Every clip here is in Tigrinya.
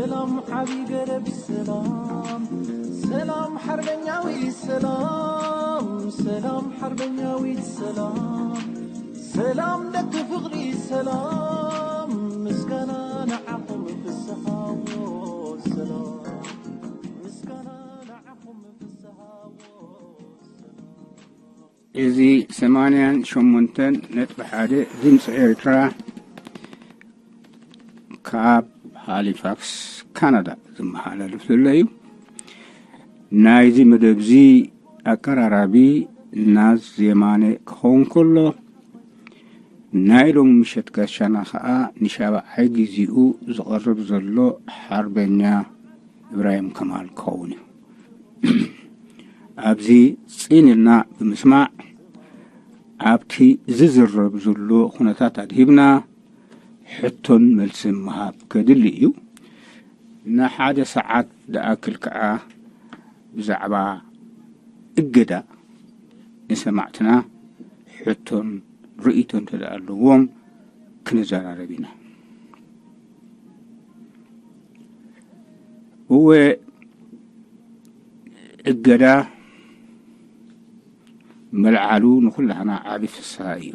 ሰላም ሓቢ ገረብ ሰላም፣ ሰላም ሓርበኛዊ ሰላም፣ ሰላም ሓርበኛዊ ሰላም፣ ሰላም ደቂ ፍቕሪ ሰላም፣ ምስጋና ንዓኹም ፍስሃዎ ሰላም፣ ምስጋና ንዓኹም ፍስሃዎ ሰላም። እዚ ሰማንያን ሸሞንተን ነጥቢ ሓደ ድምፂ ኤርትራ ካብ ሃሊፋክስ ካናዳ ዝመሓላለፍ ዘሎ እዩ። ናይዚ መደብዚ ኣቀራራቢ ናዝ የማነ ክኸውን ከሎ፣ ናይ ሎሚ ምሸት ጋሻና ኸኣ ንሻብዓይ ግዜኡ ዝቐርብ ዘሎ ሓርበኛ እብራሂም ከማል ክኸውን እዩ። ኣብዚ ጽን ኢልና ብምስማዕ፣ ኣብቲ ዝዝረብ ዘሎ ኩነታት ኣድሂብና ሕቶን መልስን ምሃብ ከድሊ እዩ። ንሓደ ሰዓት ዝኣክል ከኣ ብዛዕባ እገዳ ንሰማዕትና ሕቶን ርእይቶን እንተ ደኣ ኣለዎም ክንዘራረብ ኢና። እወ፣ እገዳ ምልዓሉ ንኹላህና ዓቢ ፍስሃ እዩ።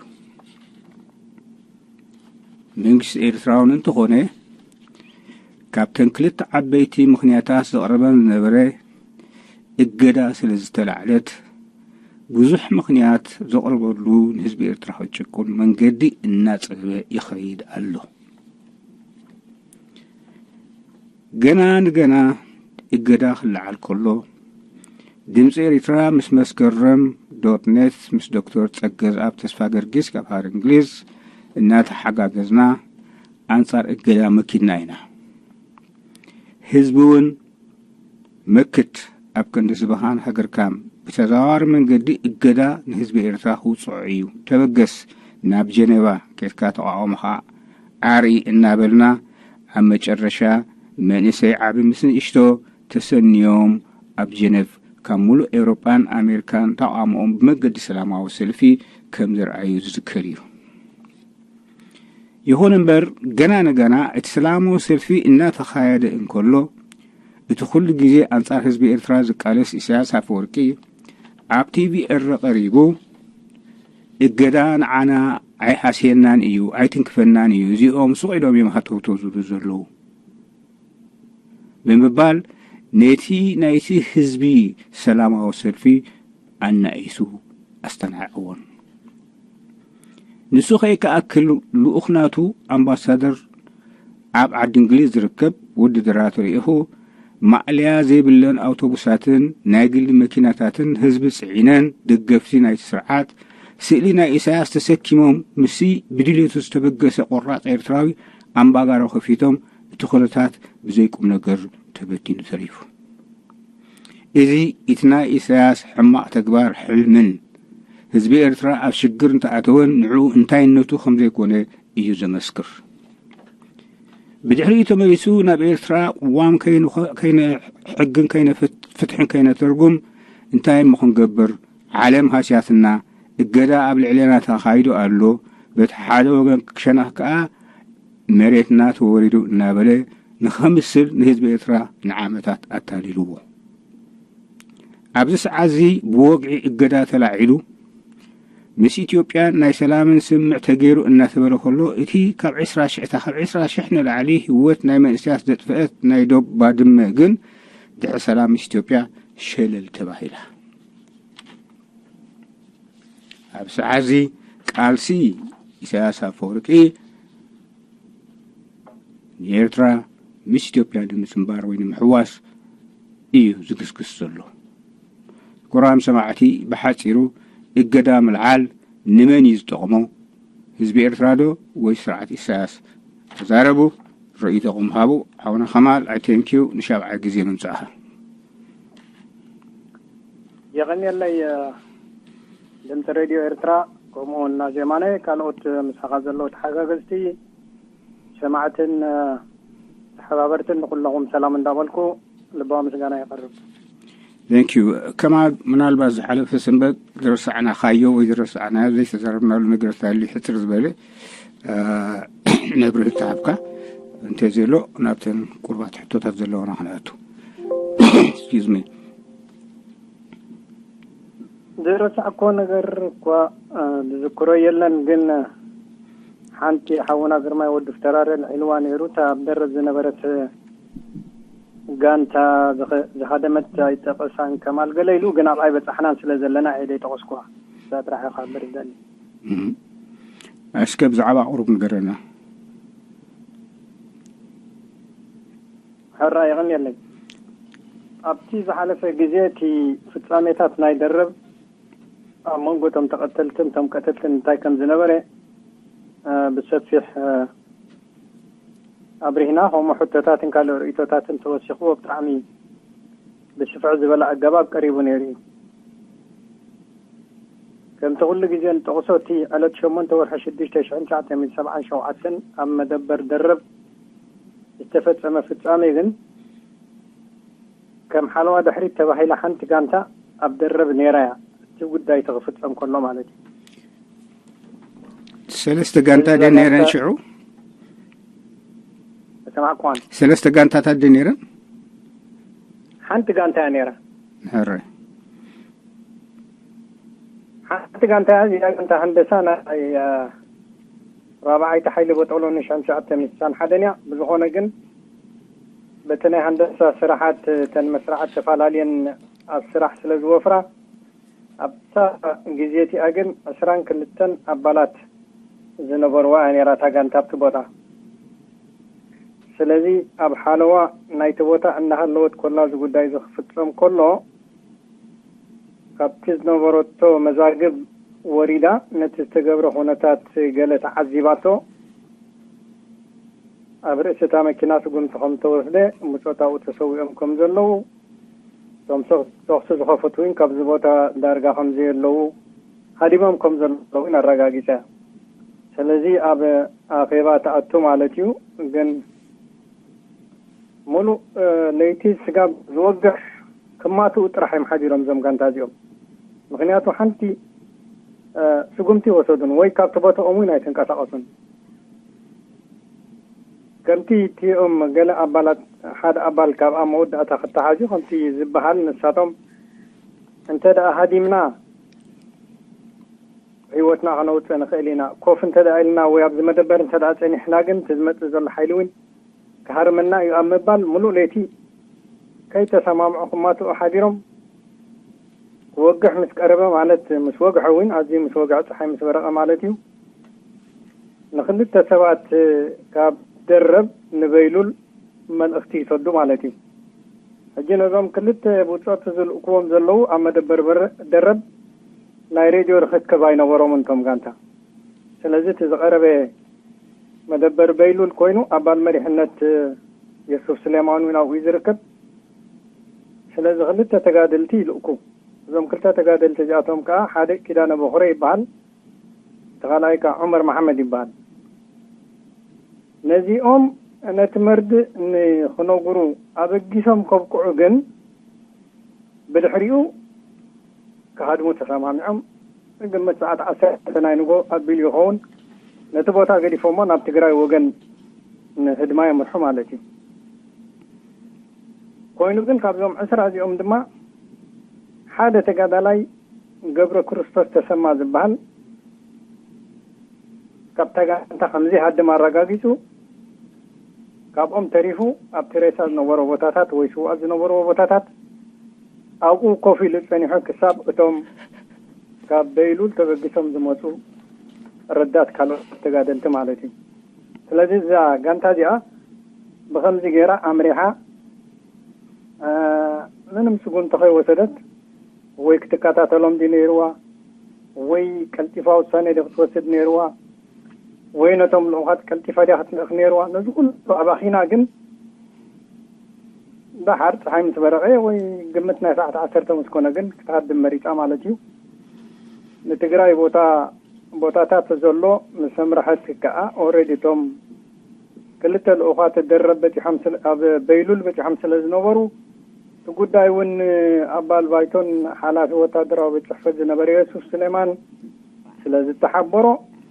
መንግስቲ ኤርትራ እውን እንተኾነ፣ ካብተን ክልተ ዓበይቲ ምኽንያታት ዘቕረበን ዝነበረ እገዳ ስለ ዝተላዕለት፣ ብዙሕ ምኽንያት ዘቕርበሉ ንህዝቢ ኤርትራ ክጭቁን መንገዲ እናጸበበ ይኸይድ ኣሎ። ገና ንገና እገዳ ክለዓል ከሎ፣ ድምፂ ኤርትራ ምስ መስከረም ዶት ኔት፣ ምስ ዶክተር ጸገዝኣብ ተስፋ ገርጊስ ካብ ሃገር እንግሊዝ እናተሓጋገዝና ኣንጻር እገዳ መኪድና ኢና። ህዝቢ እውን መክት ኣብ ክንዲ ዝበኻን ሃገርካም ብተዘዋዋሪ መንገዲ እገዳ ንህዝቢ ኤርትራ ክውጽዖ እዩ። ተበገስ፣ ናብ ጀኔቫ ኬድካ ተቓውሞኻ ኣርኢ እናበልና፣ ኣብ መጨረሻ መንእሰይ ዓቢ ምስ ንእሽቶ ተሰንዮም ኣብ ጀነቭ ካብ ሙሉእ ኤውሮጳን ኣሜሪካን ተቓውሞኦም ብመገዲ ሰላማዊ ሰልፊ ከም ዘርኣዩ ዝዝከር እዩ። ይኹን እምበር፣ ገና ንገና እቲ ሰላማዊ ሰልፊ እናተኻየደ እንከሎ፣ እቲ ኩሉ ግዜ ኣንጻር ህዝቢ ኤርትራ ዝቃለስ ኢሳያስ ኣፈወርቂ ኣብ ቲቪ ኤረ ቀሪቡ፣ "እገዳ ንዓና ኣይሃስየናን እዩ፣ ኣይትንክፈናን እዩ፣ እዚኦም ሱቕ ኢሎም እዮም ሃተውተው ዝብሉ ዘለዉ" ብምባል፣ ነቲ ናይቲ ህዝቢ ሰላማዊ ሰልፊ ኣናኢሱ ኣስተናዕቕዎን። ንሱ ከይከኣክል፣ ልኡኽ ናቱ ኣምባሳደር ኣብ ዓዲ እንግሊዝ ዝርከብ ወዲ ድራ ተልኢኹ፣ ማእለያ ዘይብለን ኣውቶቡሳትን ናይ ግሊ መኪናታትን ህዝቢ ጽዒነን፣ ደገፍቲ ናይቲ ስርዓት ስእሊ ናይ ኢሳያስ ተሰኪሞም፣ ምስቲ ብድልየቱ ዝተበገሰ ቆራጽ ኤርትራዊ ኣምባጋሮ ከፊቶም፣ እቲ ኩነታት ብዘይ ቁም ነገር ተበቲኑ ተሪፉ። እዚ እቲ ናይ ኢሳያስ ሕማቕ ተግባር ሕልምን፣ ህዝቢ ኤርትራ ኣብ ሽግር እንተኣተወን ንዕኡ እንታይነቱ ከም ዘይኮነ እዩ ዘመስክር። ብድሕሪኡ ተመሊሱ ናብ ኤርትራ ቅዋም ከይንኸ-፣ ከይነ-፣ ሕግን ከይነፍት-፣ ፍትሕን ከይነተርጉም እንታይ እሞ ክንገብር? ዓለም ሃስያትና፣ እገዳ ኣብ ልዕሌና ተኻይዱ ኣሎ፣ በቲ ሓደ ወገን ሸነኽ ከኣ መሬትና ተወሪሩ እናበለ ንኸምስል ንህዝቢ ኤርትራ ንዓመታት ኣታሊልዎ። ኣብዚ ሰዓት እዚ ብወግዒ እገዳ ተላዒሉ፣ ምስ ኢትዮጵያ ናይ ሰላምን ስምምዕ ተገይሩ እናተበለ ከሎ፣ እቲ ካብ ዕስራ ሽሕ፣ እታ ካብ ዕስራ ሽሕ ንላዕሊ ህይወት ናይ መንእሰያት ዘጥፍአት ናይ ዶብ ባድመ ግን ድሕሪ ሰላም ምስ ኢትዮጵያ ሸለል ተባሂላ። ኣብ ሰዓት እዚ ቃልሲ ኢሳያስ ኣፈወርቂ ንኤርትራ ምስ ኢትዮጵያ ንምጽንባር ወይ ንምሕዋስ እዩ ዝግስግስ ዘሎ። ክቡራም ሰማዕቲ፣ ብሓጺሩ እገዳ ምልዓል ንመን እዩ ዝጠቕሞ? ህዝቢ ኤርትራ ዶ ወይ ስርዓት ኢሳያስ? ተዛረቡ፣ ርእይቶኹም ሃቡ። ሓውና ከማል፣ I thank you ንሻብዓይ ግዜ ምምጻእኻ። የቐንየለይ፣ ድምፂ ሬድዮ ኤርትራ፣ ከምኡ እውን ናዜማነ፣ ካልኦት ምሳኻ ዘለዉ ተሓጋገዝቲ፣ ሰማዕትን ተሓባበርትን ንኩለኹም ሰላም እንዳበልኩ ልባዊ ምስጋና የቐርብ። Thank you። ከማል፣ ምናልባት ዝሓለፈ ሰንበት ዝረሳዕናኻዮ ወይ ዝረሳዕናዮ ዘይተዛረብናሉ ነገር ተሃልዩ ሕፅር ዝበለ፣ እ፣ መብርሂ ተሃብካ። እንተዘሎ ናብተን ቁርባት ሕቶታት ዘለዋና ክንኣቱ። Excuse me። ዝረሳዕኮ ነገር እኳ ዝዝክሮ የለን፣ ግን ሓንቲ ሓውና ግርማይ ወዲ ፍተራረ ልዒልዋ ነይሩ። እታ ኣብ ደረብ ዝነበረት ጋንታ ዝኸ- ዝሃደመት ኣይጠቐሳን ከማል ገለ ኢሉ፣ ግን ኣብኣ ኣይበጻሕናን ስለ ዘለና እየ ዘይጠቐስኩዋ። እዛ ጥራሕ እየ ክሓብር ዝደሊ። እስከ ብዛዕባ ቁሩብ ንገረና። ሕራ የቐንየለይ። ኣብቲ ዝሓለፈ ግዜ እቲ ፍጻሜታት ናይ ደረብ ኣብ መንጎ እቶም ተቐተልትን እቶም ቀተልትን እንታይ ከም ዝነበረ ብሰፊሕ ኣብሪህና። ከምኡ ሕቶታትን ካልእ ርእይቶታትን ተወሲኽዎ ብጣዕሚ ብስፍሕ ዝበለ ኣገባብ ቀሪቡ ነይሩ እዩ። ከምቲ ኩሉ ግዜ ንጠቕሶ፣ እቲ ዕለት ሸሞንተ ወርሒ ሽዱሽተ ሽሕን ትሽዓተ ሚእትን ሰብዓን ሸውዓተን ኣብ መደበር ደረብ ዝተፈጸመ ፍጻሜ ግን ከም ሓለዋ ድሕሪት ተባሂላ ሓንቲ ጋንታ ኣብ ደረብ ነይራ እያ። እቲ ጉዳይ ተኽፍጸም ከሎ ማለት እዩ። ሰለስተ ጋንታ ደ ነይረን ሽዑ? ተሰማዕኳን ሰለስተ ጋንታታት ደ ነይረን? ሓንቲ ጋንታ እያ ነይራ። ሕራይ ሓንቲ ጋንታ እያ። እዚኣ ጋንታ ሃንደሳ ናይ ራብዓይቲ ሓይሊ ቦጦሎ ንሽሕን ትሽዓተ ሚእትን ስሳን ሓደን እያ። ብዝኾነ ግን በቲ ናይ ሃንደሳ ስራሓት እተን መስራዓት ተፈላለየን ኣብ ስራሕ ስለ ዝወፍራ ኣብታ ግዜ እቲኣ ግን ዕስራን ክልተን ኣባላት ዝነበርዋ እያ ነይራ እታ ጋንታ ኣብቲ ቦታ። ስለዚ ኣብ ሓለዋ ናይቲ ቦታ እናሃለወት ኮላ እዚ ጉዳይ እዚ ክፍጸም ከሎ ካብቲ ዝነበረቶ መዛግብ ወሪዳ ነቲ ዝተገብረ ኩነታት ገለ ተዓዚባቶ። ኣብ ርእሲ እታ መኪና ስጉምቲ ከም ዝተወስደ፣ ብጾታኡ ተሰዊኦም ከም ዘለዉ፣ እቶም ተኽ- ተኹሲ ዝኸፈቱ እውን ካብዚ ቦታ ዳርጋ ከም ዘየለዉ፣ ሃዲሞም ከም ዘለዉ እውን ኣረጋጊጸ። ስለዚ ኣብ ኣኼባ ተኣቱ ማለት እዩ። ግን ሙሉእ ለይቲ ስጋብ ዝወግሕ ክማትኡ ጥራሕ እዮም ሓዲሮም እዞም ጋንታ እዚኦም። ምክንያቱ ሓንቲ ስጉምቲ ወሰዱን ወይ ካብቲ ቦታኦም እውን ኣይተንቀሳቐሱን። ከምቲ እቲኦም ገለ ኣባላት ሓደ ኣባል ካብኣ መወዳእታ ክተሓዙ ከምቲ ዝበሃል ንሳቶም እንተ ደኣ ሃዲምና ህይወትና ከነውፅእ ንኽእል ኢና። ኮፍ እንተ ደኣ ኢልና ወይ ኣብዚ መደበር እንተ ደኣ ጸኒሕና ግን እቲ ዝመጽእ ዘሎ ሓይሊ እውን ክሃርመና እዩ ኣብ ምባል ሙሉእ ለይቲ ከይተሰማምዑ ክማትኡ ሓዲሮም። ክወግሕ ምስ ቀረበ ማለት ምስ ወግሐ እውን ኣዝዩ ምስ ወግሐ ፀሓይ ምስ በረቐ ማለት እዩ። ንክልተ ሰባት ካብ ደረብ ንበይሉል መልእኽቲ ይሰዱ ማለት እዩ። ሕጂ ነዞም ክልተ ብጾት ዝልእክዎም ዘለዉ ኣብ መደበር ደረብ ናይ ሬድዮ ርክክብ ኣይነበሮምን እቶም ጋንታ። ስለዚ እቲ ዝቐረበ መደበር በይሉል ኮይኑ ኣባል መሪሕነት የሱፍ ስሌማን እውን ኣብኡ ዝርከብ። ስለዚ ክልተ ተጋደልቲ ይልእኩ። እዞም ክልተ ተጋደልቲ እዚኣቶም ከዓ ሓደ ኪዳነ በኹረ ይበሃል፣ እቲ ካልኣይ ከዓ ዑመር መሓመድ ይበሃል። ነዚኦም ነቲ መርድእ ንክነግሩ ኣበጊሶም ከብቅዑ ግን ብድሕሪኡ ክሃድሙ ተሰማሚዖም። ግምት ሰዓት ዓሰርተ ናይ ንጎ ኣቢሉ ይኸውን ነቲ ቦታ ገዲፎሞ ናብ ትግራይ ወገን ንህድማ የምርሑ ማለት እዩ። ኮይኑ ግን ካብዞም ዕስራ እዚኦም ድማ ሓደ ተጋዳላይ ገብረ ክርስቶስ ተሰማ ዝበሃል ካብ ተጋንታ ከምዚ ሃድም ኣረጋጊጹ ካብኦም ተሪፉ ኣብቲ ሬሳ ዝነበሮ ቦታታት ወይ ስውኣት ዝነበርዎ ቦታታት ኣብኡ ኮፍ ኢሉ ጸኒሑ ክሳብ እቶም ካብ በይሉል ተበጊሶም ዝመጹ ረዳት ካልኦት ተጋደልቲ ማለት እዩ። ስለዚ እዛ ጋንታ እዚኣ ብኸምዚ ገይራ ኣምሪሓ ምንም ስጉምቲ ከይወሰደት ወይ ክትከታተሎም ድዩ ነይርዋ ወይ ቀልጢፋ ውሳኔ ድዩ ክትወስድ ነይርዋ ወይ ነቶም ልኡኻት ቀልጢፋ ድያ ክትልእኽ ነይርዋ? ነዚ ኩሉ ኣባኺና ግን ደሓር ፀሓይ ምስ በረቐ ወይ ግምት ናይ ሰዓት ዓሰርተ ምስ ኮነ ግን ክትሃድም መሪፃ ማለት እዩ። ንትግራይ ቦታ ቦታታት ዘሎ ምስ ኣምረሐት ከዓ ኦሬዲ እቶም ክልተ ልኡኻት ደረብ በፂሖም ኣብ በይሉል በፂሖም ስለ ዝነበሩ እቲ ጉዳይ እውን ኣባል ባይቶን ሓላፊ ወታደራዊ ቤት ፅሕፈት ዝነበረ የሱፍ ስሌማን ስለ ዝተሓበሮ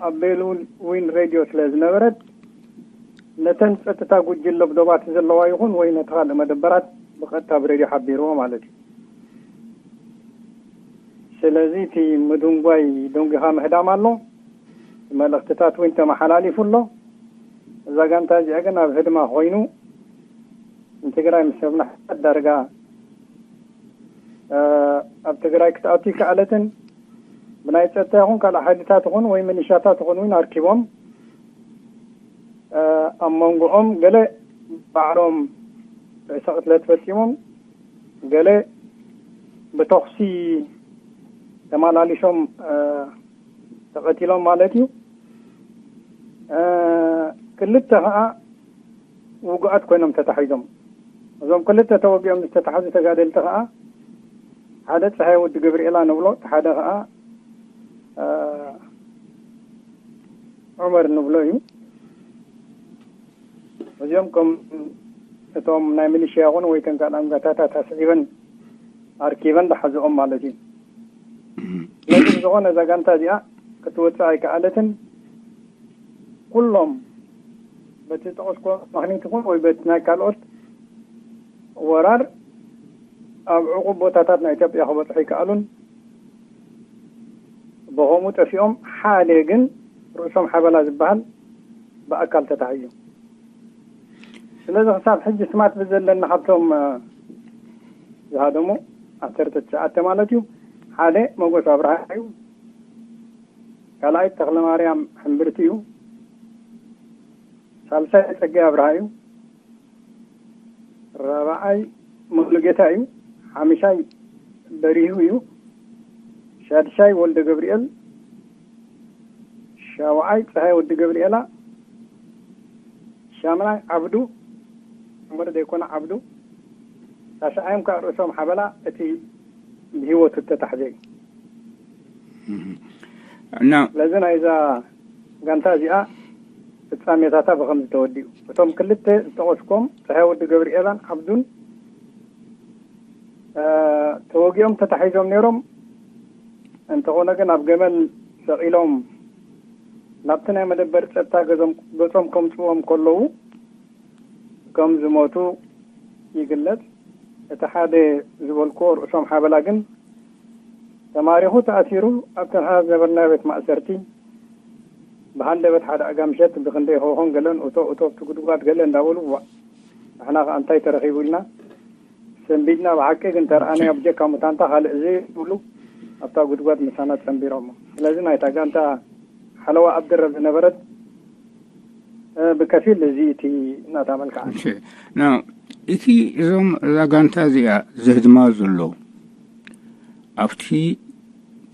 ኣብ በይሉል ዊን ሬድዮ ስለ ዝነበረት ነተን ጸጥታ ጉጅለ ኣብ ዶባት ዘለዋ ይኹን ወይ ነቲ ካልእ መደበራት ብቐጥታ ብሬድዮ ሓቢርዎ ማለት እዩ። ስለዚ እቲ ምድንጓይ ደንጒኻ ምህዳም ኣሎ። መልእኽትታት እውን ተመሓላሊፉ ኣሎ። እዛ ጋንታ እዚኣ ግን ኣብ ህድማ ኮይኑ ንትግራይ ምስ ሰብና ዳርጋ ኣብ ትግራይ ክትኣቱ ይከኣለትን ብናይ ጸጥታ ይኹን ካልእ ሓይልታት ይኹን ወይ ሚሊሻታት ይኹን እውን ኣርኪቦም ኣብ መንጎኦም ገለ ባዕሎም ርእሰ ቅትለት ፈጺሞም፣ ገለ ብተኹሲ ተመላሊሶም ተቐቲሎም ማለት እዩ። ክልተ ኸዓ ውጉኣት ኮይኖም ተታሒዞም። እዞም ክልተ ተወጊኦም ዝተታሕዙ ተጋደልቲ ኸዓ ሓደ ፀሃይ ወዲ ገብርኤላ ንብሎ፣ እቲ ሓደ ኸዓ ዑመር ንብሎ እዩ። እዚኦም ከም እቶም ናይ ሚሊሽያ ይኹን ወይ ተን ካልኣም ጋታታት ኣስዒበን ኣርኪበን ዝሓዝኦም ማለት እዩ። ስለዚ ብዝኾነ እዛ ጋንታ እዚኣ ክትወፅእ ኣይከኣለትን። ኩሎም በቲ ዝጠቐስኩ ምኽንያት ይኹን ወይ በቲ ናይ ካልኦት ወራር ኣብ ዕቑብ ቦታታት ናይ ኢትዮጵያ ክበፅሑ ይከኣሉን ብኸምኡ ጠፊኦም ሓደ ግን ርእሶም ሓበላ ዝበሃል ብኣካል ተታሒዙ። ስለዚ ክሳብ ሕጂ ስማት ብዘለና ካብቶም ዝሃደሙ ዓሰርተ ትሽዓተ ማለት እዩ ሓደ መጎስ ኣብርሃ እዩ። ካልኣይ ተኽለ ማርያም ሕምብርቲ እዩ። ሳልሳይ ጸጋይ ኣብርሃ እዩ። ራብዓይ ሙሉጌታ እዩ። ሓምሻይ በሪሁ እዩ። ሻድሻይ ወልደ ገብርኤል፣ ሻውዓይ ፀሃይ ወዲ ገብርኤላ፣ ሻምናይ ዓብዱ፣ ዕምር ዘይኮነ ዓብዱ፣ ታሽዓዮም ከዓ ርእሶም ሓበላ እቲ ብህይወቱ እተታሕዘ እዩ። እና ስለዚ ናይዛ ጋንታ እዚኣ ፍጻሜታታ ብኸምዚ ተወዲኡ። እቶም ክልተ ዝጠቐስኮም ፀሃይ ወዲ ገብርኤላን ዓብዱን ተወጊኦም ተታሒዞም ነይሮም። እንተኾነ ግን ኣብ ገመል ሰቒሎም ናብቲ ናይ መደበር ጸጥታ ገጾም ከምጽዎም ከለዉ ከም ዝሞቱ ይግለጽ። እቲ ሓደ ዝበልክዎ ርእሶም ሓበላ ግን ተማሪኹ ተኣሲሩ ኣብ ተንሓ ዝነበርናዮ ቤት ማእሰርቲ ብሃንደበት ሓደ ኣጋ ምሸት ብክንደይ ሆሆን ገለን እቶ እቶ ኣብቲ ጉድጓድ ገለ እንዳበሉ ዋ ንሕና ከኣ እንታይ ተረኺቡ ኢልና ሰንቢድና ብሓቂ ግን ተረኣናዮ ብጀካ ሙታንታ ካልእ ዘይብሉ ኣብታ ጉድጓድ ምሳና ጸንቢሮሞ። ስለዚ ናይታ ጋንታ ሓለዋ ኣብ ድረብ ዝነበረት ብከፊል እዚ እቲ እናተመልክዓ እቲ እዞም እዛ ጋንታ እዚኣ ዘህድማ ዘሎ ኣብቲ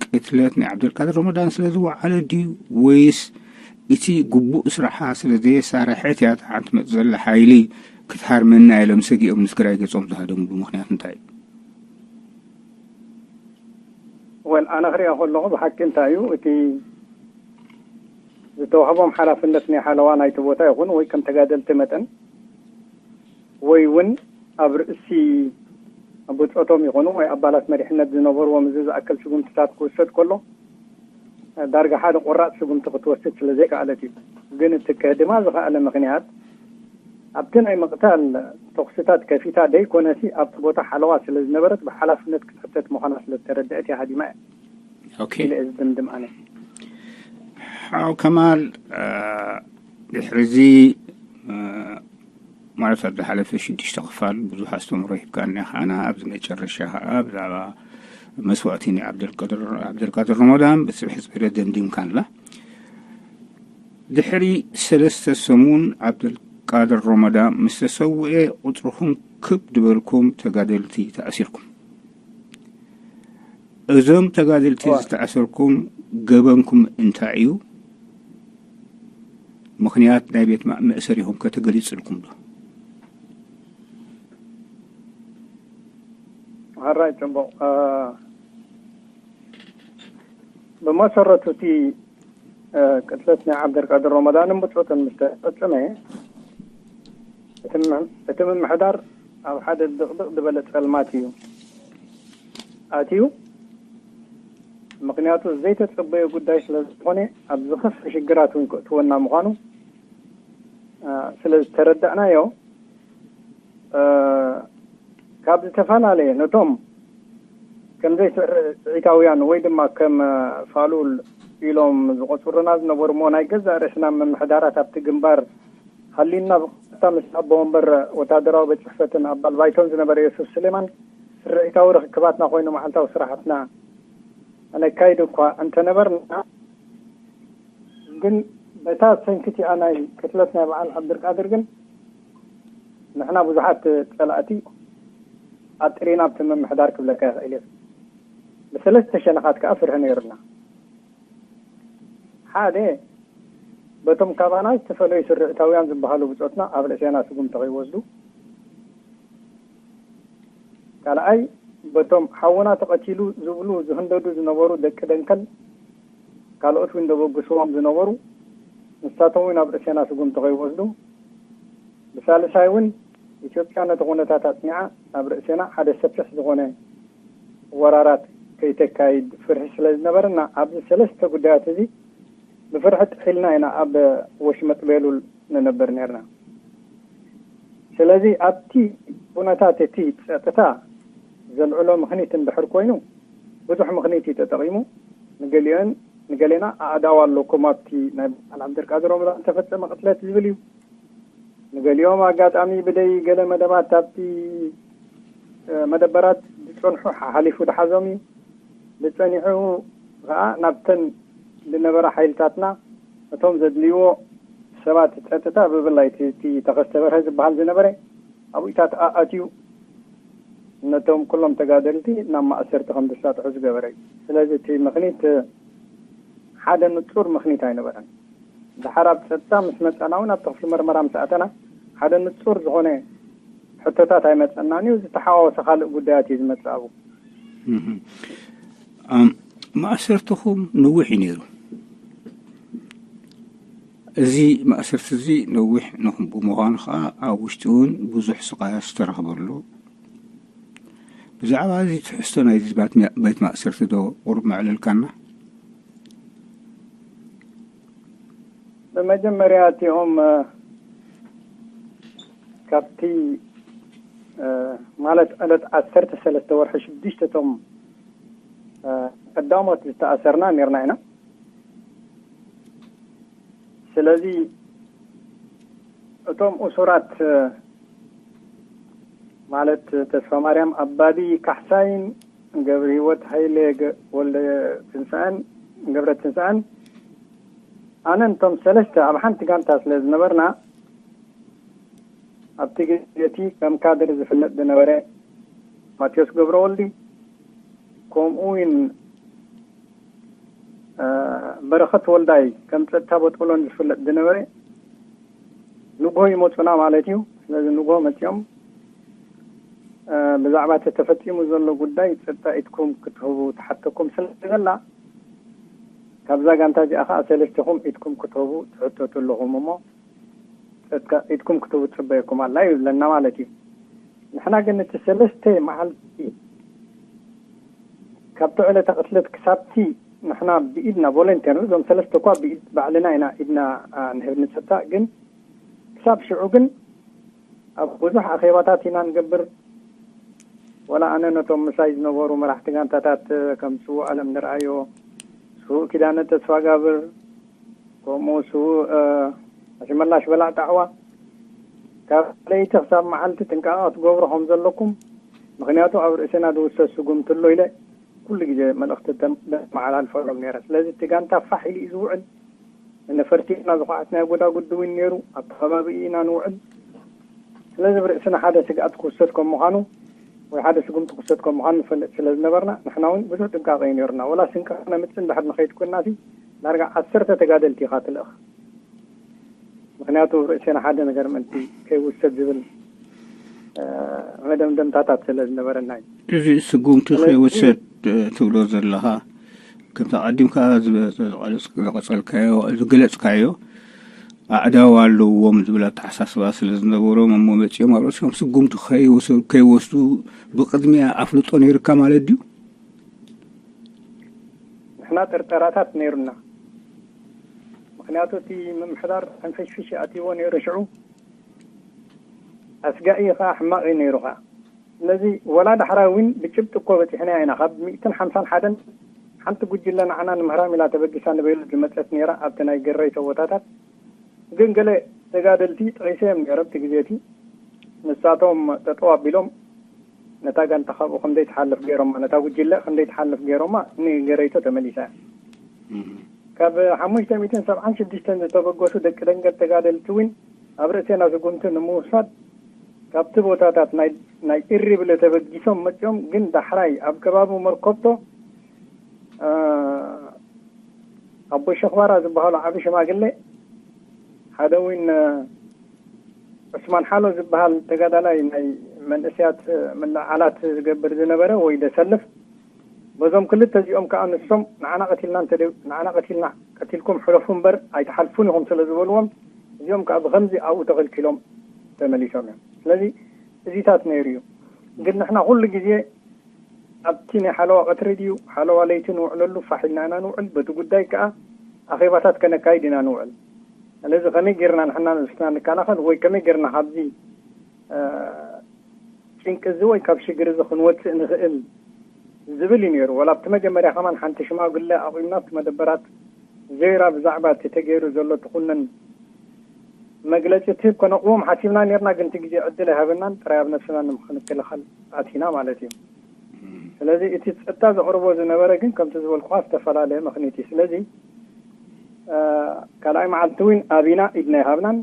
ቅትለት ናይ ዓብደልቃድር ረመዳን ስለ ዝወዓለ ድዩ ወይስ እቲ ግቡእ ስራሓ ስለ ዘየሳረሐት እያ እታ ሓንቲ መፅ ዘላ ሓይሊ ክትሃርመና ኢሎም ሰጊኦም ንትግራይ ገፆም ዝሃደምሉ ምኽንያት እንታይ እዩ? ወል ኣነ ክሪኦ ከለኹ ብሓቂ እንታይ እዩ እቲ ዝተዋህቦም ሓላፍነት ናይ ሓለዋ ናይቲ ቦታ ይኹን ወይ ከም ተጋደልቲ መጠን ወይ እውን ኣብ ርእሲ ብፆቶም ይኹኑ ወይ ኣባላት መሪሕነት ዝነበርዎም እዚ ዝኣክል ስጉምትታት ክውሰድ ከሎ ዳርጋ ሓደ ቆራፅ ስጉምቲ ክትወስድ ስለ ዘይከኣለት እዩ። ግን እቲ ከህድማ ዝኸኣለ ምኽንያት ኣብቲ ናይ ምቕታል ተኹስታት ከፊታ ደይኮነሲ ኣብቲ ቦታ ሓለዋ ስለ ዝነበረት ብሓላፍነት ክትሕተት ምዃና ስለ ዝተረደአት እያ ሃዲማ እያ ኦኬ ኢለ እየ ዝድምድም ኣነ። ሓው ከማል ድሕሪ እዚ ማለት ኣብ ዝሓለፈ ሽዱሽተ ክፋል ብዙሕ ኣስተምሮ ሂብካና ኢኻ። ኣብዚ መጨረሻ ከዓ ብዛዕባ መስዋእቲ ናይ ዓብደልቃድር ዓብደልቃድር ረመዳን ብፅብሒ ፅብሒ ደምዲምካንላ። ድሕሪ ሰለስተ ሰሙን ዓብደልቃድር ረመዳን ምስ ተሰውኤ ቁፅርኹም ክብ ዝበልኩም ተጋደልቲ ተኣሲርኩም። እዞም ተጋደልቲ ዝተኣሰርኩም ገበንኩም እንታይ እዩ? ምኽንያት ናይ ቤት መእሰሪኹም ከ ተገሊፅልኩም ዶ? ሕራይ ፅቡቕ። ብመሰረቱ እቲ ቅትለት ናይ ዓብደልቃድር ረመዳንን ብፆትን ምስ ተፈፀመ እቲ ምምሕዳር ኣብ ሓደ ድቕድቕ ዝበለ ፀልማት እዩ ኣትዩ። ምኽንያቱ ዘይተፀበዮ ጉዳይ ስለ ዝኾነ ኣብ ዝኸፍእ ሽግራት እውን ከእትወና ምዃኑ ስለ ዝተረዳእናዮ፣ ካብ ዝተፈላለየ ነቶም ከም ዘይስዕሪታውያን ወይ ድማ ከም ፋሉል ኢሎም ዝቆፅሩና ዝነበሩ እሞ ናይ ገዛእ ርእስና ምምሕዳራት ኣብቲ ግንባር ሃልዩና፣ ብቐጥታ ምስ ኣቦ ወንበር ወታደራዊ ቤት ፅሕፈትን ኣባል ባይቶን ዝነበረ ዮሱፍ ስሌማን ስርዒታዊ ርክክባትና ኮይኑ መዓልታዊ ስራሕትና ነካይድ እኳ እንተነበርና፣ ግን በታ ሰንኪቲኣ ናይ ቅትለት ናይ በዓል ዓብድልቃድር ግን ንሕና ብዙሓት ጸላእቲ ኣጥሪና ኣብቲ ምምሕዳር ክብለካ ይኽእል እየ። ብሰለስተ ሸነኻት ከኣ ፍርሒ ነይሩና። ሓደ፣ በቶም ካባና ዝተፈለዩ ስርዕታውያን ዝበሃሉ ብጾትና ኣብ ርእሴና ስጉምቲ ከይወስዱ። ካልኣይ፣ በቶም ሓውና ተቐቲሉ ዝብሉ ዝህንደዱ ዝነበሩ ደቂ ደንከል ካልኦት እውን ዘበግስዎም ዝነበሩ ንሳቶም እውን ኣብ ርእሴና ስጉምቲ ከይወስዱ። ብሳልሳይ እውን ኢትዮጵያ ነቲ ኩነታት ኣጽኒዓ ኣብ ርእሴና ሓደ ሰፊሕ ዝኾነ ወራራት ከይተካይድ ፍርሒ ስለ ዝነበረና ኣብዚ ሰለስተ ጉዳያት እዚ ብፍርሒ ጥሒልና ኢና ኣብ ወሽመጥ ቤሉል ንነብር ነርና። ስለዚ ኣብቲ ኩነታት እቲ ጸጥታ ዘልዕሎ ምኽኒት እንድሕር ኮይኑ ብዙሕ ምኽኒት እዩ ተጠቒሙ። ንገሊኦን ንገሌና ኣእዳው ኣለኩም ኣብቲ ናይ በዓል ዓብደልቃድር ሮመዳን ዝተፈጸመ ቅትለት ዝብል እዩ። ንገሊኦም ኣጋጣሚ ብደይ ገለ መደባት ኣብቲ መደበራት ዝጸንሑ ሓሓሊፉ ድሓዞም እዩ። ብጸኒሑ ከኣ ናብተን ዝነበራ ሓይልታትና እቶም ዘድልይዎ ሰባት ጸጥታ ብፍላይ እቲ ተኸስተ በርሀ ዝበሃል ዝነበረ ኣብኡታት ኣእትዩ ነቶም ኩሎም ተጋደልቲ ናብ ማእሰርቲ ከም ዝሳጥሑ ዝገበረ እዩ። ስለዚ እቲ ምኽኒት ሓደ ንጹር ምኽኒት ኣይነበረን። ድሓር ኣብ ጸጥታ ምስ መጻና እውን ኣብቲ ክፍሊ መርመራ ምስ ኣተና ሓደ ንጹር ዝኾነ ሕቶታት ኣይመጸናን እዩ። ዝተሓዋወሰ ካልእ ጉዳያት እዩ ዝመጽእ ኣብኡ። ማእሰርትኹም ነዊሕ እዩ ነይሩ። እዚ ማእሰርቲ እዚ ነዊሕ ብምዃኑ ከዓ ኣብ ውሽጢ እውን ብዙሕ ስቃያት ዝተረኽበሉ፣ ብዛዕባ እዚ ትሕዝቶ ናይዚ ቤት ማእሰርቲ ዶ ቁሩብ መዕለልካና? ብመጀመርያ እቲኦም ካብቲ ማለት ዕለት ዓሰርተ ሰለስተ ወርሒ ሽዱሽተ እቶም ቀዳሞት ዝተኣሰርና ነርና ኢና። ስለዚ እቶም እሱራት ማለት ተስፋ ማርያም ኣባዲ ካሕሳይን ገብረ ህይወት ሃይለ ወልደ ትንሳኤን ገብረ ትንሳኤን ኣነን እቶም ሰለስተ ኣብ ሓንቲ ጋንታ ስለ ዝነበርና ኣብቲ ግዜ እቲ ከም ካድር ዝፍለጥ ዝነበረ ማቴዎስ ገብረ ወልዲ ከምኡ እውን በረኸት ወልዳይ ከም ጸጥታ በጦሎን ዝፍለጥ ዝነበረ ንግሆ ይመፁና ማለት እዩ። ስለዚ ንግሆ መፂኦም ብዛዕባ እቲ ተፈፂሙ ዘሎ ጉዳይ ጸጥታ ኢድኩም ክትህቡ ትሓተኩም ስለ ዘላ ካብዛ ጋንታ እዚኣ ከዓ ሰለስቲኹም ኢድኩም ክትህቡ ትሕተቱ ኣለኹም እሞ ጸጥታ ኢድኩም ክትህቡ ትፅበየኩም ኣላ ይብለና ማለት እዩ። ንሕና ግን እቲ ሰለስተ መዓልቲ ካብቲ ዕለተ ቅትለት ክሳብቲ ንሕና ብኢድና ቮለንቴር እዞም ሰለስተ እኳ ብኢድ ባዕልና ኢና ኢድና ንህብ ንሰታ ግን ክሳብ ሽዑ ግን ኣብ ብዙሕ ኣኼባታት ኢና ንገብር። ወላ ኣነ ነቶም ምሳይ ዝነበሩ መራሕቲ ጋንታታት ከም ስዉእ ኣለም ንርኣዮ፣ ስዉእ ኪዳነ ተስፋጋብር፣ ከምኡ ስዉእ ኣሽመላሽ በላዕ ጣዕዋ ካብ ለይቲ ክሳብ መዓልቲ ጥንቃቐ ክትገብሩ ከም ዘለኩም፣ ምኽንያቱ ኣብ ርእስና ዝውሰድ ስጉምቲ ኣሎ ኢለ ኩሉ ግዜ መልእኽቲ ተመዓላልፈሎም ነይረ። ስለዚ እቲ ጋንታ ፋሕ ኢሉ እዩ ዝውዕል። ነፈርቲ ኢና ዝኹዓት ናይ ጎዳጉዲ እውን ነይሩ ኣብቲ ከባቢ ኢና ንውዕል። ስለዚ ብርእስና ሓደ ስግኣት ክውሰድ ከም ምዃኑ ወይ ሓደ ስጉምቲ ክውሰድ ከም ምዃኑ ንፈልጥ ስለ ዝነበርና ንሕና እውን ብዙሕ ጥንቃቐ እዩ ነይሩና። ወላ ስንቂ ከነምፅእ እንድሕር ንኸይድ ኮይንና ሲ ዳርጋ ዓሰርተ ተጋደልቲ ኢኻ ትልእኽ። ምክንያቱ ርእሴና ሓደ ነገር ምእንቲ ከይውሰድ ዝብል መደምደምታታት ስለ ዝነበረና እዩ። እዚ ስጉምቲ ከይውሰድ ትብሎ ዘለኻ ከምቲ ኣቀዲምካ ዝቐጸልካዮ ዝገለጽካዮ ኣዕዳው ኣለዎም ዝብል ኣተሓሳስባ ስለ ዝነበሮም እሞ መጺኦም ኣብ ርእሶም ስጉምቲ ከይወስዱ ብቕድሚያ ኣፍልጦ ነይርካ ማለት ድዩ? ንሕና ጥርጠራታት ነይሩና። ምክንያቱ እቲ ምምሕዳር ሕንፍሽፍሽ ኣትይዎ ነይሩ ሽዑ። ኣስጋኢ ኸዓ ሕማቕ እዩ ነይሩ ኸዓ። ስለዚ ወላ ዳሕራይ እውን ብጭብጢ እኮ በፂሕና ኢና። ካብ ሚእትን ሓምሳን ሓደን ሓንቲ ጉጅለ ንዓና ንምህራም ኢላ ተበጊሳ ንበይሉ ዝመፀት ነይራ ኣብቲ ናይ ገረይ ተቦታታት። ግን ገለ ተጋደልቲ ጠቒሰ እዮም ነይረ ኣብቲ ግዜ እቲ። ንሳቶም ጠጠው ኣቢሎም ነታ ጋንታ ካብኡ ከም ዘይትሓልፍ ገይሮማ፣ ነታ ጉጅለ ከም ዘይትሓልፍ ገይሮማ፣ ንገረይቶ ተመሊሳ እያ። ካብ ሓሙሽተ ሚእትን ሰብዓን ሽዱሽተን ዝተበገሱ ደቂ ደንገል ተጋደልቲ እውን ኣብ ርእሴና ስጉምቲ ንምውሳድ ካብቲ ቦታታት ናይ፣ ናይ ኢሪ ብለ ተበጊሶም መጺኦም፣ ግን ዳሕራይ ኣብ ከባቢ መርኮብቶ፣ እ፣ ኣቦ ሸኽባራ ዝበሃሉ ዓቢ ሽማግሌ፣ ሓደ እውን፣ እ፣ ዑስማን ሓሎ ዝበሃል ተጋዳላይ ናይ መንእሰያት ምልዕዓላት ዝገብር ዝነበረ ወይ ደሰልፍ፣ በዞም ክልተ እዚኦም ከኣ ንሶም ንዓና ቀቲልና እንተ ደይ-፣ ንዓና ቀቲልና ቀቲልኩም ሕለፉ እምበር ኣይትሓልፉን ኢኹም ስለ ዝበልዎም፣ እዚኦም ከኣ ብኸምዚ ኣብኡ ተኸልኪሎም ተመሊሶም እዮም። ስለዚ እዚታት ነይሩ እዩ። ግን ንሕና ኩሉ ግዜ ኣብቲ ናይ ሓለዋ ቀትሪ ድዩ ሓለዋ ለይቲ ንውዕለሉ ፋሕ ኢልና ኢና ንውዕል። በቲ ጉዳይ ከኣ ኣኼባታት ከነካይድ ኢና ንውዕል። ስለዚ ከመይ ጌርና ንሕና ንስና ንከላኸል ወይ ከመይ ጌርና ካብዚ፣ እ፣ ጭንቂ እዚ ወይ ካብ ሽግር እዚ ክንወጽእ ንኽእል ዝብል እዩ ነይሩ። ወላ ኣብቲ መጀመርያ ከማን ሓንቲ ሽማግለ ኣቑምና ኣብቲ መደበራት ዘይራ ብዛዕባ እቲ ተገይሩ ዘሎ ትኹንን መግለጺ ትህብ ከነቕዎም ሓሲብና ነይርና፣ ግን እቲ ግዜ ዕድል ኣይሃበናን። ጥራይ ኣብ ነብስና ንክንከላኸል ኣቲና ማለት እዩ። ስለዚ እቲ ጸጥታ ዘቕርቦ ዝነበረ ግን ከምቲ ዝበልኩኻ ዝተፈላለየ ምኽንያት እዩ። ስለዚ፣ እ፣ ካልኣይ መዓልቲ እውን ኣቢና ኢድና ኣይሃብናን።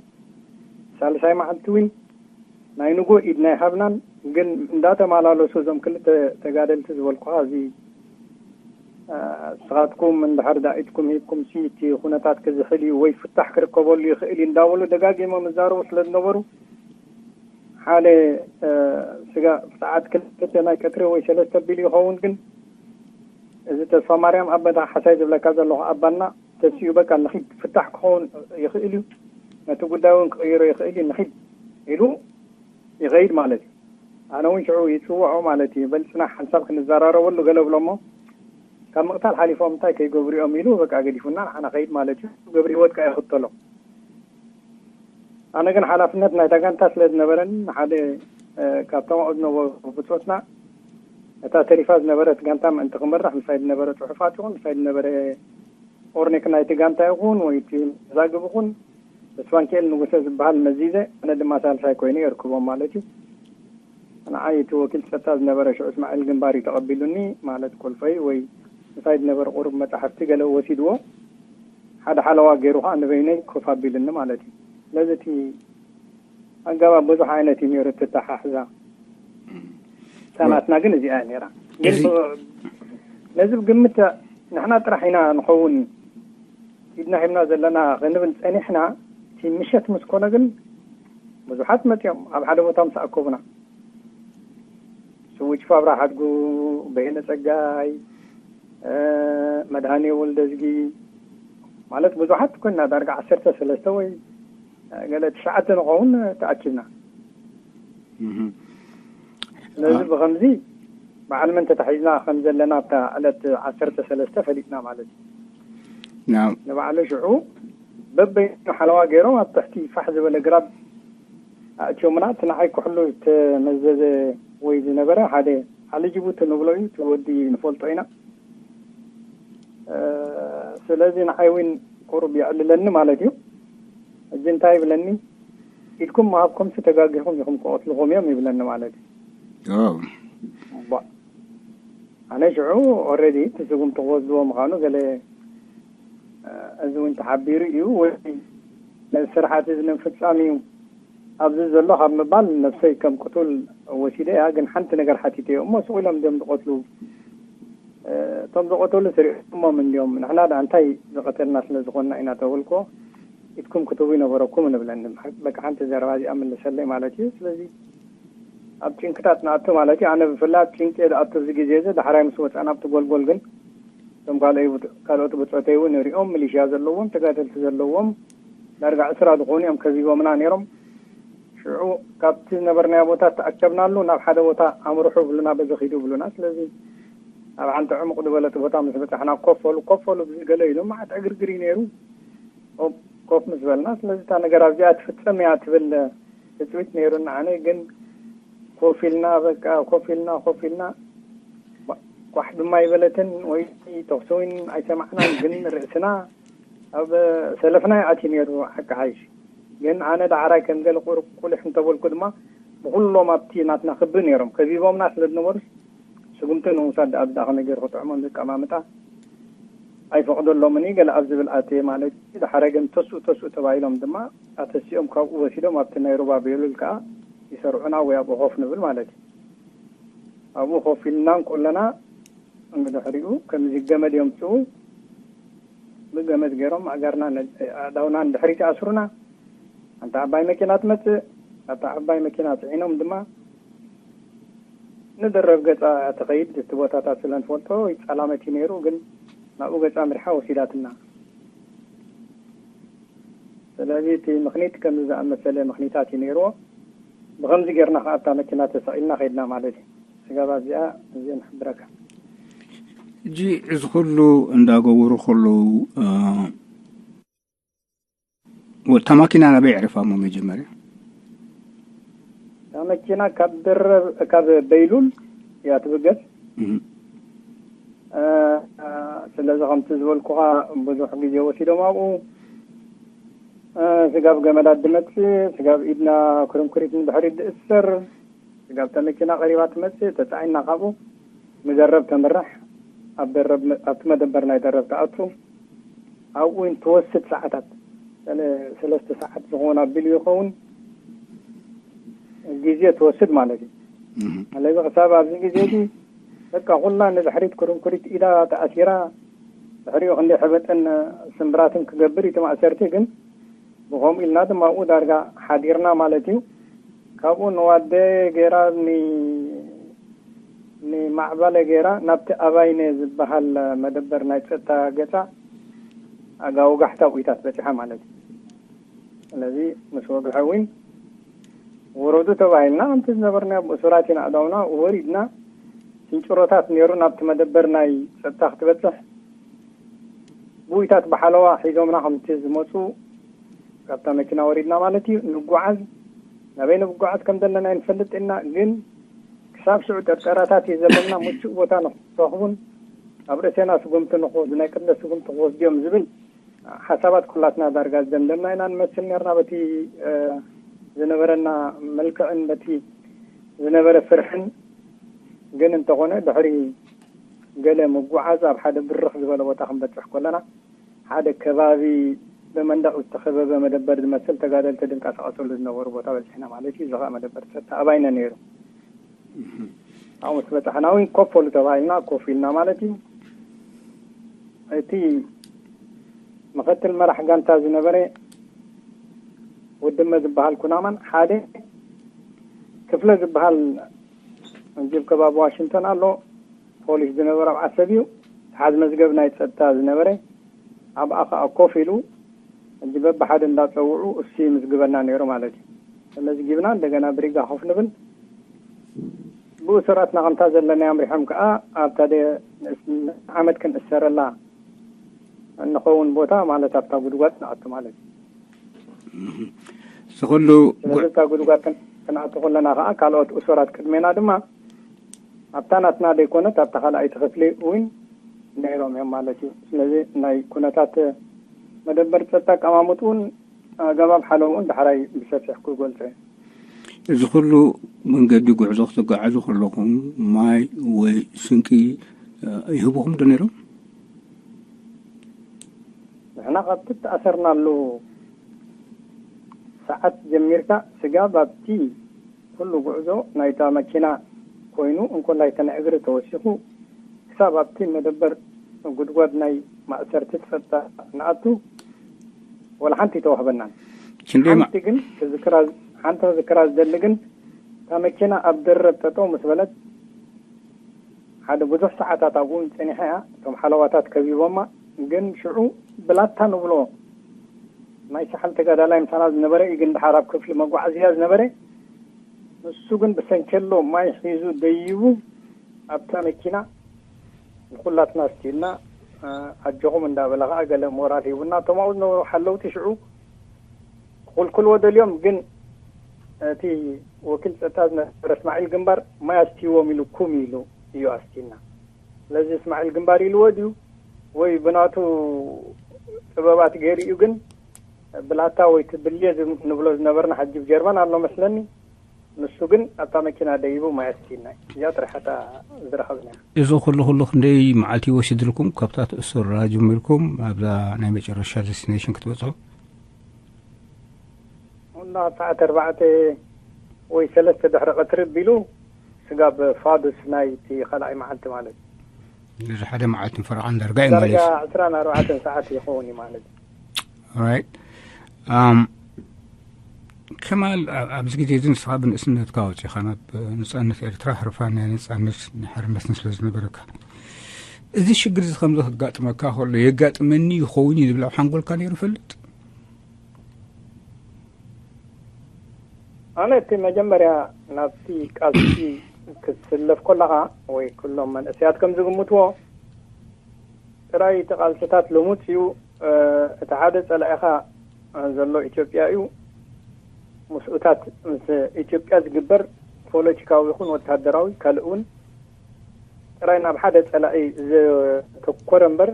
ሳልሳይ መዓልቲ እውን ናይ ንጎ ኢድና ኣይሃብናን። ግን እንዳተመላለሱ እዞም ክልተ ተጋደልቲ ዝበልኩኻ፣ እዚ፣ እ፣ ንስኻትኩም እንድሕር ዳኢትኩም ሂብኩም ሲ እቲ ኩነታት ክዝሕል እዩ ወይ ፍታሕ ክርከበሉ ይኽእል እዩ እንዳበሉ ደጋጊሞም ይዛረቡ ስለ ዝነበሩ፣ ሓደ፣ እ፣ ስጋ ሰዓት ክልተ ናይ ቀትሪ ወይ ሰለስተ ቢሉ ይኸውን። ግን እዚ ተስፋ ማርያም ኣበታ ሓሳይ ዝብለካ ዘለኹ ኣባና ተሲኡ፣ በቃ ንኺድ፣ ፍታሕ ክኸውን ይኽእል እዩ፣ ነቲ ጉዳይ እውን ክቕይሮ ይኽእል እዩ፣ ንኺድ ኢሉ ይኸይድ ማለት እዩ። ኣነ እውን ሽዑ ይጽውዖ ማለት እዩ። በል ጽናሕ፣ ሓንሳብ ክንዘራረበሉ ገለ ብሎሞ፣ ካብ ምቕታል ሓሊፎም እንታይ ከይገብሩ እዮም ኢሉ በቃ ገዲፉና ንዓና ኸይድ ማለት እዩ። ገብረ ህይወት ከኣ ይኽተሎ። ኣነ ግን ሓላፍነት ናይታ ጋንታ ስለ ዝነበረኒ፣ ሓደ፣ እ፣ ካብቶም ኣብኡ ዝነበሩ ብጾትና፣ እታ ተሪፋ ዝነበረት ጋንታ ምእንቲ ክመርሕ፣ ምሳይ ዝነበረ ጽሑፋት ይኹን፣ ምሳይ ዝነበረ ኦርኒክ ናይቲ ጋንታ ይኹን፣ ወይ እቲ መዛግብ ይኹን፣ ተስፋንኪኤል ንጉሰ ዝበሃል መዚዘ፣ ኣነ ድማ ሳልሳይ ኮይነ የርክቦም ማለት እዩ። ንዓይ እቲ ወኪል ጸጥታ ዝነበረ ሽዑ እስማዒል ግንባር እዩ ተቐቢሉኒ፣ ማለት ቁልፈይ ወይ ምሳይ ዝነበረ ቁሩብ መጻሕፍቲ ገለ ወሲድዎ፣ ሓደ ሓለዋ ገይሩ ኸኣ ንበይነይ ኮፍ ኣቢሉኒ ማለት እዩ። ስለዚ እቲ ኣገባብ ብዙሕ ዓይነት እዩ ነይሩ፣ እቲ ኣተሓሕዛ። እታ ናትና ግን እዚኣ እያ ነይራ። ግን እዚ ብ-፣ ነዚ ብግምት ንሕና ጥራሕ ኢና ንኸውን ኢድና ሂብና ዘለና ክንብል ጸኒሕና፣ እቲ ምሸት ምስ ኮነ ግን ብዙሓት መጺኦም ኣብ ሓደ ቦታ ምስ ኣከቡና። ስዊች ፋብራ ሓድጉ፣ በየነ ጸጋይ፣ እ፣ መድሃኔ ወልደዝጊ፣ ማለት ብዙሓት ኮይና፣ ዳርጋ ዓሰርተ ሰለስተ ወይ፣ እ፣ ገለ ትሽዓተ ንኸውን ተኣኪብና። እህ። ስለዚ አ- ብኸምዚ በዓል መን ተታሒዝና ከም ዘለና ኣብታ ዕለት ዓሰርተ ሰለስተ ፈሊጥና ማለት እዩ። ናም። ንባዕሉ ሽዑ በበይኑ ሓለዋ ገይሮም ኣብ ትሕቲ ፋሕ ዝበለ ግራብ ኣእትዮምና። እቲ ንዓይ ኩሕሉ ዝተመዘዘ ወይ ዝነበረ ሓደ ዓሊ ጅቡቲ ንብሎ እዩ፣ እቲ ወዲ ንፈልጦ ኢና። እ፣ ስለዚ ንዓይ እውን ቁሩብ የዕልለኒ ማለት እዩ። ሕጂ እንታይ ይብለኒ፣ ኢድኩም ምሃብኩምሲ ተጋጊኹም ኢኹም ክቐትልኹም እዮም ይብለኒ ማለት እዩ። ኦ። እባ፣ ኣነ ሽዑ ኦልሬዲ እቲ ስጉምቲ ክወስድዎ ምዃኑ ገለ፣ እ፣ እዚ እውን ተሓቢሩ እዩ ወይ ነዚ ስርሓት እዚ ንምፍጻም እዩ ኣብዚ ዘሎ ካብ ምባል ነብሰይ ከም ቅቱል ወሲደ እያ። ግን ሓንቲ ነገር ሓቲተዮ እሞ ስቕ ኢሎም ድዮም ዝቐትሉ? እ፣ እቶም ዝቐተሉ ስሪዖሞም እንድዮም። ንሕና ደኣ እንታይ ዝቐተልና ስለ ዝኾንና ኢና ተበልኮ፣ ኢድኩም ክትህቡ ይነበረኩም ንብለኒ። በቃ ሓንቲ ዘረባ እዚኣ ምልሰለይ ማለት እዩ። ስለዚ ኣብ ጭንቅታት ንኣቱ ማለት እዩ። ኣነ ብፍላይ ኣብ ጭንቂ እየ ዝኣቱ ኣብዚ ግዜ እዚ። ዳሕራይ ምስ ወፃእና ኣብቲ ጎልጎል ግን እቶም ካልኦይ ብት-፣ ካልኦት ብፆተይ እውን ንሪኦም፣ ሚሊሽያ ዘለዎም፣ ተጋደልቲ ዘለዎም፣ ዳርጋ ዕስራ ዝኾኑ እዮም ከቢቦምና ነይሮም። ሽዑ ካብቲ ዝነበርናዮ ቦታ ተኣከብናሉ፣ ናብ ሓደ ቦታ ኣምርሑ ብሉና፣ በዚ ኺዱ ብሉና። ስለዚ ኣብ ሓንቲ ዕሙቕ ዝበለት ቦታ ምስ በጻሕና፣ ኮፍ በሉ፣ ኮፍ በሉ፣ ገለ ኢሉ መዓት ዕግርግር እዩ ነይሩ። ኮፍ ምስ በልና፣ ስለዚ እታ ነገር ኣብዚኣ ትፍጸም እያ ትብል ትጽቢት ነይሩና። ኣነ ግን ኮፍ ኢልና፣ በቃ ኮፍ ኢልና፣ ኮፍ ኢልና፣ ባ- ኳሕ ድማ ኣይበለትን ወይ ተኹሲ እውን ኣይሰማዕናን። ግን ርእስና ኣብ ሰለፍና ይኣትዩ ነይሩ ሓቂ ሓይሽ። ግን ኣነ ዳዕራይ ከም ገለ ቁር- ቁልሕ እንተበልኩ ድማ ብኩሎም ኣብቲ ናትና ክቢ ነይሮም ከቢቦምና ስለ ዝነበሩስ ስጉምቲ ንምውሳድ ኣብ ዳኣ ከመይ ገይሩ ክጥዕሞም ዘቀማምጣ ኣይፈቕደሎምን እዩ ገለ ኣብ ዝብል ኣትየ ማለት እዩ። ድሓረ ግን ተስኡ ተስኡ ተባሂሎም ድማ ኣተሲኦም ካብኡ ወሲዶም ኣብቲ ናይ ሩባ ቤሉል ከዓ ይሰርዑና ወይ ኣብኡ ኮፍ ንብል ማለት እዩ። ኣብኡ ኮፍ ኢልና እንከለና እንድሕሪኡ ከምዚ ገመድ የምፅኡ፣ ብገመድ ገይሮም ኣእጋርና ኣእዳውና ንድሕሪት ይኣስሩና። ኣንታ ዓባይ መኪና ትመፅእ፣ ኣታ ዓባይ መኪና ፅዒኖም ድማ ንደረብ ገፃ ትኸይድ። እቲ ቦታታት ስለ ንፈልጦ ይፃላመት እዩ ነይሩ፣ ግን ናብኡ ገፃ ምሪሓ ወሲዳትና። ስለዚ እቲ ምኽኒት ከምዚ ዝኣመሰለ ምኽኒታት እዩ ነይርዎ። ብኸምዚ ጌርና ከዓ ኣብታ መኪና ተሰቒልና ከይድና ማለት እዩ። ስጋብ ኣብዚኣ እዚ ንሕብረካ። ሕጂ እዚ ኩሉ እንዳገበሩ ከለዉ፣ እ፣ ወ- እታ ማኪና ናበይ ኣዕሪፋሞ መጀመርያ? እታ መኪና ካብ ደረብ ካብ በይሉል እያ ትብገስ። እም። እ፣ ስለዚ ከምቲ ዝበልኩኻ ብዙሕ ግዜ ወሲዶም ኣብኡ፣ እ፣ ስጋብ ገመዳት ድመጽእ፣ ስጋብ ኢድና ክርንኩሪት ንድሕሪት ድእሰር፣ ስጋብ እታ መኪና ቀሪባ ትመጽእ ተጻዒና ካብኡ ንደረብ ተምራሕ። ኣብ ደረብ መ- ኣብቲ መደበር ናይ ደረብ ትኣቱ። ኣብኡ እውን ትወስድ ሰዓታት፣ ሰለ- ሰለስተ ሰዓት ዝኸውን ኣቢሉ ይኸውን ግዜ ትወስድ ማለት እዩ። እም። ስለዚ ክሳብ ኣብዚ ግዜ እዚ በቃ ኩላ ንድሕሪት ክርንኩሪት ኢዳ ተኣሲራ፣ ድሕሪኡ ክንደይ ሕበጥን ስምብራትን ክገብር እዩ እቲ ማእሰርቲ። ግን ብኸምኡ ኢልና ድማ ኣብኡ ዳርጋ ሓዲርና ማለት እዩ። ካብኡ ንዋደ ገይራ ኒ- ንማዕባለ ገይራ ናብቲ ኣባይነ ዝበሃል መደበር ናይ ጸጥታ ገጻ ኣጋውጋሕታ ኣብኡታት በጺሓ ማለት እዩ። ስለዚ ምስ ወግሐ እውን ውረዱ ተባሂልና፣ ከምቲ ዝነበርና ብእሱራት ኢና ኣእዳውና ወሪድና። ስንጭሮታት ነይሩ ናብቲ መደበር ናይ ጸጥታ ክትበጽሕ። ብኡይታት ብሓለዋ ሒዞምና ከምቲ ዝመጹ ካብታ መኪና ወሪድና ማለት እዩ። ንጓዓዝ፣ ናበይ ንጓዓዝ ከም ዘለና ኣይንፈልጥ ኢና፣ ግን ክሳብ ሽዑ ጠርጠራታት እዩ ዘለና። ምቹእ ቦታ ንክረኽቡን ኣብ ርእሴና ስጉምቲ ንክወስዱ፣ ናይ ቅድመ ስጉምቲ ክወስዱ እዮም ዝብል ሓሳባት ኩላትና ዳርጋ ዝደምደምና ኢና ንመስል ነርና፣ በቲ እ፣ ዝነበረና መልክዕን በቲ ዝነበረ ፍርሕን። ግን እንተኾነ ድሕሪ ገለ ምጉዓዝ ኣብ ሓደ ብርኽ ዝበለ ቦታ ክንበጽሕ ከለና ሓደ ከባቢ ብመንደቕ ዝተኸበበ መደበር ዝመስል ተጋደልቲ ድንቀሳቐሰሉ ዝነበሩ ቦታ በጺሕና ማለት እዩ። እዚ ኸኣ መደበር ጸጥታ ኣባይነ ነይሩ። ኣብኡ ምስ በጻሕና እውን ኮፍ በሉ ተባሂልና ኮፍ ኢልና ማለት እዩ። እቲ ምኽትል መራሕ ጋንታ ዝነበረ ውድመ ዝበሃል ኩናማን ሓደ ክፍለ ዝበሃል ጅብ ከባቢ ዋሽንግተን ኣሎ፣ ፖሊስ ዝነበረ ኣብ ዓሰብ እዩ። ተሓዝ መዝገብ ናይ ጸጥታ ዝነበረ ኣብኣ ኸኣ ኮፍ ኢሉ ሕጂ በብሓደ እንዳጸውዑ እሱ ይምዝግበና ነይሩ ማለት እዩ። ተመዝጊብና እንደገና ብሪጋ ኮፍ ንብል። ብእሱራትና ከምታ ዘለና ኣምሪሖም ከኣ ኣብታ ደ- ዓመት ክንእሰረላ እንኸውን ቦታ ማለት ኣብታ ጉድጓድ ንኣቱ ማለት እዩ። እዚ ኩሉ ስለዚ ኣብታ ጉድጓድ ክን- ክንኣቱ ከለና ከኣ ካልኦት እሱራት ቅድሜና ድማ ኣብታ ናትና ዘይኮነት ኣብታ ካልኣይቲ ክፍሊ እውን ነይሮም እዮም ማለት እዩ። ስለዚ ናይ ኩነታት መደበር ጸጥታ ኣቀማምጥኡን ኣገባብ ሓለምኡን ዳሕራይ ብሰፊሕ ክገልጾ እየ። እዚ ኩሉ መንገዲ ጉዕዞ ክትጓዓዙ ከለኹም ማይ ወይ ስንቂ እ፣ ይህብኹም ዶ ነይሮም? ንሕና ካብቲ እተኣሰርናሉ ሰዓት ጀሚርካ ስጋብ ኣብቲ ኩሉ ጉዕዞ ናይታ መኪና ኮይኑ እንኮላይ ተን እግሪ ተወሲኹ ክሳብ ኣብቲ መደበር ጉድጓድ ናይ ማእሰርቲ ጸጥታ ንኣቱ ወላ ሓንቲ ኣይተዋህበናን። ክንደይ ማ- ሓንቲ ግን ክዝክራ ሓንቲ ክዝክራ ዝደሊ ግን እታ መኪና ኣብ ደረብ ጠጠው ምስ በለት ሓደ ብዙሕ ሰዓታት ኣብኡ ጸኒሓ እያ። እቶም ሓለዋታት ከቢቦማ ግን ሽዑ ብላታ ንብሎ ናይ ሰሓል ተጋዳላይ ምሳና ዝነበረ እዩ። ግን ድሓር ኣብ ክፍሊ መጓዓዝያ ዝነበረ ንሱ ግን ብሰንኬሎ ማይ ሒዙ ደይቡ ኣብታ መኪና ንኩላትና ኣስትዩና ኣጆኹም እንዳበለ ከዓ ገለ ሞራል ሂቡና። እቶም ኣብኡ ዝነበሩ ሓለውቲ ሽዑ ክኹልኩልዎ ደልዮም፣ ግን እቲ ወኪል ፀጥታ ዝነበረ እስማዒል ግንባር ማይ ኣስትይዎም ኢሉ ኩም ኢሉ እዩ ኣስትዩና። ስለዚ እስማዒል ግንባር ኢልዎ ድዩ ወይ ብናቱ ጥበባት ገይሩ እዩ፣ ግን ብላታ ወይ ትብልየ ዝብ- ንብሎ ዝነበርና ሕጂ ብ ጀርመን ኣሎ መስለኒ። ንሱ ግን ኣብታ መኪና ደይቡ ማይ ኣስትዩና እዩ። እዚኣ ጥራሕ እታ ዝረኸብና። እዚ ኩሉ ኩሉ ክንደይ መዓልቲ ይወስድልኩም ካብታ ትእስሩላ ጀሚርኩም ኣብዛ ናይ መጨረሻ ዴስቲኔሽን ክትበጽሑ? እና ሰዓት ኣርባዕተ ወይ ሰለስተ ድሕሪ ቀትሪ ቢሉ ስጋብ ፋዱስ ናይቲ ካልኣይ መዓልቲ ማለት እዩ። እዚ ሓደ መዓልትን ፈረቓን ዳርጋ እዩ ማለት እዩ። ዕስራን ኣርባዕተን ሰዓት ይኸውን እዩ ማለት እዩ። Right. ኣም፣ ከማል፣ ኣብ- ኣብዚ ግዜ እዚ ንስኻ ብንእስነትካ ወፂኻ ናብ ነፃነት ኤርትራ፣ ህርፋን ናይ ነፃነት ናይ ሓርነትን ስለ ዝነበረካ፣ እዚ ሽግር እዚ ከምዚ ክጋጥመካ ከሎ የጋጥመኒ ይኸውን እዩ ዝብል ኣብ ሓንጎልካ ነይሩ ይፈልጥ? ኣነ እቲ መጀመርያ ናብቲ ቃልሲ ክትስለፍ ከለኻ ወይ ኩሎም መንእሰያት ከም ዝግምትዎ ጥራይ እቲ ቃልስታት ልሙጽ እዩ። እቲ ሓደ ጸላኢኻ ዘሎ ኢትዮጵያ እዩ። ምስኡታት ምስ ኢትዮጵያ ዝግበር ፖለቲካዊ ይኹን ወታደራዊ ካልእ እውን ጥራይ ናብ ሓደ ጸላኢ ዘተኮረ እምበር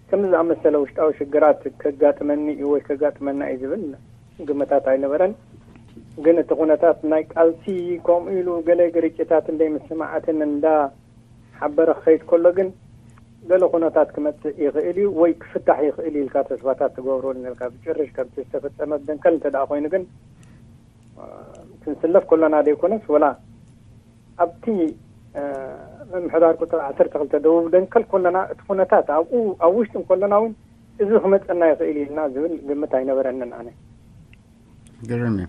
ከምዚ ዝኣመሰለ ውሽጣዊ ሽግራት ከጋጥመኒ እዩ ወይ ከጋጥመና እዩ ዝብል ግምታት ኣይነበረን። ግን እቲ ኩነታት ናይ ቃልሲ ከምኡ ኢሉ ገለ ግርጭታት እንደይ ምስማዓትን እንዳ ሓበረ ክኸይድ ከሎ ግን ገለ ኩነታት ክመጽእ ይኽእል እዩ ወይ ክፍታሕ ይኽእል እዩ ኢልካ ተስፋታት ትገብረሉ ነርካ። ብጭርሽ ከምቲ ዝተፈጸመ ብደንከል እንተ ደኣ ኮይኑ ግን ክንስለፍ ከሎና ደይኮነስ ወላ ኣብቲ ምምሕዳር ቁፅሪ ዓሰርተ ክልተ ደቡብ ደንከል ከለና እቲ ኩነታት ኣብኡ ኣብ ውሽጢ እንከለና እውን እዚ ክመፀና ይኽእል ኢልና ዝብል ግምት ኣይነበረንን ኣነ። ግርም እዩ።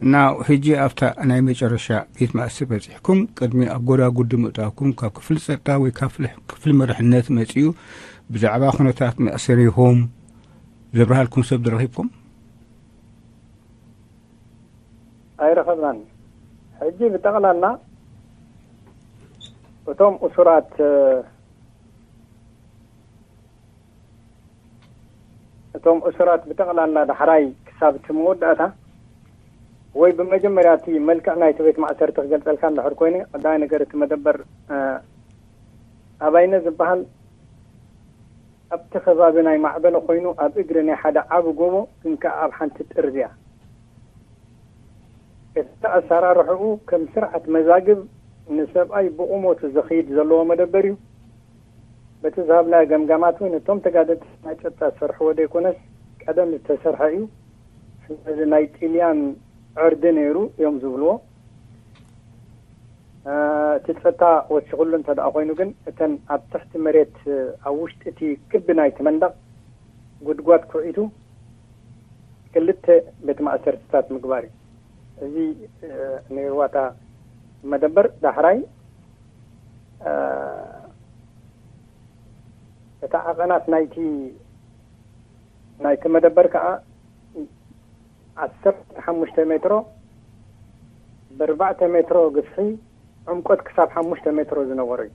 እና ሕጂ ኣብታ ናይ መጨረሻ ቤት ማእሰር በፂሕኩም ቅድሚ ኣብ ጎዳጉዲ ምእታውኩም ካብ ክፍሊ ፀጥታ ወይ ካብ ክፍሊ መርሕነት መፂኡ ብዛዕባ ኩነታት መእሰሪኹም ዘብርሃልኩም ሰብ ድረኺብኩም? ኣይረኸብናን። ሕጂ ብጠቕላላ እቶም እሱራት እቶም እሱራት ብጠቕላላ ዳሕራይ ክሳብ እቲ መወዳእታ ወይ ብመጀመርያ እቲ መልክዕ ናይቲ ቤት ማእሰርቲ ክገልጸልካ እንድሕር ኮይነ ቀዳማይ ነገር እቲ መደበር ኣባይነ ዝበሃል ኣብቲ ከባቢ ናይ ማዕበለ ኮይኑ ኣብ እግሪ ናይ ሓደ ዓቢ ጎቦ ግን ከኣ ኣብ ሓንቲ ጥርዝ እያ። እቲ ኣሰራርሕኡ ከም ስርዓት መዛግብ ንሰብኣይ ብቑመቱ ዝኸይድ ዘለዎ መደበር እዩ። በቲ ዝሃብናዮ ገምጋማት እውን እቶም ተጋደልቲ ናይ ጸጥታ ዝሰርሕዎ ዘይኮነስ ቀደም ዝተሰርሐ እዩ። ስለዚ ናይ ጥልያን ዕርዲ ነይሩ እዮም ዝብልዎ። እቲ ጸጥታ ወሲኹሉ እንተ ደኣ ኮይኑ ግን እተን ኣብ ትሕቲ መሬት ኣብ ውሽጢ እቲ ክቢ ናይቲ መንደቕ ጉድጓድ ኩዒቱ ክልተ ቤት ማእሰርትታት ምግባር እዩ። እዚ ነይርዋ እታ መደበር። ዳሕራይ እታ ዓቐናት ናይቲ ናይቲ መደበር ከዓ ዓሰርተ ሓሙሽተ ሜትሮ ብኣርባዕተ ሜትሮ ግፍሒ ዕምቆት ክሳብ ሓሙሽተ ሜትሮ ዝነበሮ እዩ።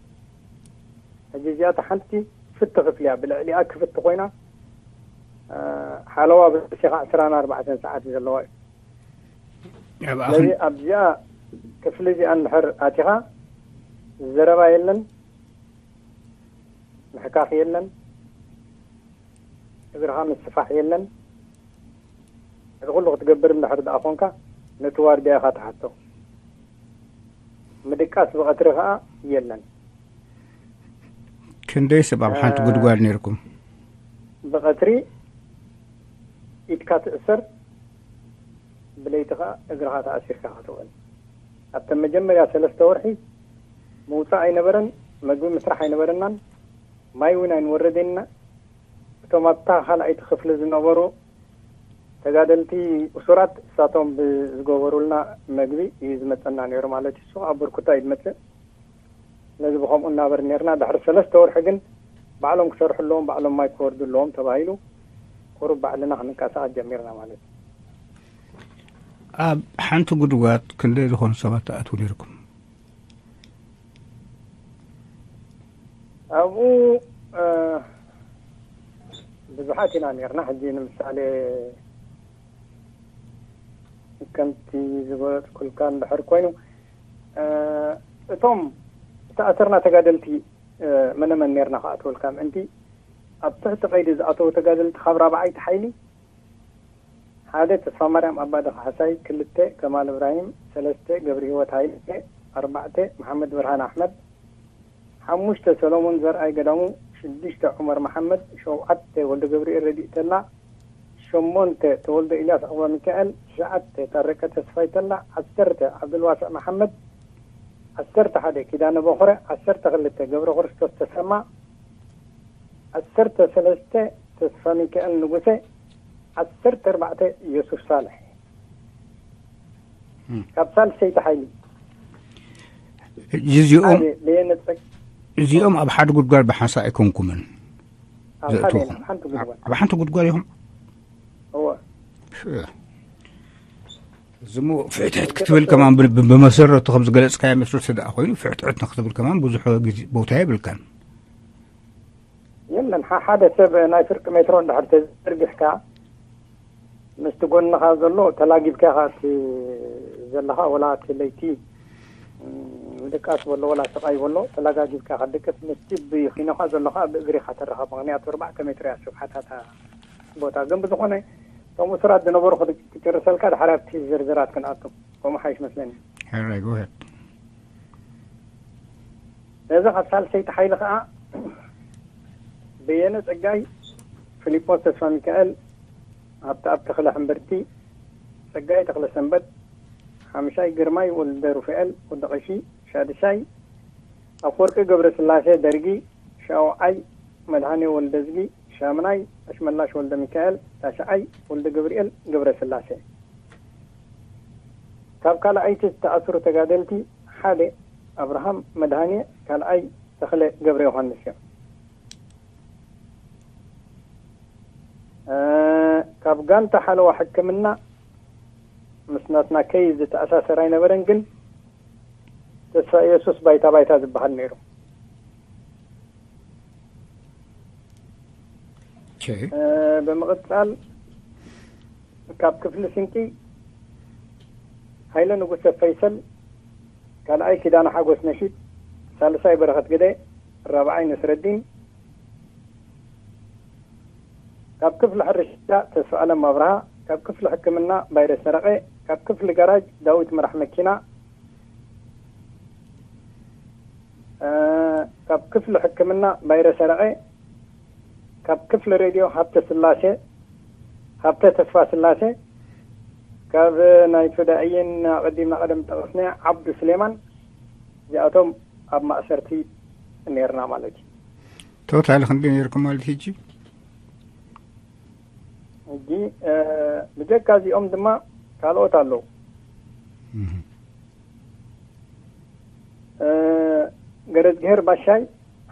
ሕጂ እዚኣ እታ ሓንቲ ክፍቲ ክፍሊ እያ። ብልዕሊኣ ክፍቲ ኮይና ሓለዋ ብሲኻ ዕስራን ኣርባዕተን ሰዓት ዘለዋ እዩ። ስለዚ ኣብዚኣ ክፍሊ እዚኣ እንድሕር ኣቲኻ ዘረባ የለን፣ ምሕካኽ የለን፣ እግርኻ ምስፋሕ የለን። እዚ ኩሉ ክትገብር እንድሕር ደኣ ኮንካ ነቲ ዋርድያ ኢኻ ትሓቶ። ምድቃስ ብቐትሪ ከኣ የለን። ክንደይ ሰብ ኣብ ሓንቲ ጉድጓድ ነይርኩም? ብቐትሪ ኢድካ ትእሰር፣ ብለይቲ ከኣ እግርኻ ተኣሲርካ ክትውዕል። ኣብተን መጀመርያ ሰለስተ ወርሒ ምውፃእ ኣይነበረን፣ መግቢ ምስራሕ ኣይነበረናን፣ ማይ እውን ኣይንወረደና። እቶም ኣብታ ካልኣይቲ ክፍሊ ዝነበሩ ተጋደልቲ እሱራት እሳቶም ብዝገበሩልና መግቢ እዩ ዝመፀና ነይሩ ማለት እዩ። እሱ ኣብ ብርኩታ እዩ ዝመፅእ። ስለዚ ብኸምኡ እናበር ነርና። ድሕሪ ሰለስተ ወርሒ ግን ባዕሎም ክሰርሑ ኣለዎም፣ ባዕሎም ማይ ክወርዱ ኣለዎም ተባሂሉ ቁሩብ ባዕልና ክንንቀሳቐስ ጀሚርና ማለት እዩ። ኣብ ሓንቲ ጉድጓድ ክንደይ ዝኾኑ ሰባት ትኣትዉ ነይርኩም? ኣብኡ እ፣ ብዙሓት ኢና ነርና። ሕጂ ንምሳሌ ከምቲ ዝገለጽኩልካ እንድሕር ኮይኑ፣ እ፣ እቶም ዝተኣሰርና ተጋደልቲ፣ እ፣ መነመን ነርና ክኣትወልካ ምእንቲ፣ ኣብ ትሕቲ ቀይዲ ዝኣተዉ ተጋደልቲ ካብ ራብዓይቲ ሓይሊ፣ ሓደ ተስፋማርያም ኣባዲ ካሕሳይ፣ ክልተ ከማል እብራሂም፣ ሰለስተ ገብረሂወት ሃይለ፣ ኣርባዕተ መሓመድ ብርሃን ኣሕመድ፣ ሓሙሽተ ሰሎሞን ዘርኣይ ገዳሙ፣ ሽዱሽተ ዑመር መሓመድ፣ ሸውዓተ ወልደ ገብርኤል ረዲእ ተላ፣ ሸሞንተ ተወልደ ኢልያስ ዑቕባ ሚካኤል፣ ትሽዓተ ታረቀ ተስፋይ ተላ፣ ዓሰርተ ዓብዱልዋስዕ መሓመድ፣ ዓሰርተ ሓደ ኪዳነ በኹረ፣ ዓሰርተ ክልተ ገብረ ክርስቶስ ተሰማ፣ ዓሰርተ ሰለስተ ተስፋ ሚካኤል ንጉሴ፣ ዓሰርተ ኣርባዕተ ዮሱፍ ሳልሕ። እም። ካብ ሳልሰይቲ ሓይሊ እዚኦም ሓደ ለየነ ጸግ- እዚኦም ኣብ ሓደ ጉድጓድ ብሓንሳ ኣይኮንኩምን ኣብ ሓደ ዘእትውኹም። ኣብ ሓንቲ ጉድጓድ። ኣብ ሓንቲ ጉድጓድ ኢኹም። እወ። እዚሞ ፍሕትሕት ክትብል ከማን ብ-፣ ብ-፣ ብመሰረቱ ከም ዝገለጽካዮ መስሎ ስለ ደኣ ኮይኑ፣ ፍሕትሕት ንክትብል ከማን ብዙሕ ግዜ ቦታ የብልካን። የለን፣ ሓ-፣ ሓደ ሰብ ናይ ፍርቂ ሜትሮ እንድሕር ተዘርጊሕካ፣ ምስቲ ጎንኻ ዘሎ ተላጊብካ ኢኻ እቲ ዘለኻ፣ ወላ እቲ ለይቲ፣ እም፣ ድቃስ በሎ፣ ወላ ስቓይ በሎ፣ ተላጋጊብካ ኢኻ ትድቅስ። ምስቲ ብኺኖኻ ዘሎ ኸኣ ብእግሪ ኢኻ ትራኸብ። ምኽንያቱ ኣርባዕተ ሜትሮ እያ ስፍሓታ እታ ቦታ። ግን ብዝኾነ፣ እቶም እሱራት ዝነበሩ ክድ-፣ ክጭርሰልካ፣ ድሓር ኣብቲ ዝርዝራት ክንኣቱ። ከምኡ ሓይሽ መስለኒ። ሕራይ፣ go ahead። ነዚ ካብ ሳልሰይቲ ሓይሊ ኸኣ በየነ ጸጋይ፣ ፊሊጶስ ተስፋ ሚካኤል፣ ሃብተኣብ ተኽለ ሕምብርቲ፣ ጸጋይ ተኽለ ሰንበት፣ ሓምሻይ ግርማይ ወልደ ሩፋኤል ወዲ ቀሺ፣ ሻድሻይ ኣፈወርቂ ገብረ ስላሴ ደርጊ፣ ሻውዓይ መድሃኔ ወልደዝጊ፣ ሻምናይ ኣሽመላሽ ወልደ ሚካኤል፣ ታሽዓይ ወልደ ገብርኤል ገብረ ስላሴ። ካብ ካልኣይቲ ዝተኣስሩ ተጋደልቲ ሓደ ኣብርሃም መድሃኔ፣ ካልኣይ ተኽለ ገብረ ዮሃንስ እዮም። እ፣ ካብ ጋንታ ሓለዋ ሕክምና ምስ ናትና ከይ ዝተኣሳሰር ኣይነበረን፣ ግን ተስፋ ኢየሱስ ባይታ ባይታ ዝበሃል ነይሩ። ኦኬ። እ፣ ብምቕጻል ካብ ክፍሊ ስንቂ ሃይለ ንጉሰ ፈይሰል፣ ካልኣይ ኪዳነ ሓጎስ ነሺጥ፣ ሳልሳይ በረኸት ግደ፣ ራብዓይ ነስረዲን፣ ካብ ክፍሊ ሕርሻ ተስፋ ኣለም ኣብርሃ፣ ካብ ክፍሊ ሕክምና ባይረ ሰረቐ፣ ካብ ክፍሊ ጋራጅ ዳዊት መራሕ መኪና፣ እ፣ ካብ ክፍሊ ሕክምና ባይረ ሰረቐ፣ ካብ ክፍሊ ሬድዮ ሃብተ ስላሴ፣ ሃብተ ተስፋ ስላሴ፣ ካብ ናይ ሶዳእየን ኣቐዲምና ቀደም ጠቐስናዮ ዓብዱ ስሌማን፣ እዚኣቶም ኣብ ማእሰርቲ ነርና ማለት እዩ። ቶታል ክንደይ ነርኩም ማለት ሕጂ? ሕጂ፣ እ፣ ብጀካ እዚኦም ድማ ካልኦት ኣለዉ። እህ። እ፣ ገረዝግሄር ባሻይ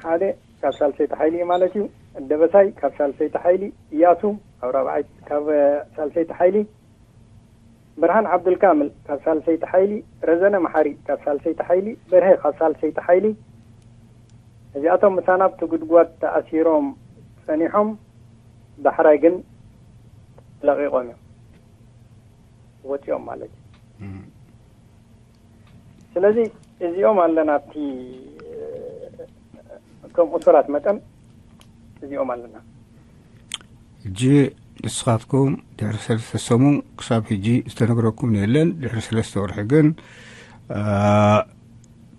ሓደ ካብ ሳልሰይቲ ሓይሊ እዩ ማለት እዩ። ደበሳይ ካብ ሳልሰይቲ ሓይሊ፣ እያሱ ካብ ራብዓይ፣ ካብ፣ እ፣ ሳልሰይቲ ሓይሊ፣ ብርሃን ዓብዱልካምል ካብ ሳልሰይቲ ሓይሊ፣ ረዘነ መሓሪ ካብ ሳልሰይቲ ሓይሊ፣ በርሀ ካብ ሳልሰይቲ ሓይሊ፣ እዚኣቶም ምሳና ኣብቲ ጉድጓድ ተኣሲሮም ጸኒሖም፣ ዳሕራይ ግን ለቒቖም እዮም፣ ወጺኦም ማለት እዩ። እም። ስለዚ እዚኦም ኣለና፣ ኣብቲ፣ እ፣ ከም እሱራት መጠን እዚኦም ኣለና። ሕጂ ንስኻትኩም ድሕሪ ሰለስተ ሰሙን ክሳብ ሕጂ ዝተነግረኩም የለን። ድሕሪ ሰለስተ ወርሒ ግን፣ እ፣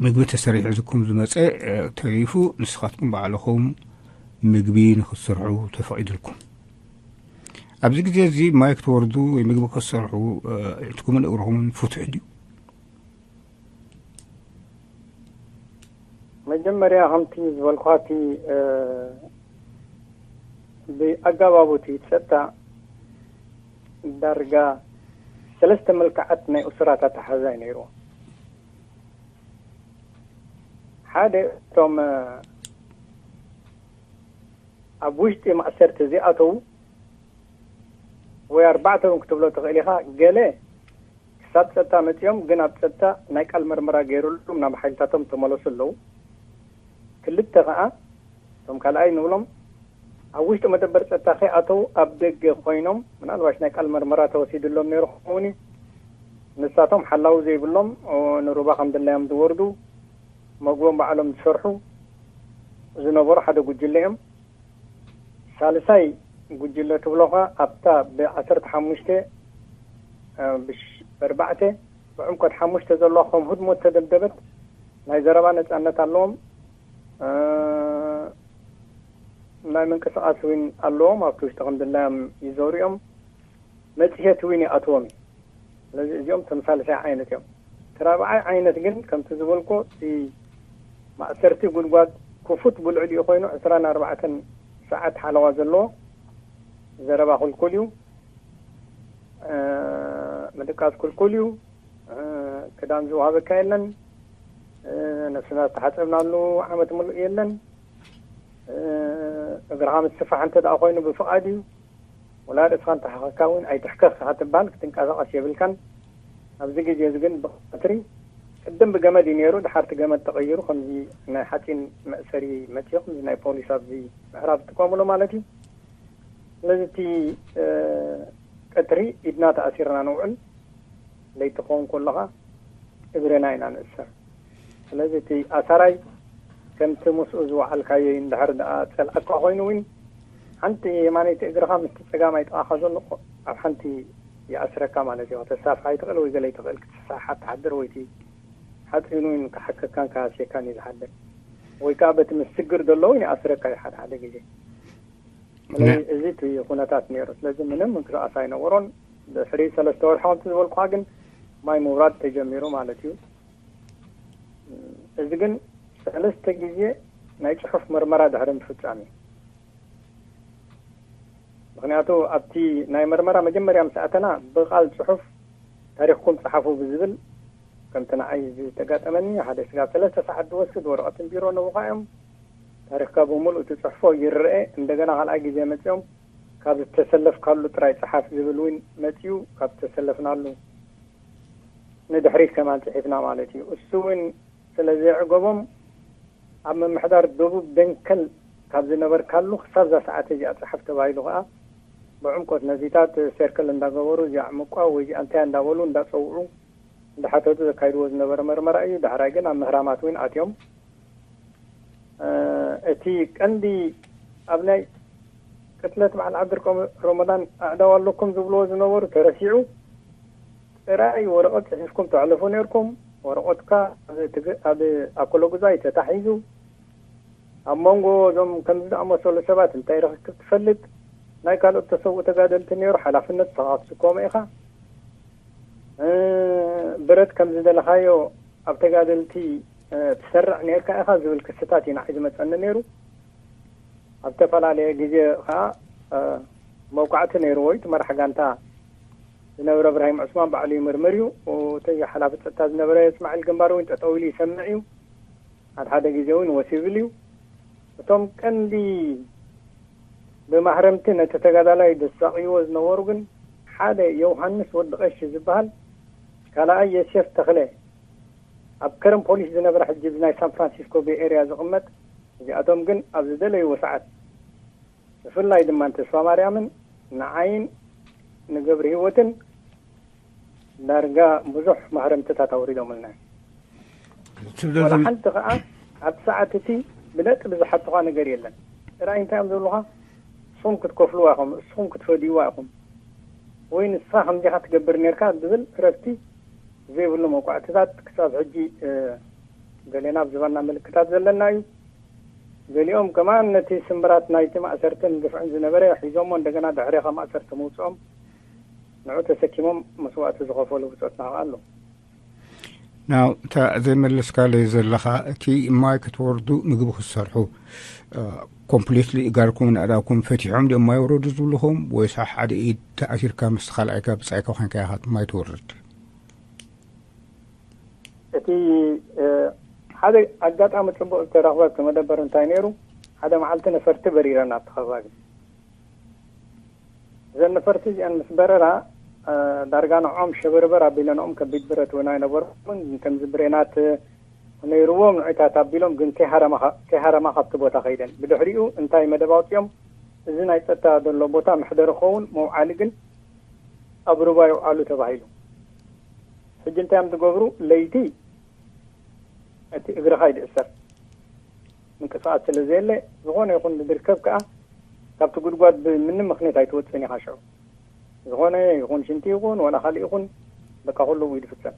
ምግቢ ተሰሪሑ ዝኩም ዝመጸ፣ እ፣ ተሪፉ ንስኻትኩም ባዕልኹም ምግቢ ንኽትሰርሑ ተፈቒዱልኩም። ኣብዚ ግዜ እዚ ማይ ክትወርዱ ወይ ምግቢ ክትሰርሑ፣ እ፣ ኣዒንትኩምን እግርኹምን ፍቱሕ ድዩ? መጀመርያ ከምቲ ዝበልኳ እቲ፣ እ፣ ብኣጋባቡ እቲ ጸጥታ ዳርጋ ሰለስተ መልክዓት ናይ እሱራት ኣተሓሕዛ እዩ ነይርዎ። ሓደ እቶም፣ እ፣ ኣብ ውሽጢ ማእሰርቲ ዘይኣተዉ ወይ ኣርባዕተ እውን ክትብሎ ትኽእል ኢኻ። ገለ ክሳብ ጸጥታ መጺኦም፣ ግን ኣብ ጸጥታ ናይ ቃል መርመራ ገይሩሎም ናብ ሓይልታቶም ተመለሱ ኣለዉ። ክልተ ኸኣ እቶም ካልኣይ ንብሎም ኣብ ውሽጢ መደበር ጸጥታ ከይኣተው ኣብ ደገ ኮይኖም፣ ምናልባሽ ናይ ቃል መርመራ ተወሲድሎም ነይሩ ክኸውን እዩ። ንሳቶም ሓላው ዘይብሎም፣ ኦ፣ ንሩባ ከም ድላዮም ዝወርዱ፣ መግቦም ባዕሎም ዝሰርሑ ዝነበሩ ሓደ ጉጅለ እዮም። ሳልሳይ ጉጅለ ትብሎ ኸኣ ኣብታ ብዓሰርተ ሓሙሽተ፣ እ፣ ብሽ-፣ ብኣርባዕተ፣ ብዕምቆት ሓሙሽተ ዘለዋ ከም ህድሞ ዝተደብደበት ናይ ዘረባ ነጻነት ኣለዎም። እ፣ ናይ ምንቅስቓስ እውን ኣለዎም። ኣብቲ ውሽጢ ከም ድላዮም ይዞሩ እዮም። መጽሔት እውን ይኣትዎም እዩ። ስለዚ እዚኦም ተመሳሳሊ ዓይነት እዮም። እቲ ራብዓይ ዓይነት ግን ከምቲ ዝበልኮ እቲ ማእሰርቲ ጉድጓድ ክፉት ብልዕሊኡ ኮይኑ ዕስራን ኣርባዕተን ሰዓት ሓለዋ ዘለዎ ዘረባ ክልኩል እዩ። እ፣ ምድቃስ ክልኩል እዩ። እ፣ ክዳን ዝወሃበካ የለን። እ፣ ነብስና ዝተሓጸብናሉ ዓመት ምሉእ የለን። እ፣ እግርኻ ምስፋሕ እንተ ደኣ ኮይኑ ብፍቓድ እዩ። ወላ ርእስኻ እንተሓኸካ እውን ኣይትሕከኽ ኢኻ ትበሃል፣ ክትንቀሳቐስ የብልካን። ኣብዚ ግዜ እዚ ግን ብቐትሪ ቅድም ብገመድ እዩ ነይሩ፣ ድሓር እቲ ገመድ ተቐይሩ ከምዚ ናይ ሓፂን መእሰሪ መፅዮ፣ ከምዚ ናይ ፖሊስ ኣብዚ ምዕራብ ዝጥቀሙሉ ማለት እዩ። ስለዚ እቲ፣ እ፣ ቀትሪ ኢድና ተኣሲርና ንውዕል፣ ለይቲ ክኸውን ከሎ ኸኣ እግርና ኢና ንእሰር። ስለዚ እቲ ኣሳራይ ከምቲ ምስኡ ዝወዓልካዮ እንድሕር ደኣ ጸልኣካ ኮይኑ እውን ሓንቲ የማነይቲ እግርኻ ምስቲ ጸጋማይ ጥቓኻ ዘሎ ኣብ ሓንቲ ይኣስረካ ማለት እዩ። ከተሳፍሓ ይትኽእል ወይ ገለ ይትኽእል፣ ክትሳሓ ትሓድር ወይ እቲ ሓጺኑ እውን ክሓከካን ክሃስየካን እዩ ዝሓድር። ወይ ከኣ በቲ ምስግር ዘሎ እውን ይኣስረካ እዩ ሓደ ሓደ ግዜ። ስለዚ ነ- እዚ እቲ ኩነታት ነይሩ። ስለዚ ምንም ምንቅስቓስ ኣይነበሮን። ድሕሪ ሰለስተ ወርሒ ከምቲ ዝበልኩኻ ግን ማይ ምውራድ ተጀሚሩ ማለት እዩ። እዚ ግን ሰለስተ ግዜ ናይ ጽሑፍ መርመራ ድሕሪ ምፍጻም እዩ። ምኽንያቱ ኣብቲ ናይ መርመራ መጀመርያ ምስ ኣተና ብቓል ጽሑፍ ታሪኽኩም ጸሓፉ ብዝብል ከምቲ ንዓይ ዝተጋጠመኒ ሓደ ስጋብ ሰለስተ ሰዓት ዝወስድ ወረቐትን ቢሮ ነብኻ እዮም። ታሪኽካ ብምሉእ ትጽሕፎ ይረኤ። እንደገና ካልኣይ ግዜ መጺኦም ካብ ዝተሰለፍካሉ ጥራይ ጸሓፍ ዝብል እውን መጺኡ ካብ ዝተሰለፍናሉ ንድሕሪት ከማን ጽሒፍና ማለት እዩ። እሱ እውን ስለ ዘዕገቦም ኣብ ምምሕዳር ደቡብ ደንከል ካብ ዝነበርካሉ ክሳብ እዛ ሰዓት እዚኣ ጸሓፍ ተባሂሉ ከኣ ብዕምቆት ነዚታት ሰርክል እንዳገበሩ እዚኣ ዕምቋ ወይ እዚኣ እንታይ እንዳበሉ እንዳጸውዑ እንዳሓተቱ ዘካይድዎ ዝነበረ መርመራ እዩ። ዳሕራይ ግን ኣብ ምህራማት እውን ኣትዮም። እ፣ እቲ ቀንዲ ኣብ ናይ ቅትለት በዓል ዓብድር ቆም-፣ ረመዳን ኣእዳው ኣለኩም ዝብልዎ ዝነበሩ ተረሲዑ ጥራይ ወረቐት ጽሒፍኩም ተሕልፉ ነይርኩም። ወረቐትካ ኣብ ትግ-፣ ኣብ ኣኮሎጉዛይ ተታሒዙ ኣብ መንጎ እዞም ከምዚ ዝኣመሰሉ ሰባት እንታይ ርኽክብ ትፈልጥ? ናይ ካልኦት ተሰውኡ ተጋደልቲ ነይሩ፣ ሓላፍነት ንስኻ ክትስከሞ ኢኻ። እ፣ ብረት ከም ዝደለኻዮ ኣብ ተጋደልቲ፣ እ፣ ትሰርዕ ነርካ ኢኻ ዝብል ክስታት እዩ ንዓይ ዝመጸኒ ነይሩ። ኣብ ዝተፈላለየ ግዜ ኸኣ፣ እ፣ መውቃዕቲ ነይርዎ እዩ። እቲ መራሕ ጋንታ ዝነበረ እብራሂም ዑስማን ባዕሉ ይምርምር እዩ። እቲ ሓላፊ ጸጥታ ዝነበረ እስማዒል ግንባር እውን ጠጠው ኢሉ ይሰምዕ እዩ። ሓደ ሓደ ግዜ እውን ወሲብል እዩ። እቶም ቀንዲ ብማህረምቲ ነቲ ተጋዳላይ ዘሳቕይዎ ዝነበሩ ግን ሓደ ዮውሃንስ ወዲ ቀሺ ዝበሃል፣ ካልኣይ የሴፍ ተኽለ፣ ኣብ ከረን ፖሊስ ዝነበረ ሕጂ ናይ ሳን ፍራንሲስኮ ቤይ ኤርያ ዝቕመጥ፣ እዚኣቶም ግን ኣብ ዝደለይዎ ሰዓት ብፍላይ ድማ ንተስፋ ማርያምን ንዓይን ንገብሪ ህይወትን ዳርጋ ብዙሕ ማህረምትታት ኣውሪዶምልና እዮም። እቲ ወላ ዝብል ሓንቲ ኸዓ ኣብቲ ሰዓት እቲ ብነጥቢ ዝሓቱኻ ነገር የለን። ጥራይ እንታይ እዮም ዝብሉኻ? ንስኹም ክትከፍልዋ ኢኹም፣ ንስኹም ክትፈድይዋ ኢኹም፣ ወይ ንስኻ ከምዚኻ ትገብር ነርካ ዝብል እረፍቲ ዘይብሉ መቋዕትታት ክሳብ ሕጂ፣ እ፣ ገሌና ኣብ ዝባንና ምልክታት ዘለና እዩ። ገሊኦም ከማን ነቲ ስምብራት ናይቲ ማእሰርትን ግፍዕን ዝነበረ ሒዞሞ እንደገና ድሕሬኻ ማእሰርቲ ምውፅኦም ንዑ ተሰኪሞም መስዋእቲ ዝኸፈሉ ብፆትና ከኣ ኣለዉ። ናው እታ ዘይመለስካለይ ዘለኻ፣ እቲ ማይ ክትወርዱ ምግቢ ክትሰርሑ፣ እ፣ ኮምፕሊትሊ እጋርኩም ንኣዳኩም ፈቲሖም ድኦም ማይ ወረዱ ዝብልኹም፣ ወይስ ሓደ ኢድ ተኣሲርካ ምስ ካልኣይካ ብጻይካ ኮንካ ኢኻ ማይ ትወርድ? እቲ፣ እ፣ ሓደ ኣጋጣሚ ጽቡቕ ዝተረኽበ እቲ መደበር እንታይ ነይሩ፣ ሓደ መዓልቲ ነፈርቲ በሪረን ኣብቲ ከባቢ። እዘን ነፈርቲ እዚኣን ምስ በረራ፣ እ፣ ዳርጋ ንዕኦም ሸበርበር ኣቢለንኦም ከቢድ ብረት እውን ኣይነበሮምን። ከምዚ ብሬናት ነይርዎም ንዕታት ኣቢሎም ግን ከይሃረማ ከይሃረማ ካብቲ ቦታ ከይደን። ብድሕሪኡ እንታይ መደብ ኣውፅኦም? እዚ ናይ ፀጥታ ዘሎ ቦታ መሕደሪ ክኸውን፣ መውዓሊ ግን ኣብ ሩባ ይውዓሉ ተባሂሉ። ሕጂ እንታይ እዮም ዝገብሩ? ለይቲ እቲ እግርኻ ይድእሰር፣ ምንቅስቃስ ስለ ዘየለ፣ ዝኾነ ይኹን ዝርከብ ከኣ ካብቲ ጉድጓድ ብምንም ምኽንያት ኣይትወፅእን ኢኻ። ሽዑ ዝኾነ ይኹን ሽንቲ ይኹን ዋላ ካልእ ይኹን፣ በቃ ኩሉ ይድፍጸም።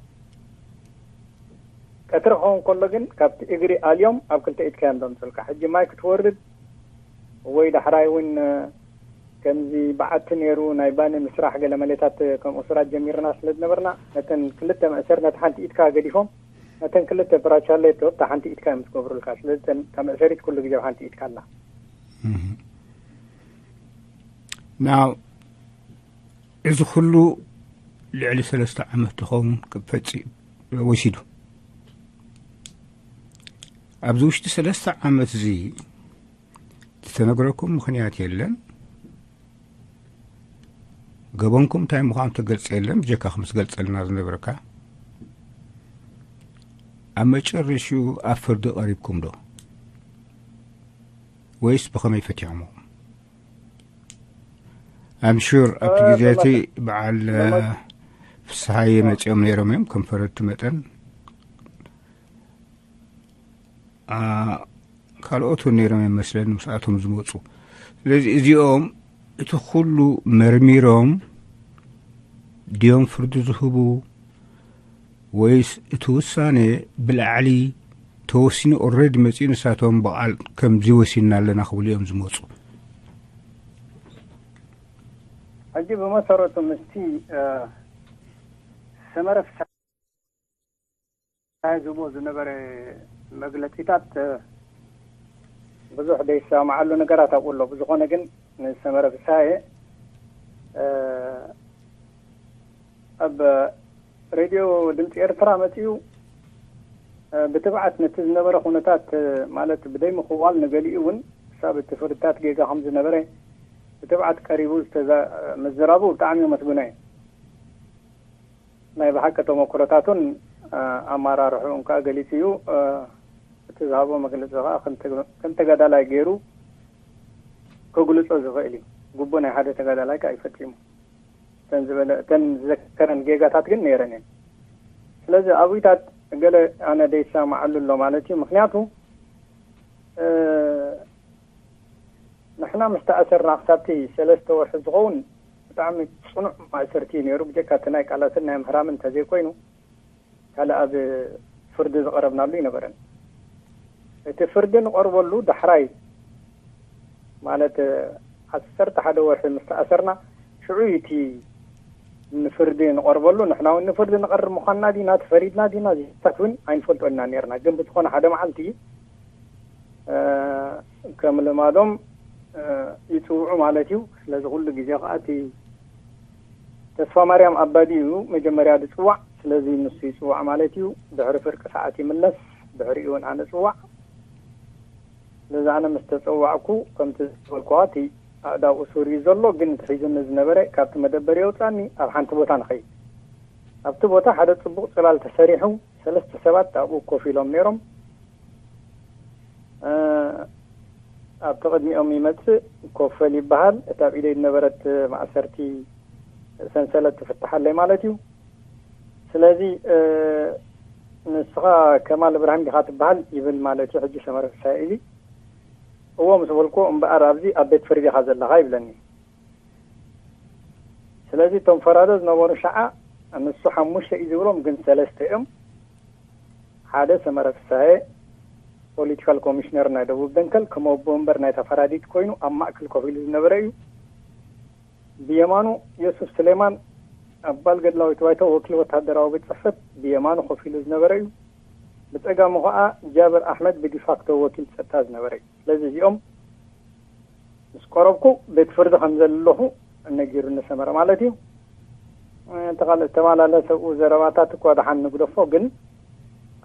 ቀትሪ ክኸውን ከሎ ግን ካብቲ እግሪ ኣልዮም ኣብ ክልተ ኢድካ እዮም ዘምጽልካ። ሕጂ ማይ ክትወርድ ወይ ዳሕራይ እውን ከምዚ በዓቲ ነይሩ ናይ ባኒ ምስራሕ ገለ መሌታት ከምኡ ስራት ጀሚርና ስለ ዝነበርና፣ ነተን ክልተ መእሰር ነቲ ሓንቲ ኢድካ ገዲፎም፣ ነተን ክልተ ብራቻሌቶ እታ ሓንቲ ኢድካ እዮም ዝገብሩልካ። ስለዚ እተን እታ መእሰሪት ኩሉ ግዜ ኣብ ሓንቲ ኢድካ ኣላ። ናው እዚ ኩሉ ልዕሊ ሰለስተ ዓመት ዝኸውን ክፈፂ ወሲዱ። ኣብዚ ውሽጢ ሰለስተ ዓመት እዚ ዝተነግረኩም ምኽንያት የለን። ገበንኩም እንታይ ምዃኑ ተገልጸ የለን፣ ብጀካ ምስ ገልጸልና ዝነበርካ። ኣብ መጨረሽኡ ኣብ ፍርዲ ቀሪብኩም ዶ? ወይስ ብኸመይ ፈቲሖሞ? ኣም ሹር ኣብቲ ግዜ እቲ በዓል ፍስሃየ መጺኦም ነይሮም እዮም ከም ፈረድቲ መጠን። ካልኦት እውን ነይሮም እዮም መስለኒ ምስኣቶም ዝመፁ። ስለዚ እዚኦም እቲ ኩሉ መርሚሮም ድዮም ፍርዲ ዝህቡ ወይስ እቲ ውሳኔ ብላዕሊ ተወሲኑ ኦልሬዲ መፂኡ ንሳቶም ብቓል ከምዚ ወሲንና ኣለና ክብሉ እዮም ዝመፁ? ሕጂ ብመሰረቱ ምስቲ ሰመረ ፍስሃ ዝህቦ ዝነበረ መግለፂታት ብዙሕ ዘይሰማማዓሉ ነገራት ኣብኡ ኣሎ። ብዝኾነ ግን ንሰመረ ፍስሃየ ኣብ ሬድዮ ድምፂ ኤርትራ መፂኡ ብትብዓት ነቲ ዝነበረ ኩነታት ማለት ብደይ ምኽዋል ንገሊኡ እውን ክሳብ እቲ ፍርድታት ጌጋ ከም ዝነበረ ብትብዓት ቀሪቡ ዝተዛ- ምዝራቡ ብጣዕሚ የመስግኖ እየ። ናይ ብሓቂ ተመክሮታቱን ኣማራርሕኡን ከዓ ገሊፁ እዩ። እቲ ዝሃቦ መግለፂ ከዓ ከም ተጋዳላይ ገይሩ ከግልፆ ዝኽእል እዩ። ግቡእ ናይ ሓደ ተጋዳላይ ከዓ እዩ ፈፂሙ። እተን ዝበለ እተን ዝዘከረን ጌጋታት ግን ነይረን እየን። ስለዚ ኣብይታት ገለ ኣነ ደይሰማማዓሉ ኣሎ ማለት እዩ። ምክንያቱ ንሕና ምስ ተኣሰርና ክሳብቲ ሰለስተ ወርሒ ዝኸውን ብጣዕሚ ፅኑዕ ማእሰርቲ እዩ ነይሩ። ብጀካ እቲ ናይ ቃላትን ናይ ምህራምን እንተዘይኮይኑ ካልእ ኣብ ፍርዲ ዝቐረብናሉ ኣይነበረን። እቲ ፍርዲ ንቐርበሉ ዳሕራይ ማለት ዓሰርተ ሓደ ወርሒ ምስ ተኣሰርና ሽዑ እቲ ንፍርዲ ንቐርበሉ። ንሕና እውን ንፍርዲ ንቐርብ ምዃንና ዲና ተፈሪድና ዲና ዜታት እውን ኣይንፈልጦ ኢና ነርና። ግን ብዝኾነ ሓደ መዓልቲ ከም ልማዶም ይፅውዑ ማለት እዩ። ስለዚ ኩሉ ግዜ ከዓ እቲ ተስፋ ማርያም ኣባዲ እዩ መጀመርያ ዝፅዋዕ። ስለዚ ንሱ ይፅዋዕ ማለት እዩ። ድሕሪ ፍርቂ ሰዓት ይምለስ። ድሕሪኡ እውን ኣነ ፅዋዕ። ስለዚ ኣነ ምስ ተፀዋዕኩ ከምቲ ዝበልኩዋ እቲ ኣእዳው እሱር እዩ ዘሎ፣ ግን እቲ ሒዙኒ ዝነበረ ካብቲ መደበር የውፃኒ ኣብ ሓንቲ ቦታ ንኸይድ። ኣብቲ ቦታ ሓደ ፅቡቕ ፅላል ተሰሪሑ ሰለስተ ሰባት ኣብኡ ኮፍ ኢሎም ነይሮም። ኣብቲ ቅድሚኦም ይመፅእ ኮፈል ይበሃል። እታ ኣብ ኢደይ ዝነበረት ማእሰርቲ ሰንሰለት ትፍትሓለይ ማለት እዩ። ስለዚ ንስኻ ከማል እብራሂም ዲኻ ትበሃል ይብል ማለት እዩ። ሕጂ ሰመረ ፍስሃየ ኢሊ እዎ ምስ በልኩዎ እምበኣር ኣብዚ ኣብ ቤት ፍርዲ ኢኻ ዘለኻ ይብለኒ። ስለዚ እቶም ፈራዶ ዝነበሩ ሸዓ ንሱ ሓሙሽተ እዩ ዝብሎም ግን ሰለስተ እዮም። ሓደ ሰመረ ፍስሃየ ፖለቲካል ኮሚሽነር ናይ ደቡብ ደንከል ከም ኣቦ ወንበር ናይ ተፈራዲት ኮይኑ ኣብ ማእከል ኮፍ ኢሉ ዝነበረ እዩ። ብየማኑ የሱፍ ስሌማን ኣባል ገድላዊት ባይቶ ወኪል ወታደራዊ ቤት ጽሕፈት ብየማኑ ኮፍ ኢሉ ዝነበረ እዩ። ብጸጋሙ ኸኣ ጃብር ኣሕመድ ብዲፋክቶ ወኪል ጸጥታ ዝነበረ እዩ። ስለዚ እዚኦም ምስ ቀረብኩ ቤት ፍርዲ ከም ዘለኹ ነጊሩኒ ሰመረ ማለት እዩ። እቲ ካልእ ዝተመላለሰ ኣብኡ ዘረባታት እኳ ደሓን ንግደፎ፣ ግን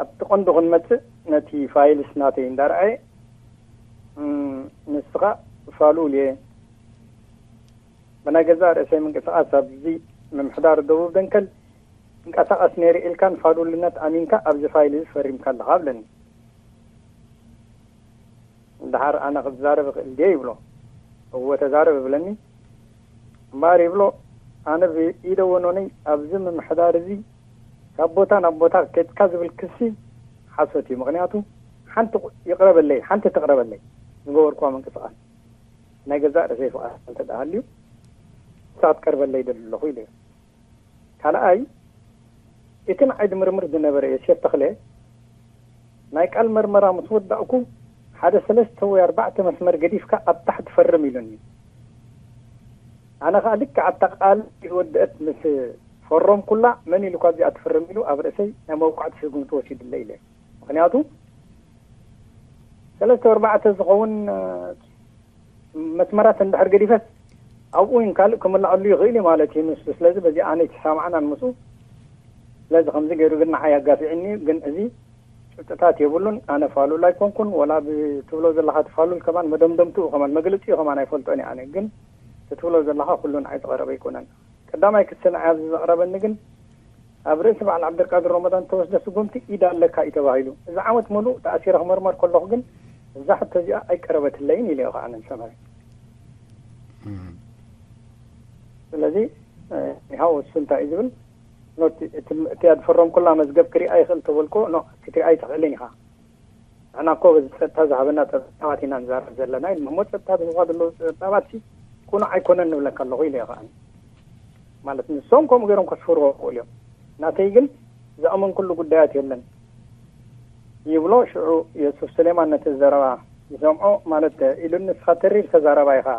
ኣብቲ ቀንዱ ክንመጽእ ነቲ ፋይልስ ናተይ እንዳረኣየ ንስኻ ፋሉል እየ ብናይ ገዛእ ርእሰይ ምንቅስቃስ ኣብዚ ምምሕዳር ደቡብ ደንከል ይንቀሳቐስ ነይሩ ኢልካ ንፋዱልነት ኣሚንካ ኣብዚ ፋይል እዚ ፈሪምካ ኣለኻ ኣብለኒ። ደሓር ኣነ ክዛረብ እኽእል ድየ ይብሎ። እወ ተዛረብ እብለኒ። እምበኣር ይብሎ፣ ኣነ ብኢደ ወኖነይ ኣብዚ ምምሕዳር እዚ ካብ ቦታ ናብ ቦታ ኬድካ ዝብል ክሲ ሓሶት እዩ። ምኽንያቱ ሓንቲ ይቕረበለይ፣ ሓንቲ ትቕረበለይ ዝገበርኩዋ ምንቅስቓስ ናይ ገዛእ ርእሰይ ፍቓድ እንተ ደኣ ሃልዩ ንሳ ክትቀርበለይ ይደሊ ኣለኹ ኢለ። ካልኣይ፣ እቲ ንዓይ ድምርምር ዝነበረ ዮሴፍ ተኽለ ናይ ቃል መርመራ ምስ ወዳእኩ ሓደ ሰለስተ ወይ ኣርባዕተ መስመር ገዲፍካ ኣብ ታሕቲ ፈርም ኢሉኒ። ኣነ ኸኣ ልክዕ ኣብታ ቃል ዝወደአት ምስ ፈረምኩላ መን ኢሉካ እዚኣ ትፍርም ኢሉ ኣብ ርእሰይ ናይ መውቃዕቲ ስጉምቲ ወሲዱለይ ኢለ። ምኽንያቱ ሰለስተ ኣርባዕተ ዝኸውን መስመራት እንድሕር ገዲፈስ ኣብኡ እውን ካልእ ክምልኣሉ ይኽእል እዩ ማለት እዩ ንሱ። ስለዚ በዚ ኣነ ኣይተሰማማዕናን ምስኡ። ስለዚ ከምዚ ገይሩ ግን ንዓይ ኣጋፊዕኒ እዩ። ግን እዚ ጭብጥታት የብሉን። ኣነ ፋሉል ኣይኮንኩን። ወላ ብትብሎ ዘለኻ እቲ ፋሉል ከማን መደምደምትኡ ከማን መግለጺኡ ከማን ኣይፈልጦን እየ። ኣነ ግን እቲ ትብሎ ዘለኻ ኩሉ ንዓይ ዝቐረበ ኣይኮነን። ቀዳማይ ክሲ ንዓይ ኣብዚ ዘቕረበኒ ግን ኣብ ርእሲ በዓል ዓብደልቃድር ረመዳን ዝተወስደ ስጉምቲ ኢድ ኣለካ እዩ ተባሂሉ። እዚ ዓመት ሙሉእ ተኣሲረ ክመርመር ከለኹ ግን እዛ ሕቶ እዚኣ ኣይቀረበትለይን ኢለዮ ከዓ ነንሰመረ። ስለዚ ኒሃው እሱ እንታይ እዩ ዝብል ኖት እቲ እቲ ዝፈረምኩላ መዝገብ ክሪኣ ይኽእል ተበልኮ ኖ ክትሪኣ ኣይትኽእልን ኢኻ። ንሕና እኮ በዚ ጸጥታ ዝሃበና ጸብጻባት ኢና ንዛረብ ዘለና ኢሉ። እሞ ጸጥታ ዝህብኻ ዘለዉ ጸብጻባት ሲ ቅኑዕ ኣይኮነን ንብለካ ኣለኹ ኢለ እየ ከኣ። ማለት ንሶም ከምኡ ገይሮም ከስፍርዎ ይኽእሉ እዮም። ናተይ ግን ዝኣመንኩሉ ጉዳያት የለን ይብሎ። ሽዑ የሱፍ ስሌማን ነቲ ዘረባ ይሰምዖ ማለት ኢሉ ንስኻ ተሪር ተዛራባይ ኢኻ።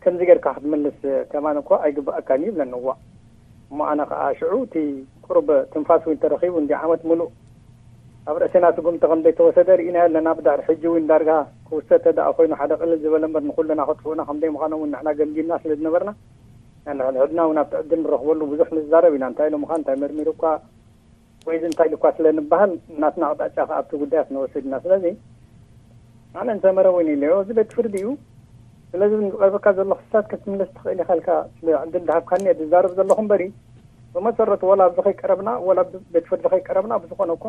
ከምዚ ጌርካ ክትምልስ ከማን እኮ ኣይግባኣካን እዩ ይብለኒ። እዋእ እሞ ኣነ ከኣ ሽዑ እቲ ቁሩብ ትንፋስ እውን ተረኺቡ እንዲ ዓመት ሙሉእ ኣብ ርእስና ስጉምቲ ከም ዘይተወሰደ ርኢናዮ ኣለና። ብድሕሪ ሕጂ እውን ዳርጋ ክውሰድ ተደኣ ኮይኑ ሓደ ቅልል ዝበለ እምበር ንኹልና ከጥፍኡና ከም ዘይምዃኖም እውን ንሕና ገምጊምና ስለ ዝነበርና ንሕድሕድና እውን ኣብቲ ዕድል ንረኽበሉ ብዙሕ ንዛረብ ኢና። እንታይ ኢሎምኻ እንታይ መርሚሩ እኳ ወይ እዚ እንታይ ኢሉ እኳ ስለ ንበሃል ናትና ኣቕጣጫ ከኣ ኣብቲ ጉዳያት ንወስድ ኢና። ስለዚ ኣነ ንሰመረ እውን ኢለዮ እዚ ቤት ፍርዲ እዩ። ስለዚ ዝቐርበካ ዘሎ ክስታት ክትምልስ ትኽእል ኢኻ ኢልካ ስለ ዕድል ዝሃብካኒ እየ ዝዛረብ ዘለኹ እምበሪ ብመሰረቱ ወላ ኣብዚ ከይቀረብና ወላ ኣብ ቤት ፍርዲ ከይቀረብና ብዝኾነ እኮ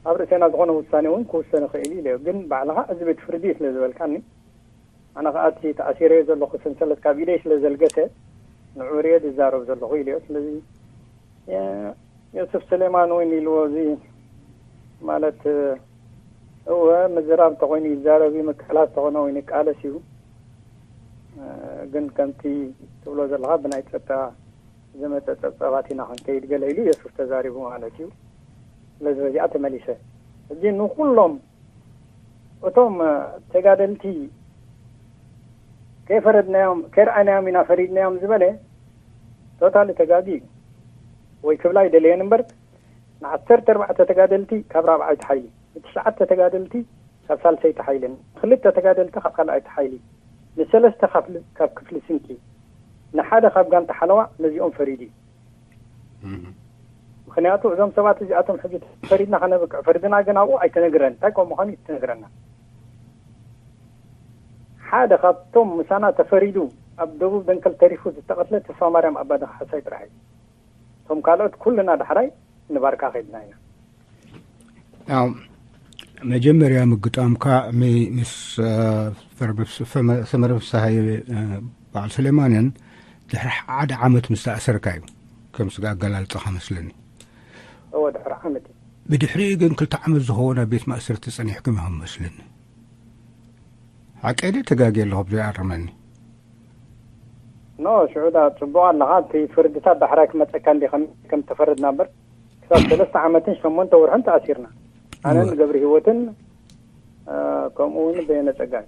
ኣብ ርእሰና ዝኾነ ውሳኔ እውን ክውሰን ይኽእል እዩ ኢለዮ። ግን ባዕልኻ እዚ ቤት ፍርዲ እዩ ስለ ዝበልካኒ ኣነ ከኣ እቲ ተኣሲረዮ ዘለኹ ሰንሰለት ካብ ኢደይ ስለ ዘልገሰ ንዑ ርእየ ዝዛረብ ዘለኹ ኢለዮ። ስለዚ የሱፍ ስሌማን እውን ኢልዎ እዚ ማለት እወ ምዝራብ እንተኾይኑ ይዛረብ እዩ፣ ምቅላስ እንተኾነ እውን ይቃለስ እዩ። ግን ከምቲ ትብሎ ዘለኻ ብናይ ጸጥታ ዝመጸ ጸብጻባት ኢና ክንከይድ ገለ ኢሉ የሱፍ ተዛሪቡ ማለት እዩ። ስለዚ በዚኣ ተመሊሰ። ሕጂ ንኹሎም እቶም ተጋደልቲ ከይፈረድናዮም ከይረኣናዮም ኢና ፈሪድናዮም ዝበለ ቶታሊ ተጋጊ እዩ ወይ ክብላ ይደለየን እምበር ንዓሰርተ ኣርባዕተ ተጋደልቲ ካብ ራብዓይቲ ሓይሊ ንትሽዓተ ተጋደልቲ ካብ ሳልሰይቲ ሓይልን ክልተ ተጋደልቲ ካብ ካልኣይቲ ሓይሊ ንሰለስተ ካብ ክፍሊ ስንቂ ንሓደ ካብ ጋንታ ሓለዋ ነዚኦም ፈሪዱ እዩ። ምኽንያቱ እዞም ሰባት እዚኣቶም ሕጂ ፈሪድና ከነብቅዕ ፈሪድና ግን ኣብኡ ኣይተነግረን እንታይ ከም ምዃኑ ይትነግረና። ሓደ ካብቶም ምሳና ተፈሪዱ ኣብ ደቡብ ደንከል ተሪፉ ዝተቐትለ ተስፋ ማርያም ኣባዲ ካሕሳይ ጥራሕ እዩ። እቶም ካልኦት ኩልና ዳሕራይ ንባርካ ከድና ኢና። ያው መጀመርያ ምግጣምካ ምስ ሰመረ ፍስሃየ በዓል ሰሌማንን ድሕሪ ሓደ ዓመት ምስ ተኣሰርካ እዩ። ከም ስጋ ኣገላልጻኻ መስለኒ። እወ ድሕሪ ዓመት እዩ። ብድሕሪኡ ግን ክልተ ዓመት ዝኸውን ኣብ ቤት ማእሰርቲ ጸኒሕኩም ኢኹም መስለኒ። ሓቀይ ድየ ተጋግየ ኣለኹ ብዘይ ኣርመኒ? ኖ ሽዑ ዳ ጽቡቕ ኣለኻ። እቲ ፍርድታት ዳሕራይ ክመጸካ እንዲ ከም ከም ተፈረድና እምበር ክሳብ ሰለስተ ዓመትን ሸሞንተ ወርሕን ተኣሲርና። ኣነን ገብረ ህይወትን ከምኡ እውን በየነ ጸጋይ።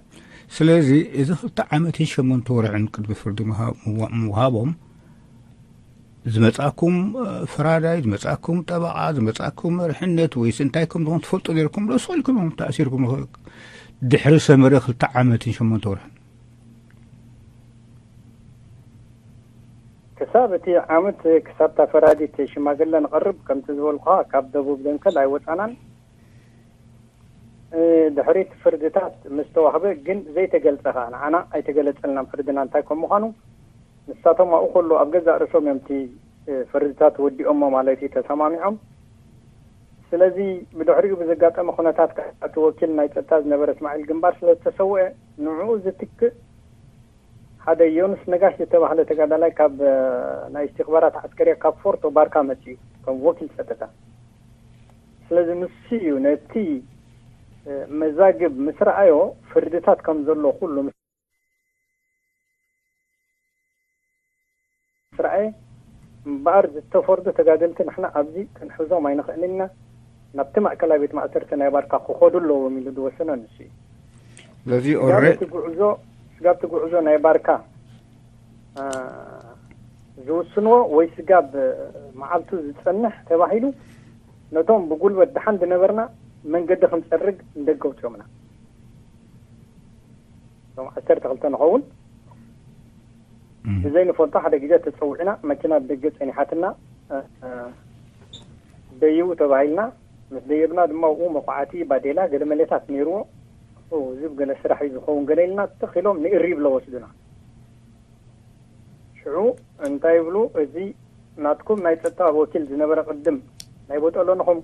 ስለዚ እዚ ክልተ ዓመትን ሸሞንተ ወርሕን ቅድሚ ፍርዲ ምውሃቦም ዝመጻኩም ፈራዳይ ዝመጻኩም ጠበቓ ዝመጻኩም መርሕነት ወይስ እንታይ ከም ዝኾን ትፈልጡ ነርኩም ዶ ስቕ ኢልኩም ኢኹም ተኣሲርኩም ድሕሪ ሰመረ ክልተ ዓመትን ሸሞንተ ወርሕን? ክሳብ እቲ ዓመት ክሳብ እታ ፈራዲት ሽማግለ ንቐርብ ከምቲ ዝበልኩኻ ካብ ደቡብ ደንከል ኣይወጻናን። ድሕሪት ፍርድታት ምስ ተዋህበ ግን ዘይተገልጸ ኸኣ ንዓና ኣይተገለጸልናን ፍርድና እንታይ ከም ምዃኑ ንሳቶም ኣብኡ ከሎ ኣብ ገዛእ ርእሶም እዮም እቲ ፍርድታት ወዲኦሞ ማለት እዩ፣ ተሰማሚዖም። ስለዚ ብድሕሪኡ ብዘጋጠመ ኩነታት፣ እቲ ወኪል ናይ ጸጥታ ዝነበረ እስማዒል ግንባር ስለ ዝተሰውአ፣ ንዕኡ ዝትክእ ሓደ ዮኑስ ነጋሽ ዝተባህለ ተጋዳላይ ካብ ናይ እስትኽባራት ዓስከርያ ካብ ፎርቶ ባርካ መጺኡ ከም ወኪል ጸጥታ። ስለዚ ንሱ እዩ ነቲ መዛግብ ምስ ረኣዮ፣ ፍርድታት ከም ዘሎ ኩሉ ምስ ረኣየ፣ እምበኣር ዝተፈርዱ ተጋደልቲ ንሕና ኣብዚ ክንሕዞም ኣይንኽእልን ኢና፣ ናብቲ ማእከላይ ቤት ማእሰርቲ ናይ ባርካ ክኸዱ ኣለዎም ኢሉ ዝወሰነ ንሱ እዩ። ስለዚ ስጋብ ኦረ እቲ ጉዕዞ ስጋብ እቲ ጉዕዞ ናይ ባርካ አ፣ ዝውስንዎ ወይ ስጋብ መዓልቱ ዝጸንሕ ተባሂሉ፣ ነቶም ብጉልበት ደሓን ዝነበርና መንገዲ ክንጸርግ ንደገ ኣውጺኦምና። እቶም ዓሰርተ ክልተ ንኸውን። ብዘይንፈልጦ ሓደ ግዜ ተጸዊዕና፣ መኪና ብደገ ጸኒሓትና፣ እ፣ እ፣ ደይቡ ተባሂልና። ምስ ደየብና ድማ፣ ኣብኡ መኹዓቲ፣ ባዴላ፣ ገለ መለታት ነይርዎ። ኦ፣ እዚ ገለ ስራሕ እዩ ዝኸውን ገለ ኢልና ትኽ ኢሎም ንእሪ ብሎ ወስዱና። ሽዑ እንታይ ይብሉ፣ እዚ ናትኩም ናይ ጸጥታ ወኪል ዝነበረ ቅድም ናይ ቦጠሎንኹም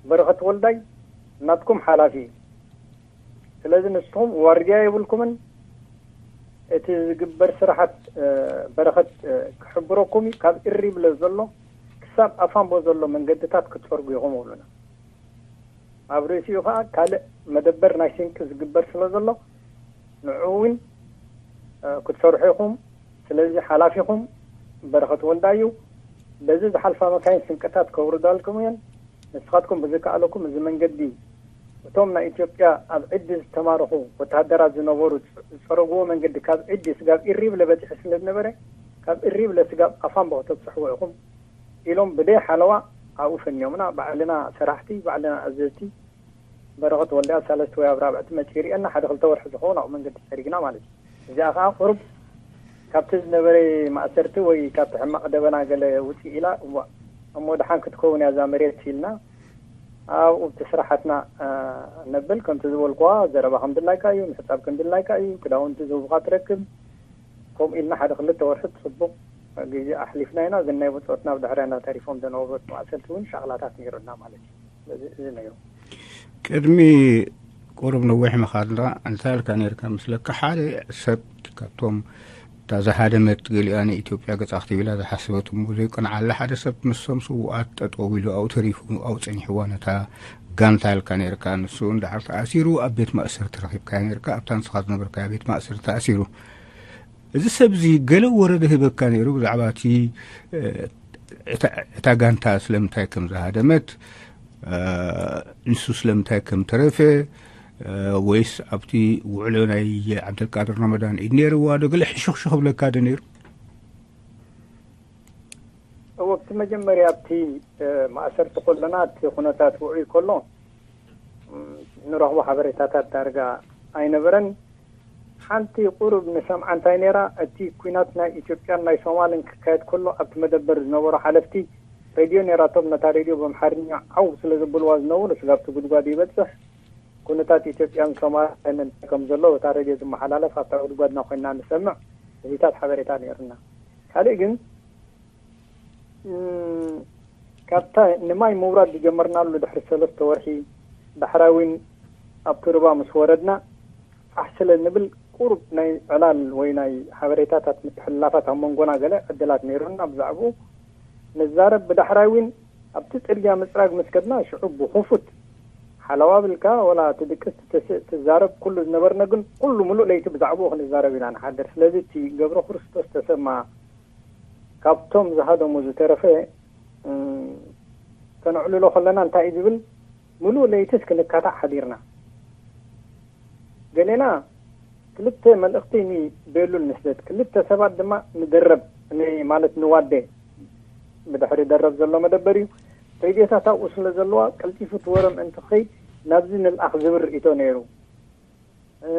በረኸት ወልዳይ ናትኩም ሓላፊ እዩ። ስለዚ ንስኹም ዋርድያ የብልኩምን፣ እቲ ዝግበር ስራሓት፣ እ፣ በረኸት፣ እ፣ ክሕብረኩም እዩ። ካብ እሪ ብለ ዘሎ ክሳብ ኣፋምቦ ዘሎ መንገድታት ክትጸርጉ ኢኹም ይብሉና። ኣብ ርእሲኡ ኸኣ ካልእ መደበር ናይ ስንቂ ዝግበር ስለ ዘሎ ንዕኡ እውን፣ እ፣ ክትሰርሑ ኢኹም። ስለዚ ሓላፊኹም በረኸት ወልዳይ እዩ። በዚ ዝሓልፋ መካይን ስንቅታት ከውርዳልኩም እየን። ንስኻትኩም ብዝከኣለኩም እዚ መንገዲ፣ እቶም ናይ ኢትዮጵያ ኣብ ዕዲ ዝተማረኹ ወተሃደራት ዝነበሩ ዝጸረግዎ መንገዲ ካብ ዕዲ ስጋብ ኢሪብለ በጺሑ ስለ ዝነበረ፣ ካብ ኢሪብለ ስጋብ ኣፋምቦ ከተብጽሕዎ ኢኹም ኢሎም ብደይ ሓለዋ ኣብኡ ፈንዮምና። ባዕልና ሰራሕቲ፣ ባዕልና ኣዘዝቲ፣ በረኸት ወልዳይ ኣብ ሳለስቲ ወይ ኣብ ራብዕቲ መጺኡ ይርእየና። ሓደ ክልተ ወርሒ ዝኸውን ኣብኡ መንገዲ ጸሪግና ማለት እዩ። እዚኣ ኸዓ ቁሩብ ካብቲ ዝነበረ ማእሰርቲ ወይ ካብቲ ሕማቕ ደበና ገለ ውጽእ ኢላ፣ እሞ፣ እሞ ደሓን ክትከውን እያ እዛ መሬት ኢልና፣ ኣብኡ እቲ ስራሓትና፣ እ፣ ነብል። ከምቲ ዝበልኩዋ፣ ዘረባ ከም ድላይካ እዩ፣ ምሕጻብ ከም ድላይካ እዩ፣ ክዳውንቲ ዝህቡኻ ትረክብ። ከምኡ ኢልና ሓደ ክልተ ወርሒ ጽቡቕ ግዜ ኣሕሊፍና ኢና። ግን ናይ ብጾትና ኣብ ድሕሪያ እንዳተሪፎም ዝነበሩ ማእሰርቲ እውን ሻቕላታት ነይሩና ማለት እዩ። ስለዚ እዚ ነይሩ። ቅድሚ ቁሩብ ነዊሕ ምኻድና እንታይ ኢልካ ነይርካ መስለካ? ሓደ ሰብ ካብቶም እታ ዝሃደመት ገሊኣ ንኢትዮጵያ ገጻ ክትብል እያ ዝሓሰበት እሞ ዘይቀንዓላ ሓደ ሰብ ምስቶም ስዉኣት ጠጠው ኢሉ ኣብኡ ተሪፉ ኣብኡ ጸኒሕዋ ነታ ጋንታ ኢልካ ነይርካ። ንሱ እንድሕር ተኣሲሩ ኣብ ቤት ማእሰርቲ ረኺብካዮ ነይርካ፣ ኣብታ ንስኻ ዝነበርካዮ ቤት ማእሰርቲ ተኣሲሩ። እዚ ሰብ እዚ ገለ ወረ ዶ ሂበካ ነይሩ ብዛዕባ እቲ፣ እ፣ እታ፣ እታ ጋንታ ስለምንታይ ከም ዝሃደመት፣ እ፣ ንሱ ስለምንታይ ከም ተረፈ፣ እ፣ ወይስ ኣብቲ ውዕሎ ናይ ዓብደልቃድር ረመዳን ኢድ ነይርዋ ዶ? ገለ ሕሹኽሹኽ ብለካ ዶ ነይሩ? እወ፣ ኣብቲ መጀመርያ ኣብቲ፣ እ፣ ማእሰርቲ ከሎና እቲ ኩነታት ውዑይ ከሎ፣ እም፣ ንረኽቦ ሓበሬታታት ዳርጋ ኣይነበረን። ሓንቲ ቁሩብ ንሰምዓ እንታይ ነይራ፣ እቲ ኲናት ናይ ኢትዮጵያን ናይ ሶማልን ክካየድ ከሎ ኣብቲ መደበር ዝነበሩ ሓለፍቲ ሬድዮ ነይራቶም። ነታ ሬድዮ ብኣምሓርኛ ዓው ስለ ዘብልዋ ዝነበሩ፣ ስጋብቲ ጉድጓድ ይበጽሕ፣ ኩነታት ኢትዮጵያን ሶማልን እንታይ ከም ዘሎ በታ ሬድዮ ዝመሓላለፍ ኣብታ ጉድጓድና ኮይንና ንሰምዕ፣ እዚታት ሓበሬታ ነይሩና። ካልእ ግን፣ እም፣ ካብታ ንማይ ምውራድ ዝጀመርናሉ ድሕሪ ሰለስተ ወርሒ፣ ዳሕራይ እውን ኣብቲ ሩባ ምስ ወረድና፣ ፋሕ ስለ ንብል ቁሩብ ናይ ዕላል ወይ ናይ ሓበሬታታት ምትሕልላፋት ኣብ መንጎና ገለ ዕድላት ነይሩና። ብዛዕባኡ ንዛረብ። ብዳሕራይ እውን ኣብቲ ጽርግያ ምጽራግ ምስ ከድና፣ ሽዑ ብኽፉት ሓለዋ ብልካ፣ ወላ ትድቅስ ትተስእ ትዛረብ፣ ኩሉ ዝነበርና ግን ኩሉ ምሉእ ለይቲ ብዛዕባኡ ክንዛረብ ኢና ንሓድር። ስለዚ እቲ ገብረ ክርስቶስ ተሰማ ካብቶም ዝሃደሙ ዝተረፈ፣ እም፣ ከነዕልሎ ከለና እንታይ እዩ ዝብል፣ ምሉእ ለይትስ ክንካታዕ ሓዲርና። ገሌና ክልተ መልእኽቲ ንቤሉል ንስደድ፣ ክልተ ሰባት ድማ ንደረብ፣ ን-፣ ማለት ንዋደ ብድሕሪ ደረብ ዘሎ መደበር እዩ። ሬድዮታት ኣብኡ ስለ ዘለዋ፣ ቀልጢፉ እቲ ወረ ምእንቲ ክኸይድ ናብዚ ንልኣኽ ዝብል ርእይቶ ነይሩ። እ፣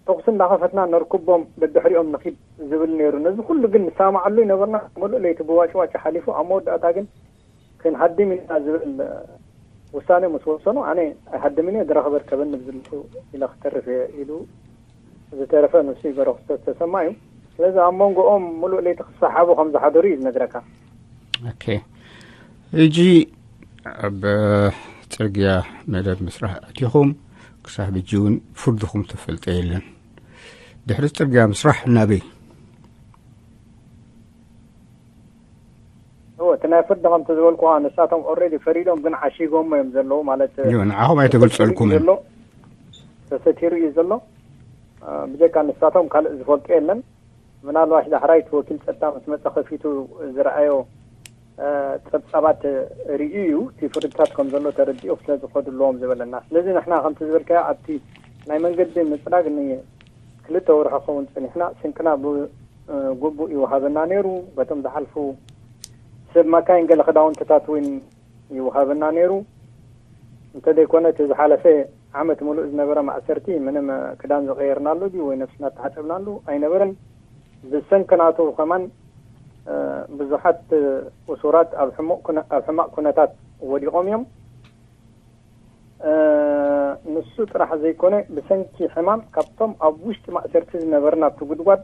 ተኹሲ እንዳኸፈትና ነርክቦም፣ ደድሕሪኦም ንኺድ ዝብል ነይሩ። ነዚ ኩሉ ግን ንሰማማዓሉ ይነበርና። ምሉእ ለይቲ ብዋጭዋጭ ሓሊፉ፣ ኣብ መወዳእታ ግን ክንሃድም ኢና ዝብል ውሳነ ምስ ወሰኑ፣ ኣነ ኣይሃድምን እየ፣ ድረኽበ ርከበኒ ብዝልኩ ኢለ ክተርፍ እየ ኢሉ ዝተረፈ ንሱ ይበረኽቶ ተሰማ እዩ። ስለዚ ኣብ መንጎኦም ምሉእ ለይቲ ክሰሓቡ ከም ዝሓደሩ እዩ ዝነግረካ። ኦኬ። ሕጂ ኣብ ጽርግያ መደብ ምስራሕ ኣቲኹም፣ ክሳብ ሕጂ እውን ፍርድኹም ተፈልጠ የለን። ድሕሪ ጽርግያ ምስራሕ ናበይ? እወ፣ እቲ ናይ ፍርዲ ከምቲ ዝበልኩኻ፣ ንሳቶም ኦልሬዲ ፈሪዶም ግን ዓሺጎሞ እዮም ዘለዉ። ማለት እዩ፣ ንዓኹም ኣይተገልጸልኩምን። ተሰቲሩ እዩ ዘሎ። ተሰቲሩ እዩ ዘሎ። አ፣ ብጀካ ንሳቶም ካልእ ዝፈልጦ የለን። ምናልባሽ ዳሕራይ እቲ ወኪል ጸጥታ ምስ መጸ ከፊቱ ዝረኣዮ፣ አ፣ ጸብጻባት ርእዩ እዩ እቲ ፍርድታት ከም ዘሎ ተረዲኡ ስለ ዝኸዱ ኣለዎም ዝበለና። ስለዚ ንሕና ከምቲ ዝበልካዮ ኣብቲ ናይ መንገዲ ምጽራግ ንክልተ ወርሒ ክኸውን ጸኒሕና፣ ስንቅና ብ-፣ እ፣ ግቡእ ይወሃበና ነይሩ። በቶም ዝሓልፉ ሰብ መካይን ገለ ክዳውንትታት እውን ይወሃበና ነይሩ። እንተዘይኮነ እቲ ዝሓለፈ ዓመት ሙሉእ ዝነበረ ማእሰርቲ ምንም ክዳን ዝቐየርናሉ ድዩ ወይ ነብስና እተሓጸብናሉ ኣይነበረን። ብሰንኪ ናቱ ከማን፣ እ፣ ብዙሓት እሱራት ኣብ ሕሙቕ ኩነ-፣ ኣብ ሕማቕ ኩነታት ወዲቖም እዮም። እ፣ ንሱ ጥራሕ ዘይኮነ ብሰንኪ ሕማም ካብቶም ኣብ ውሽጢ ማእሰርቲ ዝነበርና ኣብቲ ጉድጓድ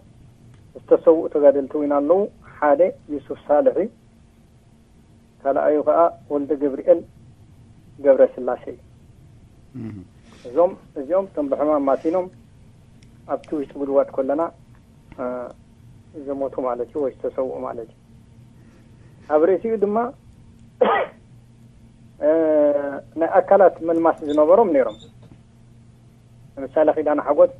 ዝተሰውኡ ተጋደልቲ እውን ኣለዉ። ሓደ ዩሱፍ ሳልሕ እዩ። ካልኣዩ ኸኣ ወልደ ገብርኤል ገብረ ስላሴ እዩ። እዞም፣ እዚኦም እቶም ብሕማም ማቲኖም ኣብቲ ውሽጢ ጉድጓድ ከለና፣ እ፣ ዝሞቱ ማለት እዩ ወይ ዝተሰውኡ ማለት እዩ። ኣብ ርእሲኡ ድማ፣ እ፣ ናይ ኣካላት ምልማስ ዝነበሮም ነይሮም። ንምሳሌ ኪዳነ ሓጎስ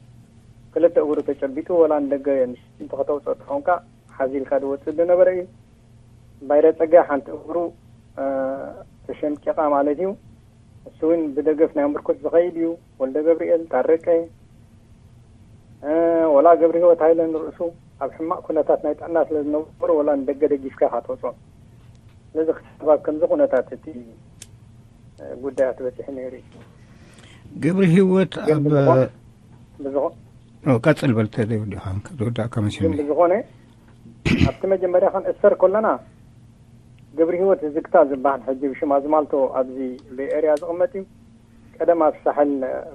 ክልተ እግሩ ተጨቢጡ ወላ ንደገ ንሽንቲ ከተውፅኦ ተኾንካ ሓዚልካ ዝወፅእ ዝነበረ እዩ። ባይረ ጸጋይ ሓንቲ እግሩ፣ እ፣ ተሸምቂቓ ማለት እዩ። እሱ እውን ብደገፍ ናይ ምርኩስ ዝኸይድ እዩ። ወልደ ገብርኤል ታረቀ፣ እ፣ ወላ ገብረ ህይወት ሃይለ ንርእሱ ኣብ ሕማቕ ኩነታት ናይ ጥዕና ስለ ዝነበሩ ወላ ንደገ ደጊፍካ ኢኻ ትወፅኦ። ስለዚ ክሳብ ኣብ ከምዚ ኩነታት እቲ፣ እ፣ ጉዳያት በፂሑ ነይሩ እዩ። ገብረ ህይወት ግን ኣብ ብዝኾ-፣ ብዝኾ-፣ ኦ፣ ቀጽል በል ተዘይወዲኻ፣ ዝወዳእካ ግን መሲሉኒ። ብዝኾነ ኣብቲ መጀመርያ ክንእሰር ከለና ገብረ ህይወት ዝግታ ዝበሃል ሕጂ ብሽም ኣዝማልቶ ኣብዚ ቤይ ኤርያ ዝቕመጥ እዩ። ቀደም ኣብ ሳሕል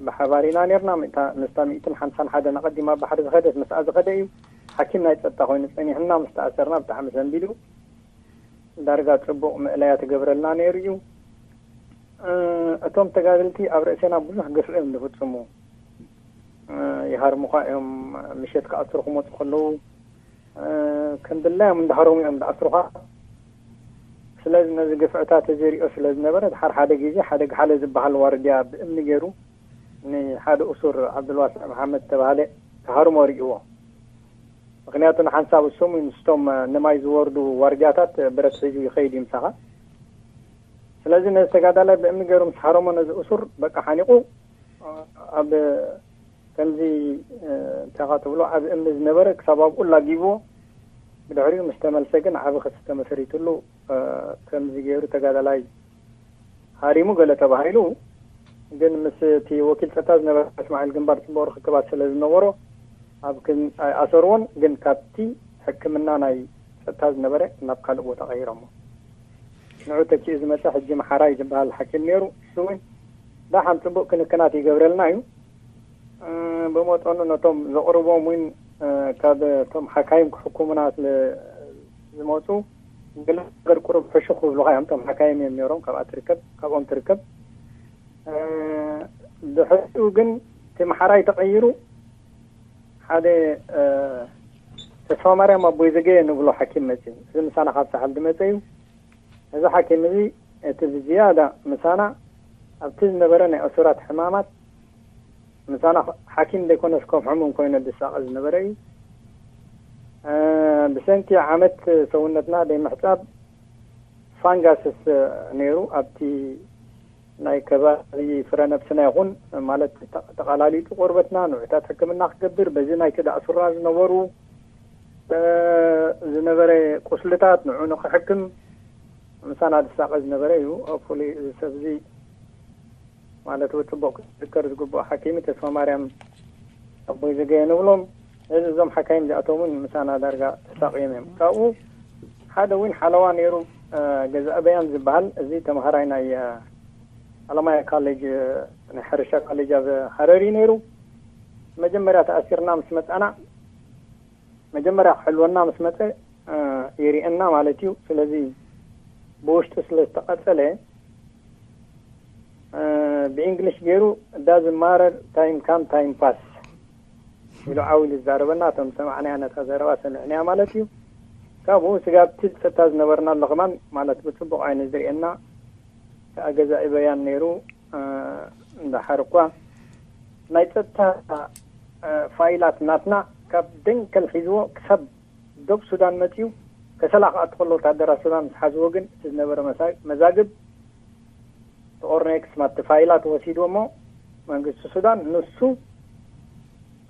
ብሓባር ኢና ነርና። ሚእታ-፣ ምስታ ሚእትን ሓምሳን ሓደን ኣቐዲማ ባሕሪ ዝኸደት ምስኣ ዝኸደ እዩ። ሓኪም ናይ ጸጥታ ኮይኑ ጸኒሕና ምስ ተኣሰርና ብጣዕሚ ሰንቢዱ። ዳርጋ ጽቡቕ ምእለያ ትገብረልና ነይሩ እዩ። እ፣ እቶም ተጋደልቲ ኣብ ርእሴና ብዙሕ ግፍዒ እዮም ዝፍጽሙ። እ፣ ይሃርሙኻ እዮም። ምሸት ክኣስሩ ክመጹ ከለዉ፣ እ፣ ከም ድላዮም እንዳሃረሙ እዮም ዝኣስሩኻ። ስለዚ ነዚ ግፍዕታት እዚ ሪኦ ስለ ዝነበረ፣ ድሓር ሓደ ግዜ ሓደ ግሓለ ዝበሃል ዋርድያ ብእምኒ ገይሩ ንሓደ እሱር ዓብዱልዋስዕ መሓመድ ዝተባህለ ክሃርሞ ሪእዎ። ምኽንያቱ ንሓንሳብ እሶም ምስቶም ንማይ ዝወርዱ ዋርድያታት ብረት ሒዙ ይኸይድ እዩ ምሳኻ። ስለዚ ነዚ ተጋዳላይ ብእምኒ ገይሩ ምስ ሃረሞ ነዚ እሱር በቃ ሓኒቑ ኣብ ከምዚ፣ እ፣ እንታይ ኢኻ ትብሎ፣ ኣብ እምኒ ዝነበረ ክሳብ ኣብኡ ላጊብዎ። ብድሕሪኡ ምስ ተመልሰ ግን ዓቢ ክሲ ተመስሪትሉ፣ እ፣ ከምዚ ገይሩ ተጋዳላይ ሃሪሙ ገለ ተባሂሉ። ግን ምስ እቲ ወኪል ጸጥታ ዝነበረ እስማዒል ግንባር ጽቡቕ ርክክባት ስለ ዝነበሮ ኣብ ክን-፣ ኣይኣሰርዎን። ግን ካብቲ ሕክምና ናይ ጸጥታ ዝነበረ ናብ ካልእ ቦታ ቀይሮሞ። ንዑ ተኪኡ ዝመጸ ሕጂ መሓራይ ዝበሃል ሓኪም ነይሩ። እሱ እውን ደሓን ጽቡቕ ክንክናት ይገብረልና እዩ። እ፣ ብመጠኑ ነቶም ዘቕርቦም እውን፣ እ፣ ካብ እቶም ሓካይም ክሕክሙና ስለ ዝመጹ፣ ገለ ነገር ቁሩብ ሕሹኽ ክብሉኻ እዮም። እቶም ሓካይም እዮም ነይሮም፣ ካብኣ ትርከብ፣ ካብኦም ትርከብ። እ፣ ድሕሪኡ ግን እቲ መሓራይ ተቐይሩ፣ ሓደ፣ እ፣ ተስፋ ማርያም ኣቦይ ዘገየ ንብሎ ሓኪም መጽዩ። እዚ ምሳና ካብ ሳሕል ዝመጸ እዩ። እዚ ሓኪም እዚ እቲ ብዝያዳ ምሳና ኣብቲ ዝነበረ ናይ እሱራት ሕማማት ምሳና ሓኪም ዘይኮነስ ከም ሕሙም ኮይኑ ዝሳቐ ዝነበረ እዩ። እ፣ ብሰንኪ ዓመት ሰውነትና ደይ ምሕጻብ ፋንጋስስ ነይሩ። ኣብቲ ናይ ከባቢ ፍረ ነብስና ይኹን ማለት ተ-፣ ተቐላሊጡ ቆርበትና ንውዕታት ሕክምና ክገብር፣ በዚ ናይቲ ዳእሱርና ዝነበሩ፣ እ፣ ዝነበረ ቁስልታት ንዑ ንኽሕክም ምሳና ዝሳቐ ዝነበረ እዩ። ሆፕፉሊ እዚ ሰብ እዚ ማለት እውን ጽቡቕ ክዝከር ዝግብኦ ሓኪም ተስፋ ማርያም ኣቦይ ዘገየ ንብሎም። እዚ እዞም ሓካይም እዚኣቶም እውን ምሳና ዳርጋ ተሳቕዮም እዮም። ካብኡ ሓደ እውን ሓለዋ ነይሩ፣ እ፣ ገዛእ በያን ዝበሃል፣ እዚ ተምሃራይ ናይ፣ እ፣ ኣለማያ ካሌጅ፣ እ፣ ናይ ሕርሻ ካሌጅ ኣብ ሃረር እዩ ነይሩ። መጀመርያ ተኣሲርና ምስ መጻና፣ መጀመርያ ክሕልወና ምስ መጸ፣ እ፣ ይርእየና ማለት እዩ። ስለዚ ብውሽጡ ስለ ዝተቐጸለ፣ ብእንግሊሽ ገይሩ ዳዝ ማረር ታይም ካም ታይም ፓስ ኢሉ ዓው ኢሉ ዝዛረበና፣ እቶም ዝሰማዕናያ ነታ ዘረባ ሰሚዕናያ ማለት እዩ። ካብኡ ስጋብ እቲ ጸጥታ ዝነበርናሉ ከማን ማለት ብጽቡቕ ዓይኒ ዝርእየና፣ ኣገዛኢ በያን ነይሩ። እንዳሓር እኳ ናይ ጸጥታ ፋይላት ናትና ካብ ደንከል ሒዝዎ ክሳብ ዶብ ሱዳን መጺኡ፣ ከሰላ ክኣቱ ከሎ ወታደራት ሱዳን ምስ ሓዝዎ ግን እቲ ዝነበረ መዛግብ፣ እቲ ኦርኔክስ ማቲ ፋይላት ወሲድዎ እሞ መንግስቲ ሱዳን ንሱ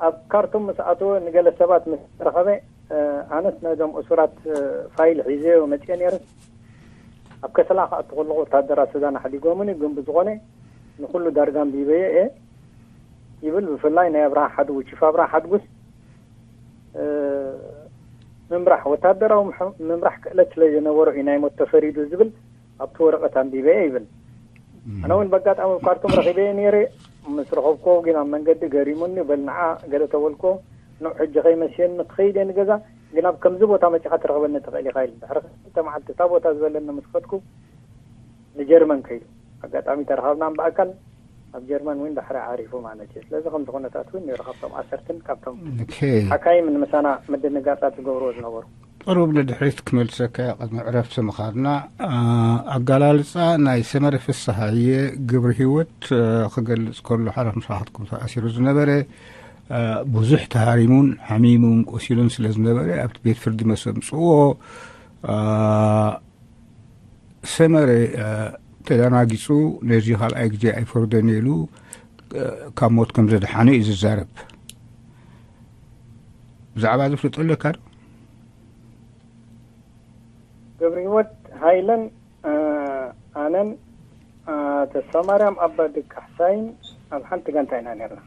ኣብ ካርቱም ምስ ኣተወ ንገለ ሰባት ምስ ረኸበ፣ ኣነስ ነዞም እሱራት ፋይል ሒዘዮ መጽየ ነይረ። ኣብ ከሰላ ክኣቱ ከለኹ ወታደራት ሱዳን ኣሕዲጎምኒ፣ ግን ብዝኾነ ንኹሉ ዳርጋ ኣንቢበዮ እየ ይብል። ብፍላይ ናይ ኣብርሃ ሓድጉ፣ ቺፍ ኣብርሃ ሓድጉስ ምምራሕ፣ ወታደራዊ ምምራሕ ክእለት ስለ ዝነበሮ እዩ ናይ ሞት ተፈሪዱ ዝብል ኣብቲ ወረቐት ኣንቢበ እየ ይብል። ኣነ እውን በጋጣሚ ኣብ ካርቱም ረኺበ እየ ነይረ። ምስ ረኸብኮ ግን ኣብ መንገዲ ገሪሙኒ፣ በል ንዓ ገለ ተበልኮ፣ ንዑ ሕጂ ከይመስየኒ ክኸይድ እየ ንገዛ፣ ግን ኣብ ከምዚ ቦታ መጺኻ ትረኽበኒ ትኽእል ኢኻ ኢሉ። ድሕሪ ክልተ መዓልቲ እታ ቦታ ዝበለኒ ምስ ከድኩ ንጀርመን ከይዱ። ኣጋጣሚ ተረኻብና ብኣካል ኣብ ጀርመን እውን ድሕሪ ዓሪፉ ማለት እዩ። ስለዚ ከምዚ ኩነታት እውን ነይሩ፣ ካብቶም ኣሰርትን ካብቶም ሓካይም ንምሳና ምድንጋጻት ዝገብርዎ ዝነበሩ። ቅሩብ ንድሕሪት ክመልሰካ እየ። ቅድሚ ዕረፍቲ ምኻድና፣ ኣገላልጻ ናይ ሰመረ ፍስሃየ ግብሪ ህይወት ክገልጽ ከሎ፣ ሓደ ምሳኻትኩም ተኣሲሩ ዝነበረ፣ ብዙሕ ተሃሪሙን ሓሚሙን ቆሲሉን ስለ ዝነበረ ኣብቲ ቤት ፍርዲ መሰምጽዎ ሰመረ ተደናጊጹ፣ ነዚ ካልኣይ ግዜ ኣይፈርደን ኢሉ ካብ ሞት ከም ዘድሓነ እዩ ዝዛረብ። ብዛዕባ እዚ ፍልጦ ኣለካ ዶ? ገብረ ህይወት ሃይለን ኣነን ተስፋ ማርያም ኣባዲ ካሕሳይን ኣብ ሓንቲ ጋንታ ኢና ነርና።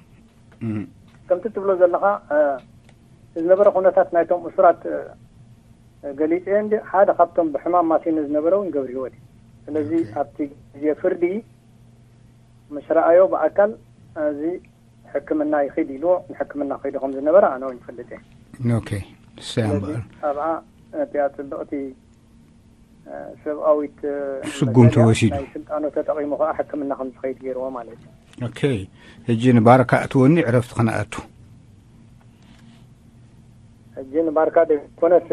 ከምቲ ትብሎ ዘለኻ ዝነበረ ኩነታት ናይቶም እሱራት ገሊፀ እንዲ ሓደ ካብቶም ብሕማም ማሲኑ ዝነበረ እውን ገብረ ህይወት እዩ። ስለዚ ኣብቲ ግዜ ፍርዲ ምስ ረኣዮ ብኣካል እዚ ሕክምና ይኺድ ኢልዎ፣ ንሕክምና ከይዱ ከም ዝነበረ ኣነ እውን ይፈልጥ እየ። ኦኬ። ንሳ እያ እምበኣር ኣብኣ እቲኣ ፅብቕቲ ሰብኣዊት ስጉም ተወሲዱ ናይ ስልጣኑ ተጠቒሙ ከዓ ሕክምና ከም ዝኸይድ ገይርዎ ማለት እዩ። ኦኬ። ሕጂ ንባርካ እትወኒ ዕረፍቲ ክነኣቱ። ሕጂ ንባርካ ደይኮነስ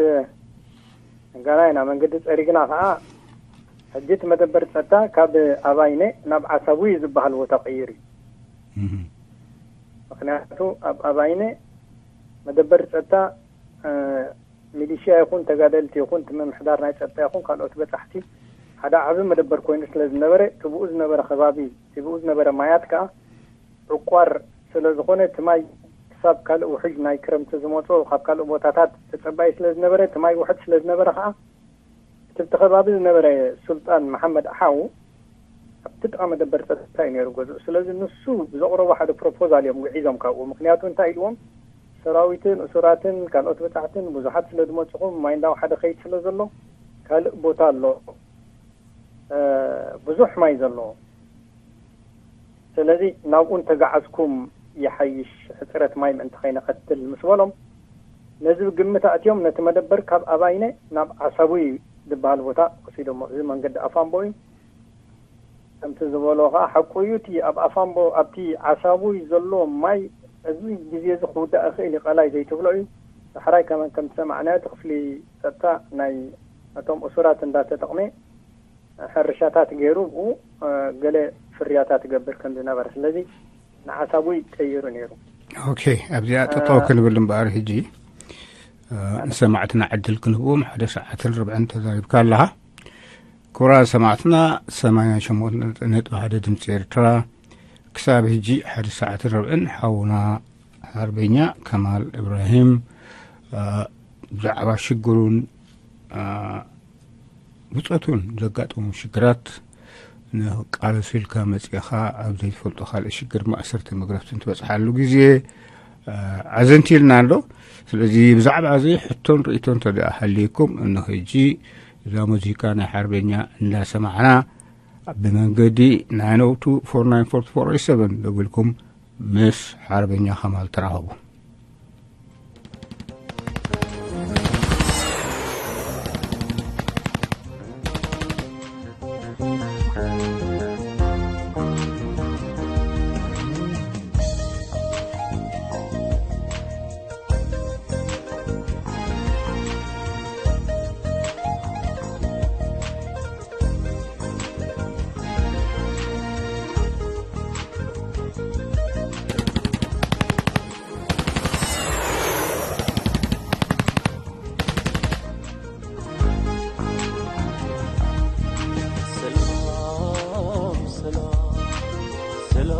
ጋና ኢና መንገዲ ጸሪግና ከዓ ሕጂ እቲ መደበር ጸጥታ ካብ ኣባይነ ናብ ዓሳቡ እዩ ዝበሃል ቦታ ቀይሩ እዩ። ምክንያቱ ኣብ ኣባይነ መደበር ጸጥታ ሚሊሽያ ይኹን ተጋደልቲ ይኹን እቲ ምምሕዳር ናይ ጸጥታ ይኹን ካልኦት በጻሕቲ ሓደ ዓቢ መደበር ኮይኑ ስለ ዝነበረ እቲ ብኡ ዝነበረ ከባቢ እቲ ብኡ ዝነበረ ማያት ከዓ ዕቋር ስለ ዝኾነ እቲ ማይ ክሳብ ካልእ ውሕጅ ናይ ክረምቲ ዝመጾ ካብ ካልእ ቦታታት ተጸባኢ ስለ ዝነበረ እቲ ማይ ውሕድ ስለ ዝነበረ ከዓ እቲ ብቲ ከባቢ ዝነበረ ሱልጣን መሓመድ ሓው ኣብቲ ጥቓ መደበር ጸጥታ እዩ ነይሩ ገዝኡ። ስለዚ ንሱ ብዘቕረቦ ሓደ ፕሮፖዛል እዮም ውዒዞም ካብኡ። ምክንያቱ እንታይ ኢልዎም ሰራዊትን እሱራትን ካልኦት በጻሕትን ብዙሓት ስለ ዝመጽኹም ማይ እንዳወሓደ ከይድ ስለ ዘሎ ካልእ ቦታ ኣሎ ብዙሕ ማይ ዘለዎ ስለዚ ናብኡ እንተገዓዝኩም ይሓይሽ ሕፅረት ማይ ምእንቲ ከይነኸትል ምስ በሎም ነዚ ብግምት ኣእትዮም ነቲ መደበር ካብ ኣባይነ ናብ ዓሳቡይ ዝበሃል ቦታ ወሲዶሞ። እዚ መንገዲ ኣፋምቦ እዩ። ከምቲ ዝበሎ ከዓ ሓቁ እዩ። እቲ ኣብ ኣፋምቦ ኣብቲ ዓሳቡይ ዘሎ ማይ እዚ ግዜ እዚ ክውዳእ ይኽእል እዩ፣ ቀላይ ዘይትብሎ እዩ። ዳሕራይ ከመን ከም ዝሰማዕናዮ እቲ ክፍሊ ጸጥታ ናይ ነቶም እሱራት እንዳተጠቕመ ሕርሻታት ገይሩ ብኡ ገለ ፍርያታት ይገብር ከም ዝነበረ ስለዚ ንዓሳቡይ ቀይሩ ነይሩ። ኦኬ ኣብዚኣ ጠጠው ክንብል እምበኣር ሕጂ ንሰማዕትና ዕድል ክንህብዎም ሓደ ሰዓትን ርብዕን ተዛሪብካ ኣለኻ። ክቡራት ሰማዕትና ሰማንያ ሸሞንተ ነጥቢ ሓደ ድምፂ ኤርትራ ክሳብ ሕጂ ሓደ ሰዓትን ርብዕን ሓውና ሓርበኛ ከማል እብራሂም ብዛዕባ ሽግሩን ብፆቱን ዘጋጠሙ ሽግራት ንቃለሱ ኢልካ መፂእኻ ኣብ ዘይትፈልጦ ካልእ ሽግር ማእሰርቲ መግረፍትን ትበፅሓሉ ግዜ ኣዘንቲልና ኣሎ። ስለዚ ብዛዕባ እዚ ሕቶን ርእቶን ተደኣ ሃልይኩም እንሆ ሕጂ እዛ ሙዚቃ ናይ ሓርበኛ እንዳሰማዕና ብመንገዲ ናይን ኦ ቱ ፎር ናይን ፎር ፎር ኤት ሰቨን ደዊልኩም ምስ ሓርበኛ ከማል ተራኸቡ።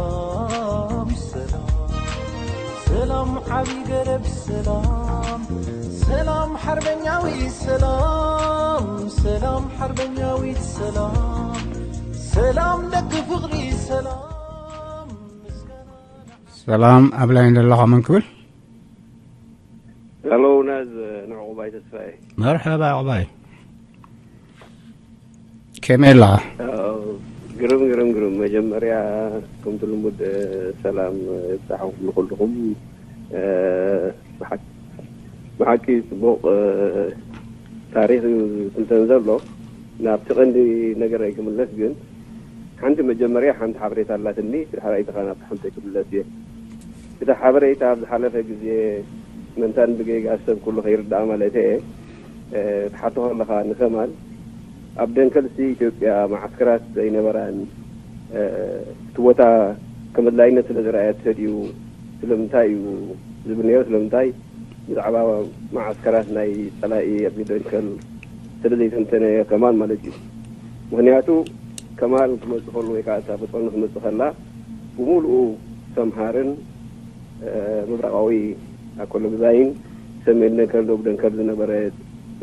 ሰላም፣ ሰላም፣ ሰላም፣ ዓቢ ገረብ ሰላም፣ ሰላም፣ ሓርበኛዊ ሰላም፣ ሰላም፣ ሓርበኛዊት ሰላም፣ ሰላም፣ ደቂ ፍቕሪ ሰላም፣ ምስጋና ሰላም፣ ኣብ ላይን ዘለኻ መን ክብል? ሄሎ፣ ናዝ፣ ንዕቑባይ ተስፋዬ። መርሐባ ዕቑባይ። ከመይ ኣለኻ? ኣዎ፣ ግርም፣ ግርም፣ ግርም። መጀመርያ ከምቲ ልሙድ፣ እ፣ ሰላም፣ እ፣ ይብጻሕኩም ንኹልኹም። እ፣ ብሓቂ፣ ብሓቂ ጽቡቕ፣ እ፣ ታሪኽ እዩ ዝትንተን ዘሎ። ናብቲ ቀንዲ ነገር ኣይክምለስ፣ ግን ሓንቲ መጀመርያ ሓንቲ ሓበሬታ ኣላትኒ፣ ድሕራይ ኢኻ ናብቲ ሓንተይ ክምለስ እየ። እቲ ሓበሬታ ኣብ ዝሓለፈ ግዜ ምእንታን ብጌጋ ሰብ ኩሉ ከይርዳእ ማለት እየ። እ፣ ትሓቶ ከለኻ ንኸማል ኣብ ደንከልሲ ኢትዮጵያ መዓስከራት ኣይነበራን። እ፣ እቲ ቦታ ከም ኣድላይነት ስለ ዝረኣየ ተሰድዩ ስለምንታይ እዩ ዝብል ነይሩ። ስለምንታይ ብዛዕባ መዓስከራት ናይ ጸላኢ ኣብ ደንከል ስለ ዘይተንተነ ከማል ማለት እዩ። ምኽንያቱ ከማል ክመጽእ ከሎ ወይ ከዓ እታ ፈጸኑ ክመጽእ ከላ ብምሉኡ ሰምሃርን፣ እ፣ ምብራቓዊ ኣኮሎ ግዛይን ሰሜን ደንከል፣ ደቡብ ደንከል ዝነበረ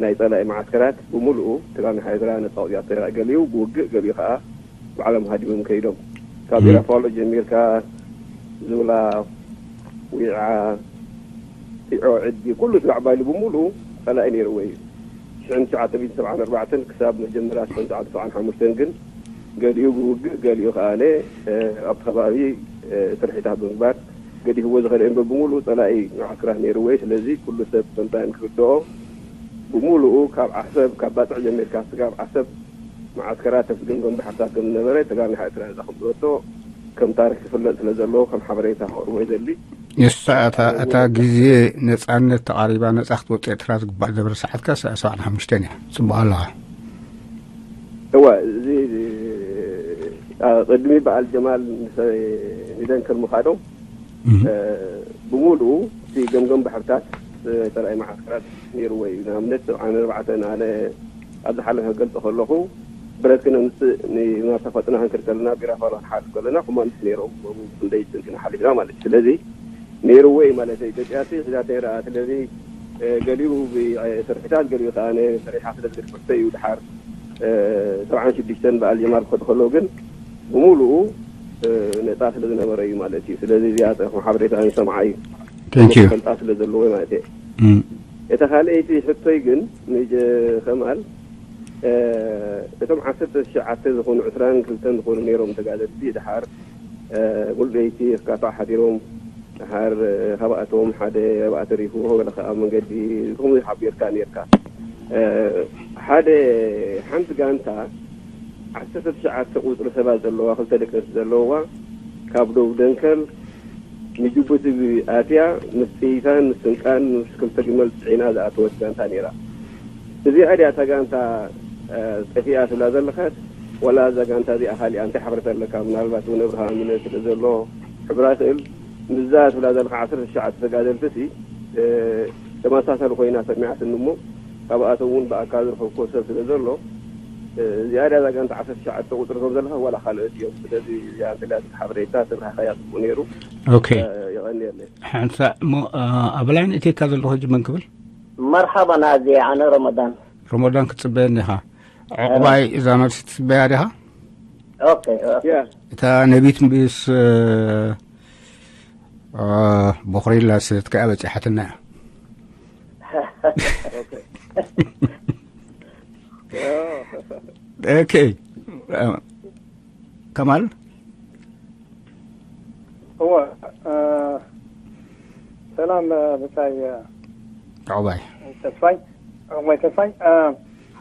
ናይ ጸላኢ መዓስከራት ብምሉኡ ትግራይ ኤርትራ ነጻ ኣውጺኣቶ እያ። ገሊኡ ብውግእ፣ ገሊኡ ከዓ ባዕሎም ሃዲሞም ከይዶም። ካብ ኢራፋሎ ጀሚርካ ዝብላ፣ ዊዓ፣ ጢዖ፣ ዕዲ፣ ኩሉ እቲ ማዕባሊ ብምሉኡ ጸላኢ ነይርዎ እዩ። ሽሕን ትሽዓተ ሚእትን ሰብዓን ኣርባዕተን ክሳብ መጀመርያ ሽሕን ትሽዓተ ሚእትን ሰብዓን ሓሙሽተን ግን ገሊኡ ብውግእ፣ ገሊኡ ከኣ፣ እ፣ ኣብቲ ከባቢ፣ እ፣ ስርሒታት ብምግባር ገዲፍዎ ዝኸደ እምበር ብምሉኡ ጸላኢ መዓስከራት ነይርዎ እዩ። ስለዚ ኩሉ ሰብ ተንታኒ ክርድኦ ብምሉኡ ካብ ዓሰብ፣ ካብ ባጽዕ ጀሚርካ ስጋብ ዓሰብ መዓስከራት ተስግምገም ባሕርታት ከም ዝነበረ ተጋሩ ናይ ኤርትራ ነጻ ከም ዝወጾ ከም ታሪኽ ክፍለጥ ስለ ዘለዎ ከም ሓበሬታ ከቕርቦ ይደሊ። ንሳ እታ፣ እታ ግዜ ነጻነት ተቓሪባ፣ ነጻ ክትወጽእ ኤርትራ ዝግባእ ዝነበረ ሰዓት ከኣ ሰብዓን ሓሙሽተን እያ። ጽቡቕ ኣለኻ። እወ፣ እዚ፣ እዚ፣ ኣ፣ ቅድሚ በዓል ጀማል ንሰ-፣ ንደንከል ምኻዶም፣ እህ። እ፣ ብምሉኡ እቲ ገምገም ባሕርታት፣ እ፣ ጸላኢ መዓስከራት ነይርዎ እዩ። ንኣብነት፣ ሰብዓን ኣርባዕተን ኣነ ኣብ ዝሓለፈ ክገልጾ ከለኹ፣ ብረት ክነምጽእ ን-፣ ናብ ተፈጥና ክንከድ ከለና፣ ቢራፋሎ ክንሓልፍ ከለና፣ ኮማንዶስ ነይሮም፣ ብኡ ክንደይ ስንክና ሓሊፍና ማለት እዩ። ስለዚ፣ ነይርዎ እዩ ማለት እዩ። ኢትዮጵያ ሲ ሒዛቶ ነይራ። ስለዚ፣ እ፣ ገሊኡ ብ-፣ እ፣ ስርሒታት፣ ገሊኡ ከኣ ነ-፣ ሰሪሓ ስለ ዝብል ትሕዝቶ እዩ። ድሓር፣ እ፣ ሰብዓን ሽዱሽተን በዓል ጀማል ክኸዱ ከለዉ ግን፣ ብምሉኡ፣ እ፣ ነጻ ስለ ዝነበረ እዩ ማለት እዩ። ስለዚ፣ እዚኣ ጽሑፍ ሓበሬታ ንሰምዓ እዩ። Thank you። ፈልጣ ስለ ዘለዎ ማለት እዩ። እም። እታ ካልኣይቲ ሕቶይ ግን፣ ንጀ-፣ ከማል፣ እ፣ እቶም ዓሰርተ ትሽዓተ ዝኾኑ፣ ዕስራን ክልተን ዝኾኑ ነይሮም ተጋደልቲ፣ ድሓር፣ እ፣ ሙሉእ ለይቲ ክካትዑ ሓዲሮም፣ ድሓር፣ እ፣ ካብኣቶም ሓደ ኣብኣ ተሪፉ፣ ገለ ከኣ ኣብ መንገዲ፣ ከምኡ ሓቢርካ ነይርካ። እ፣ ሓደ፣ ሓንቲ ጋንታ ዓሰርተ ትሽዓተ ቁጽሪ ሰባት ዘለዋ፣ ክልተ ደቂ ኣንስትዮ ዘለዋ፣ ካብ ደቡብ ደንከል ንጅቡቲ ኣትያ፣ ምስ ጥይታን ምስ ስንቃን ምስ ክልተ ግመል ጽዒና ዝኣተወት ጋንታ ነይራ። እዚኣ ድያ እታ ጋንታ፣ እ፣ ጠፊኣ ትብላ ዘለኻስ፣ ወላ እዛ ጋንታ እዚኣ ካሊኣ እንታይ ሓበሬታ ኣለካ? ምናልባት እውን ኣብርሃም ይነ ስለ ዘሎ ክሕብራ ይኽእል። ምስዛ ትብላ ዘለኻ ዓሰርተ ትሽዓተ ተጋደልቲ ሲ፣ እ፣ ተመሳሳሊ ኮይና ሰሚዓትኒ እሞ፣ ካብኣቶም እውን ብኣካል ዝረኸብኩዎ ሰብ ስለ ዘሎ፣ እ፣ እዚኣ ድያ እዛ ጋንታ ዓሰርተ ትሽዓተ ቁጽሪ ከም ዘለኻ ዋላ ካልኦት እዮም። ስለዚ እዚኣ እንተልያ ሓበሬታ ተብራህካያ ጽቡቕ ነይሩ። ኦኬ። እ፣ የቐንየለይ። ሓንሳእ እሞ፣ እ፣ ኣበላይ ንእቴካ ዘለኹ ሕጂ መን ክብል? መርሓባ ናዚ፣ ኣነ ረመዳን። ረመዳን ክትጽበየኒ ኢኻ። ዕቑባይ፣ እዛ መልሲ ትጽበያ ዲኻ? ኦኬ፣ ኦኬ። ያ። እታ ነቢት ምስ፣ እ፣ እ፣ ቦኽሪላ ዝተትከኣ በጺሓትና እያ። ኦኬ። ኦኬ። እ፣ ከማል? እወ፣ እ፣ ሰላም፣ እ፣ ብጻይ፣ እ፣ ዕቑባይ። ተስፋይ፣ ዕቑባይ ተስፋይ፣ እ፣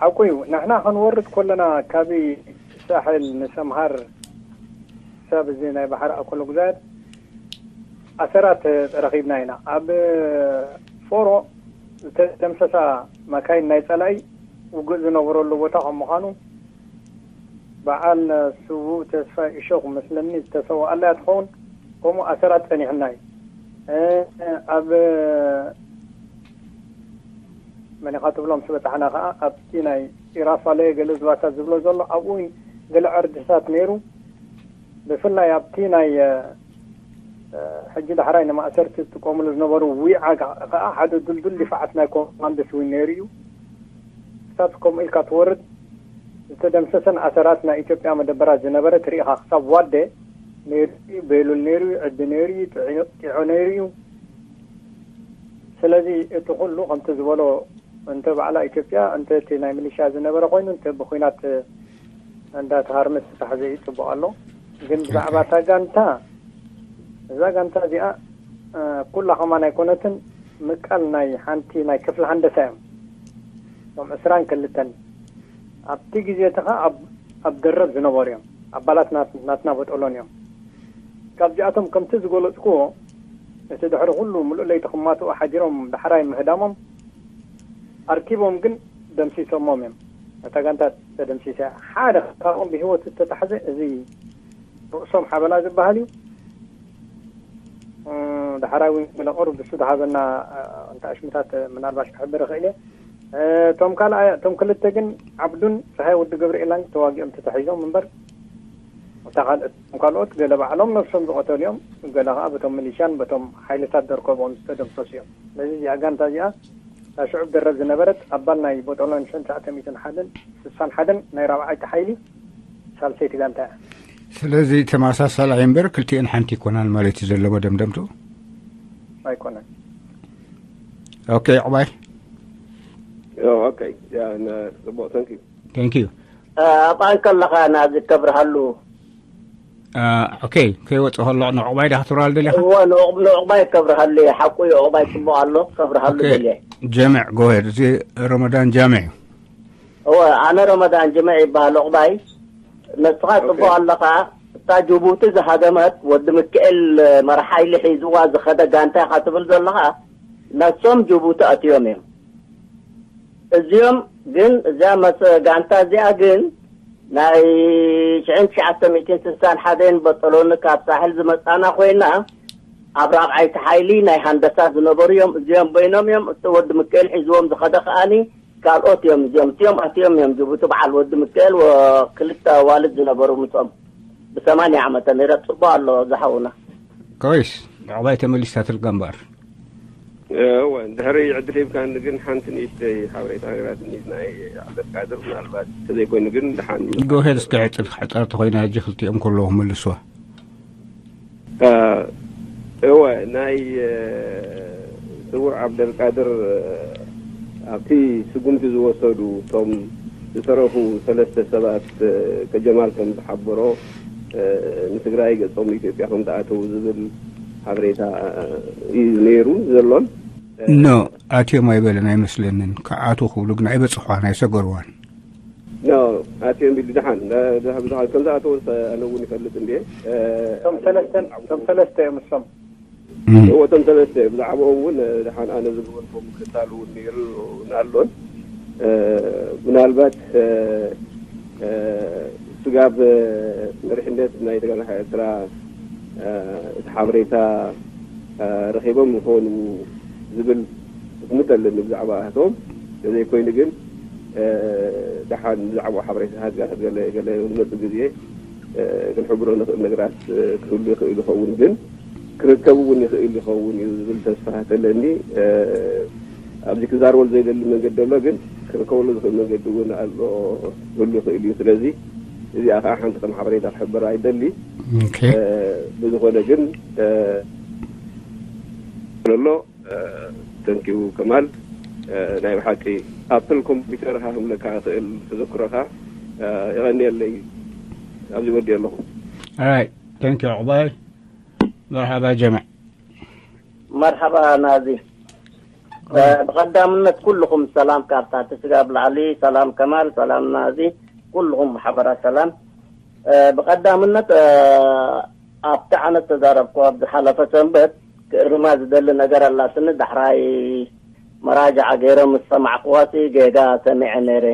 ሓቁ እዩ። ንሕና ክንወርድ ከለና ካብ ሳሕል ንሰምሃር ክሳብ እዚ ናይ ባሕሪ ኣኮሎ ጉዛያት ኣሰራት ረኺብና ኢና። ኣብ ፎሮ ዝተደምሰሳ መካይን ናይ ጸላኢ ውግእ ዝነበረሉ ቦታ ከም ምዃኑ፣ በዓል ስዉእ ተስፋይ እሾኽ መስለኒ ዝተሰወኣላ እያ ትኸውን። ከምኡ ኣሰራት ጸኒሕና እዩ። እ፣ ኣብ መን ኢኻ ትብሎም ምስ በጻሕና ከኣ ኣብቲ ናይ ኢራፋለየ ገለ ዝባታት ዝብሎ ዘሎ ኣብኡ እውን ገለ ዕርድታት ነይሩ። ብፍላይ ኣብቲ ናይ ሕጂ ዳሕራይ ንማእሰርቲ ዝጥቀምሉ ዝነበሩ ዊዓ ከዓ ሓደ ድልዱል ድፋዓት ናይ ኮማንዶስ እውን ነይሩ እዩ። ክሳብ ከምኡ ኢልካ ትወርድ ዝተደምሰሰን ኣሰራት ናይ ኢትዮጵያ መደበራት ዝነበረ ትርኢኻ ክሳብ ዋደ ነይሩ እዩ፣ ቤሉል ነይሩ እዩ፣ ዕዲ ነይሩ እዩ፣ ጢዖ ነይሩ እዩ። ስለዚ እቲ ኩሉ ከምቲ ዝበሎ እንተ ባዕላ ኢትዮጵያ እንተ እቲ ናይ ሚሊሻ ዝነበረ ኮይኑ እንተ ብኩናት እንዳተሃርመ ዝተታሕዘ እዩ ጽቡቕ ኣሎ። ግን ብዛዕባ እታ ጋንታ እዛ ጋንታ እዚኣ ኩላ ከማን ኣይኮነትን፣ ምቃል ናይ ሓንቲ ናይ ክፍሊ ሃንደሳ እዮም። እቶም ዕስራን ክልተን ኣብቲ ግዜ እቲ ኸዓ ኣብ ደረብ ዝነበሩ እዮም። ኣባላት ናትና በጦሎን እዮም። ካብዚኣቶም ከምቲ ዝገለፅኩዎ እቲ ድሕሪ ኩሉ ምሉእ ለይቲ ክማትኡ ሓዲሮም ዳሕራይ ምህዳሞም ኣርኪቦም ግን ደምሲሶሞም እዮም። እታ ጋንታ ተደምሲሳ እያ። ሓደ ካብኦም ብህይወት ዝተታሕዘ እዚ ርእሶም ሓበላ ዝበሃል እዩ። ዳሕራይ እውን ገለ ቁሩብ ብሱ ዝሃበና እንተ ኣሽምታት ምናልባሽ ክሕብር ይኽእል እየ። እቶም ካልኣይ እቶም ክልተ ግን ዓብዱን ፀሃይ ወዲ ገብርኤላን ተዋጊኦም ተታሒዞም እምበር እታ ካልኦት እቶም ካልኦት ገለ ባዕሎም ነብሶም ዝቐተሉ እዮም። ገለ ከዓ በቶም ሚሊሻን በቶም ሓይልታት ደርከቦም ዝተደምሰሱ እዮም። ስለዚ እዚኣ ጋንታ እዚኣ እታ ሽዑ ደረብ ዝነበረት ኣባል ናይ ቦጦሎን ሽሕን ትሽዓተ ሚእትን ሓደን ስሳን ሓደን ናይ ራብዓይቲ ሓይሊ ሳልሰይቲ ጋንታ እያ። ስለዚ ተመሳሳሊ እምበር ክልቲኤን ሓንቲ ይኮናን ማለት እዩ ዘሎ መደምደምቱ። ኣይኮነን። ኦኬ ዕባይ። ኦኬ ጽቡቅ። Thank you. Thank you. ኣብኣ ከለኻ ናዚ ከብርሃሉ። ኦኬ ከይወጽእ ከሎ ንዕቁባይ ዲኻ ክትብርሃል ደሊኻ? እወ ንዕቁባይ ከብርሃሉ እየ። ሓቁ እዩ። ዕቁባይ ጽቡቕ ኣሎ ከብርሃሉ ደልየ። ጀምዕ ጎሄድ እዚ ረመዳን ጃምዕ እዩ። እወ ኣነ ረመዳን ጅምዕ ይበሃል። ዕቁባይ ንስኻ ጽቡቕ ኣለኻ። እታ ጅቡቲ ዝሃደመት ወዲ ምክኤል መርሓይሊ ሒዝዋ ዝኸደ ጋንታ ኢኻ ትብል ዘለኻ። ነሶም ጅቡቲ ኣትዮም እዮም። እዚኦም ግን እዚኣ መስ ጋንታ እዚኣ ግን ናይ ሽሕን ትሽዓተ ሚእትን ስሳን ሓደን በጠሎኒ ካብ ሳሕል ዝመጻና ኮይና ኣብ ራብዓይቲ ሓይሊ ናይ ሃንደሳ ዝነበሩ እዮም። እዚኦም በይኖም እዮም። እቲ ወዲ ምክኤል ሒዝዎም ዝኸደ ከኣኒ ካልኦት እዮም። እዚኦም እቲኦም ኣትዮም እዮም። ጅቡቲ በዓል ወዲ ምክኤል ክልተ ኣዋልድ ዝነበሩ ምስኦም ብሰማንያ ዓመተ ምህረት ጽቡቕ ኣሎ ዝሓውና። ኮይስ ንዕባይ ተመሊስታ ትልጋ እምበኣር። እወ እንድሕሪ ዕድል ሂብካኒ ግን ሓንቲ ንእሽተይ ሓበሬታ ነግራትኒ ናይ ዓብደልቃድር ምናልባት ተዘይኮይኑ ግን ደሓን Go ahead እስከ ዕጥል ሕፀርቲ ኮይና ሕጂ ክልቲኦም ከለዉ ክምልስዋ እወ ናይ ስውእ ዓብደልቃድር ኣብቲ ስጉምቲ ዝወሰዱ እቶም ዝተረፉ ሰለስተ ሰባት ከጀማል ከም ዝሓበሮ ንትግራይ ገጾም ኢትዮጵያ ከም ዝኣተዉ ዝብል ሓበሬታ እዩ ነይሩ ዘሎን። No፣ ኣትዮም ኣይበለን ኣይመስለንን። ክኣትዉ ክብሉ ግን ኣይበጽሑዋን ኣይሰገርዋን። No፣ ኣትዮም ቢሉ ደሓን ደሓን ከም ዝኣተወ ኣነ እውን ይፈልጥ እንድየ። እቶም ሰለስተን እቶም ሰለስተ እዮም እሶም። እወ እቶም ሰለስተ ብዛዕባኦም እውን ደሓን ኣነ ዝገበርኩም ክታል እውን ነይሩ ኣሎን ምናልባት ስጋብ መሪሕነት ናይ ተጋዳላይ ኤርትራ እቲ ሓበሬታ ረኺቦም ይኾኑ ዝብል ግምት ኣለኒ ብዛዕባ እቶም ተዘይኮይኑ ግን ደሓን ብዛዕባኡ ሓበሬታታት ገለ ገለ ዝመፁ ግዜ ክንሕብሮ ንኽእል ነገራት ክህሉ ይኽእል ይኸውን ግን ክርከብ እውን ይኽእል ይኸውን እዩ ዝብል ተስፋ ተለኒ ኣብዚ ክዛረበሉ ዘይደሊ መንገዲ ኣሎ ግን ክርከበሉ ዝኽእል መንገዲ እውን ኣሎ ክህሉ ይኽእል እዩ ስለዚ እዚኣ ከዓ ሓንቲ ከም ሓበሬታ ክሕብር ኣይደሊ ብዝኾነ ግን ኣሎ ተንኪው ከማል ናይ ብሓቂ ኣፕል ኮምፒውተር ሃህምለካ ክእል ተዘክሮካ የቐንየለይ ኣብዚ ወዲ ኣለኹ ተንኪው ዕባይ መርሓባ ጀምዕ መርሓባ ናዚ ብቐዳምነት ኩልኹም ሰላም ካብታ ትስጋ ብላዕሊ ሰላም ከማል ሰላም ናዚ ኩልኹም ማሕበራ ሰላም ብቐዳምነት ኣብቲ ዓነ ዝተዛረብኩ ኣብ ዝሓለፈ ሰንበት ክእርማ ዝደሊ ነገር ኣላትኒ ዳሕራይ መራጃዓ ገይረ ምስ ሰማዕኩዋሲ ጌጋ ሰሚዐ ነይረ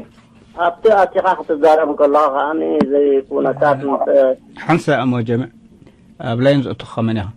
ኣብቲ ኣቲኻ ክትዛረብ ከለኻ ከዓኒ እዚ ኩነታት ምስ ሓንሳ እሞ ጀምዕ ኣብ ላይን ዘእትኻ መን ኢኻ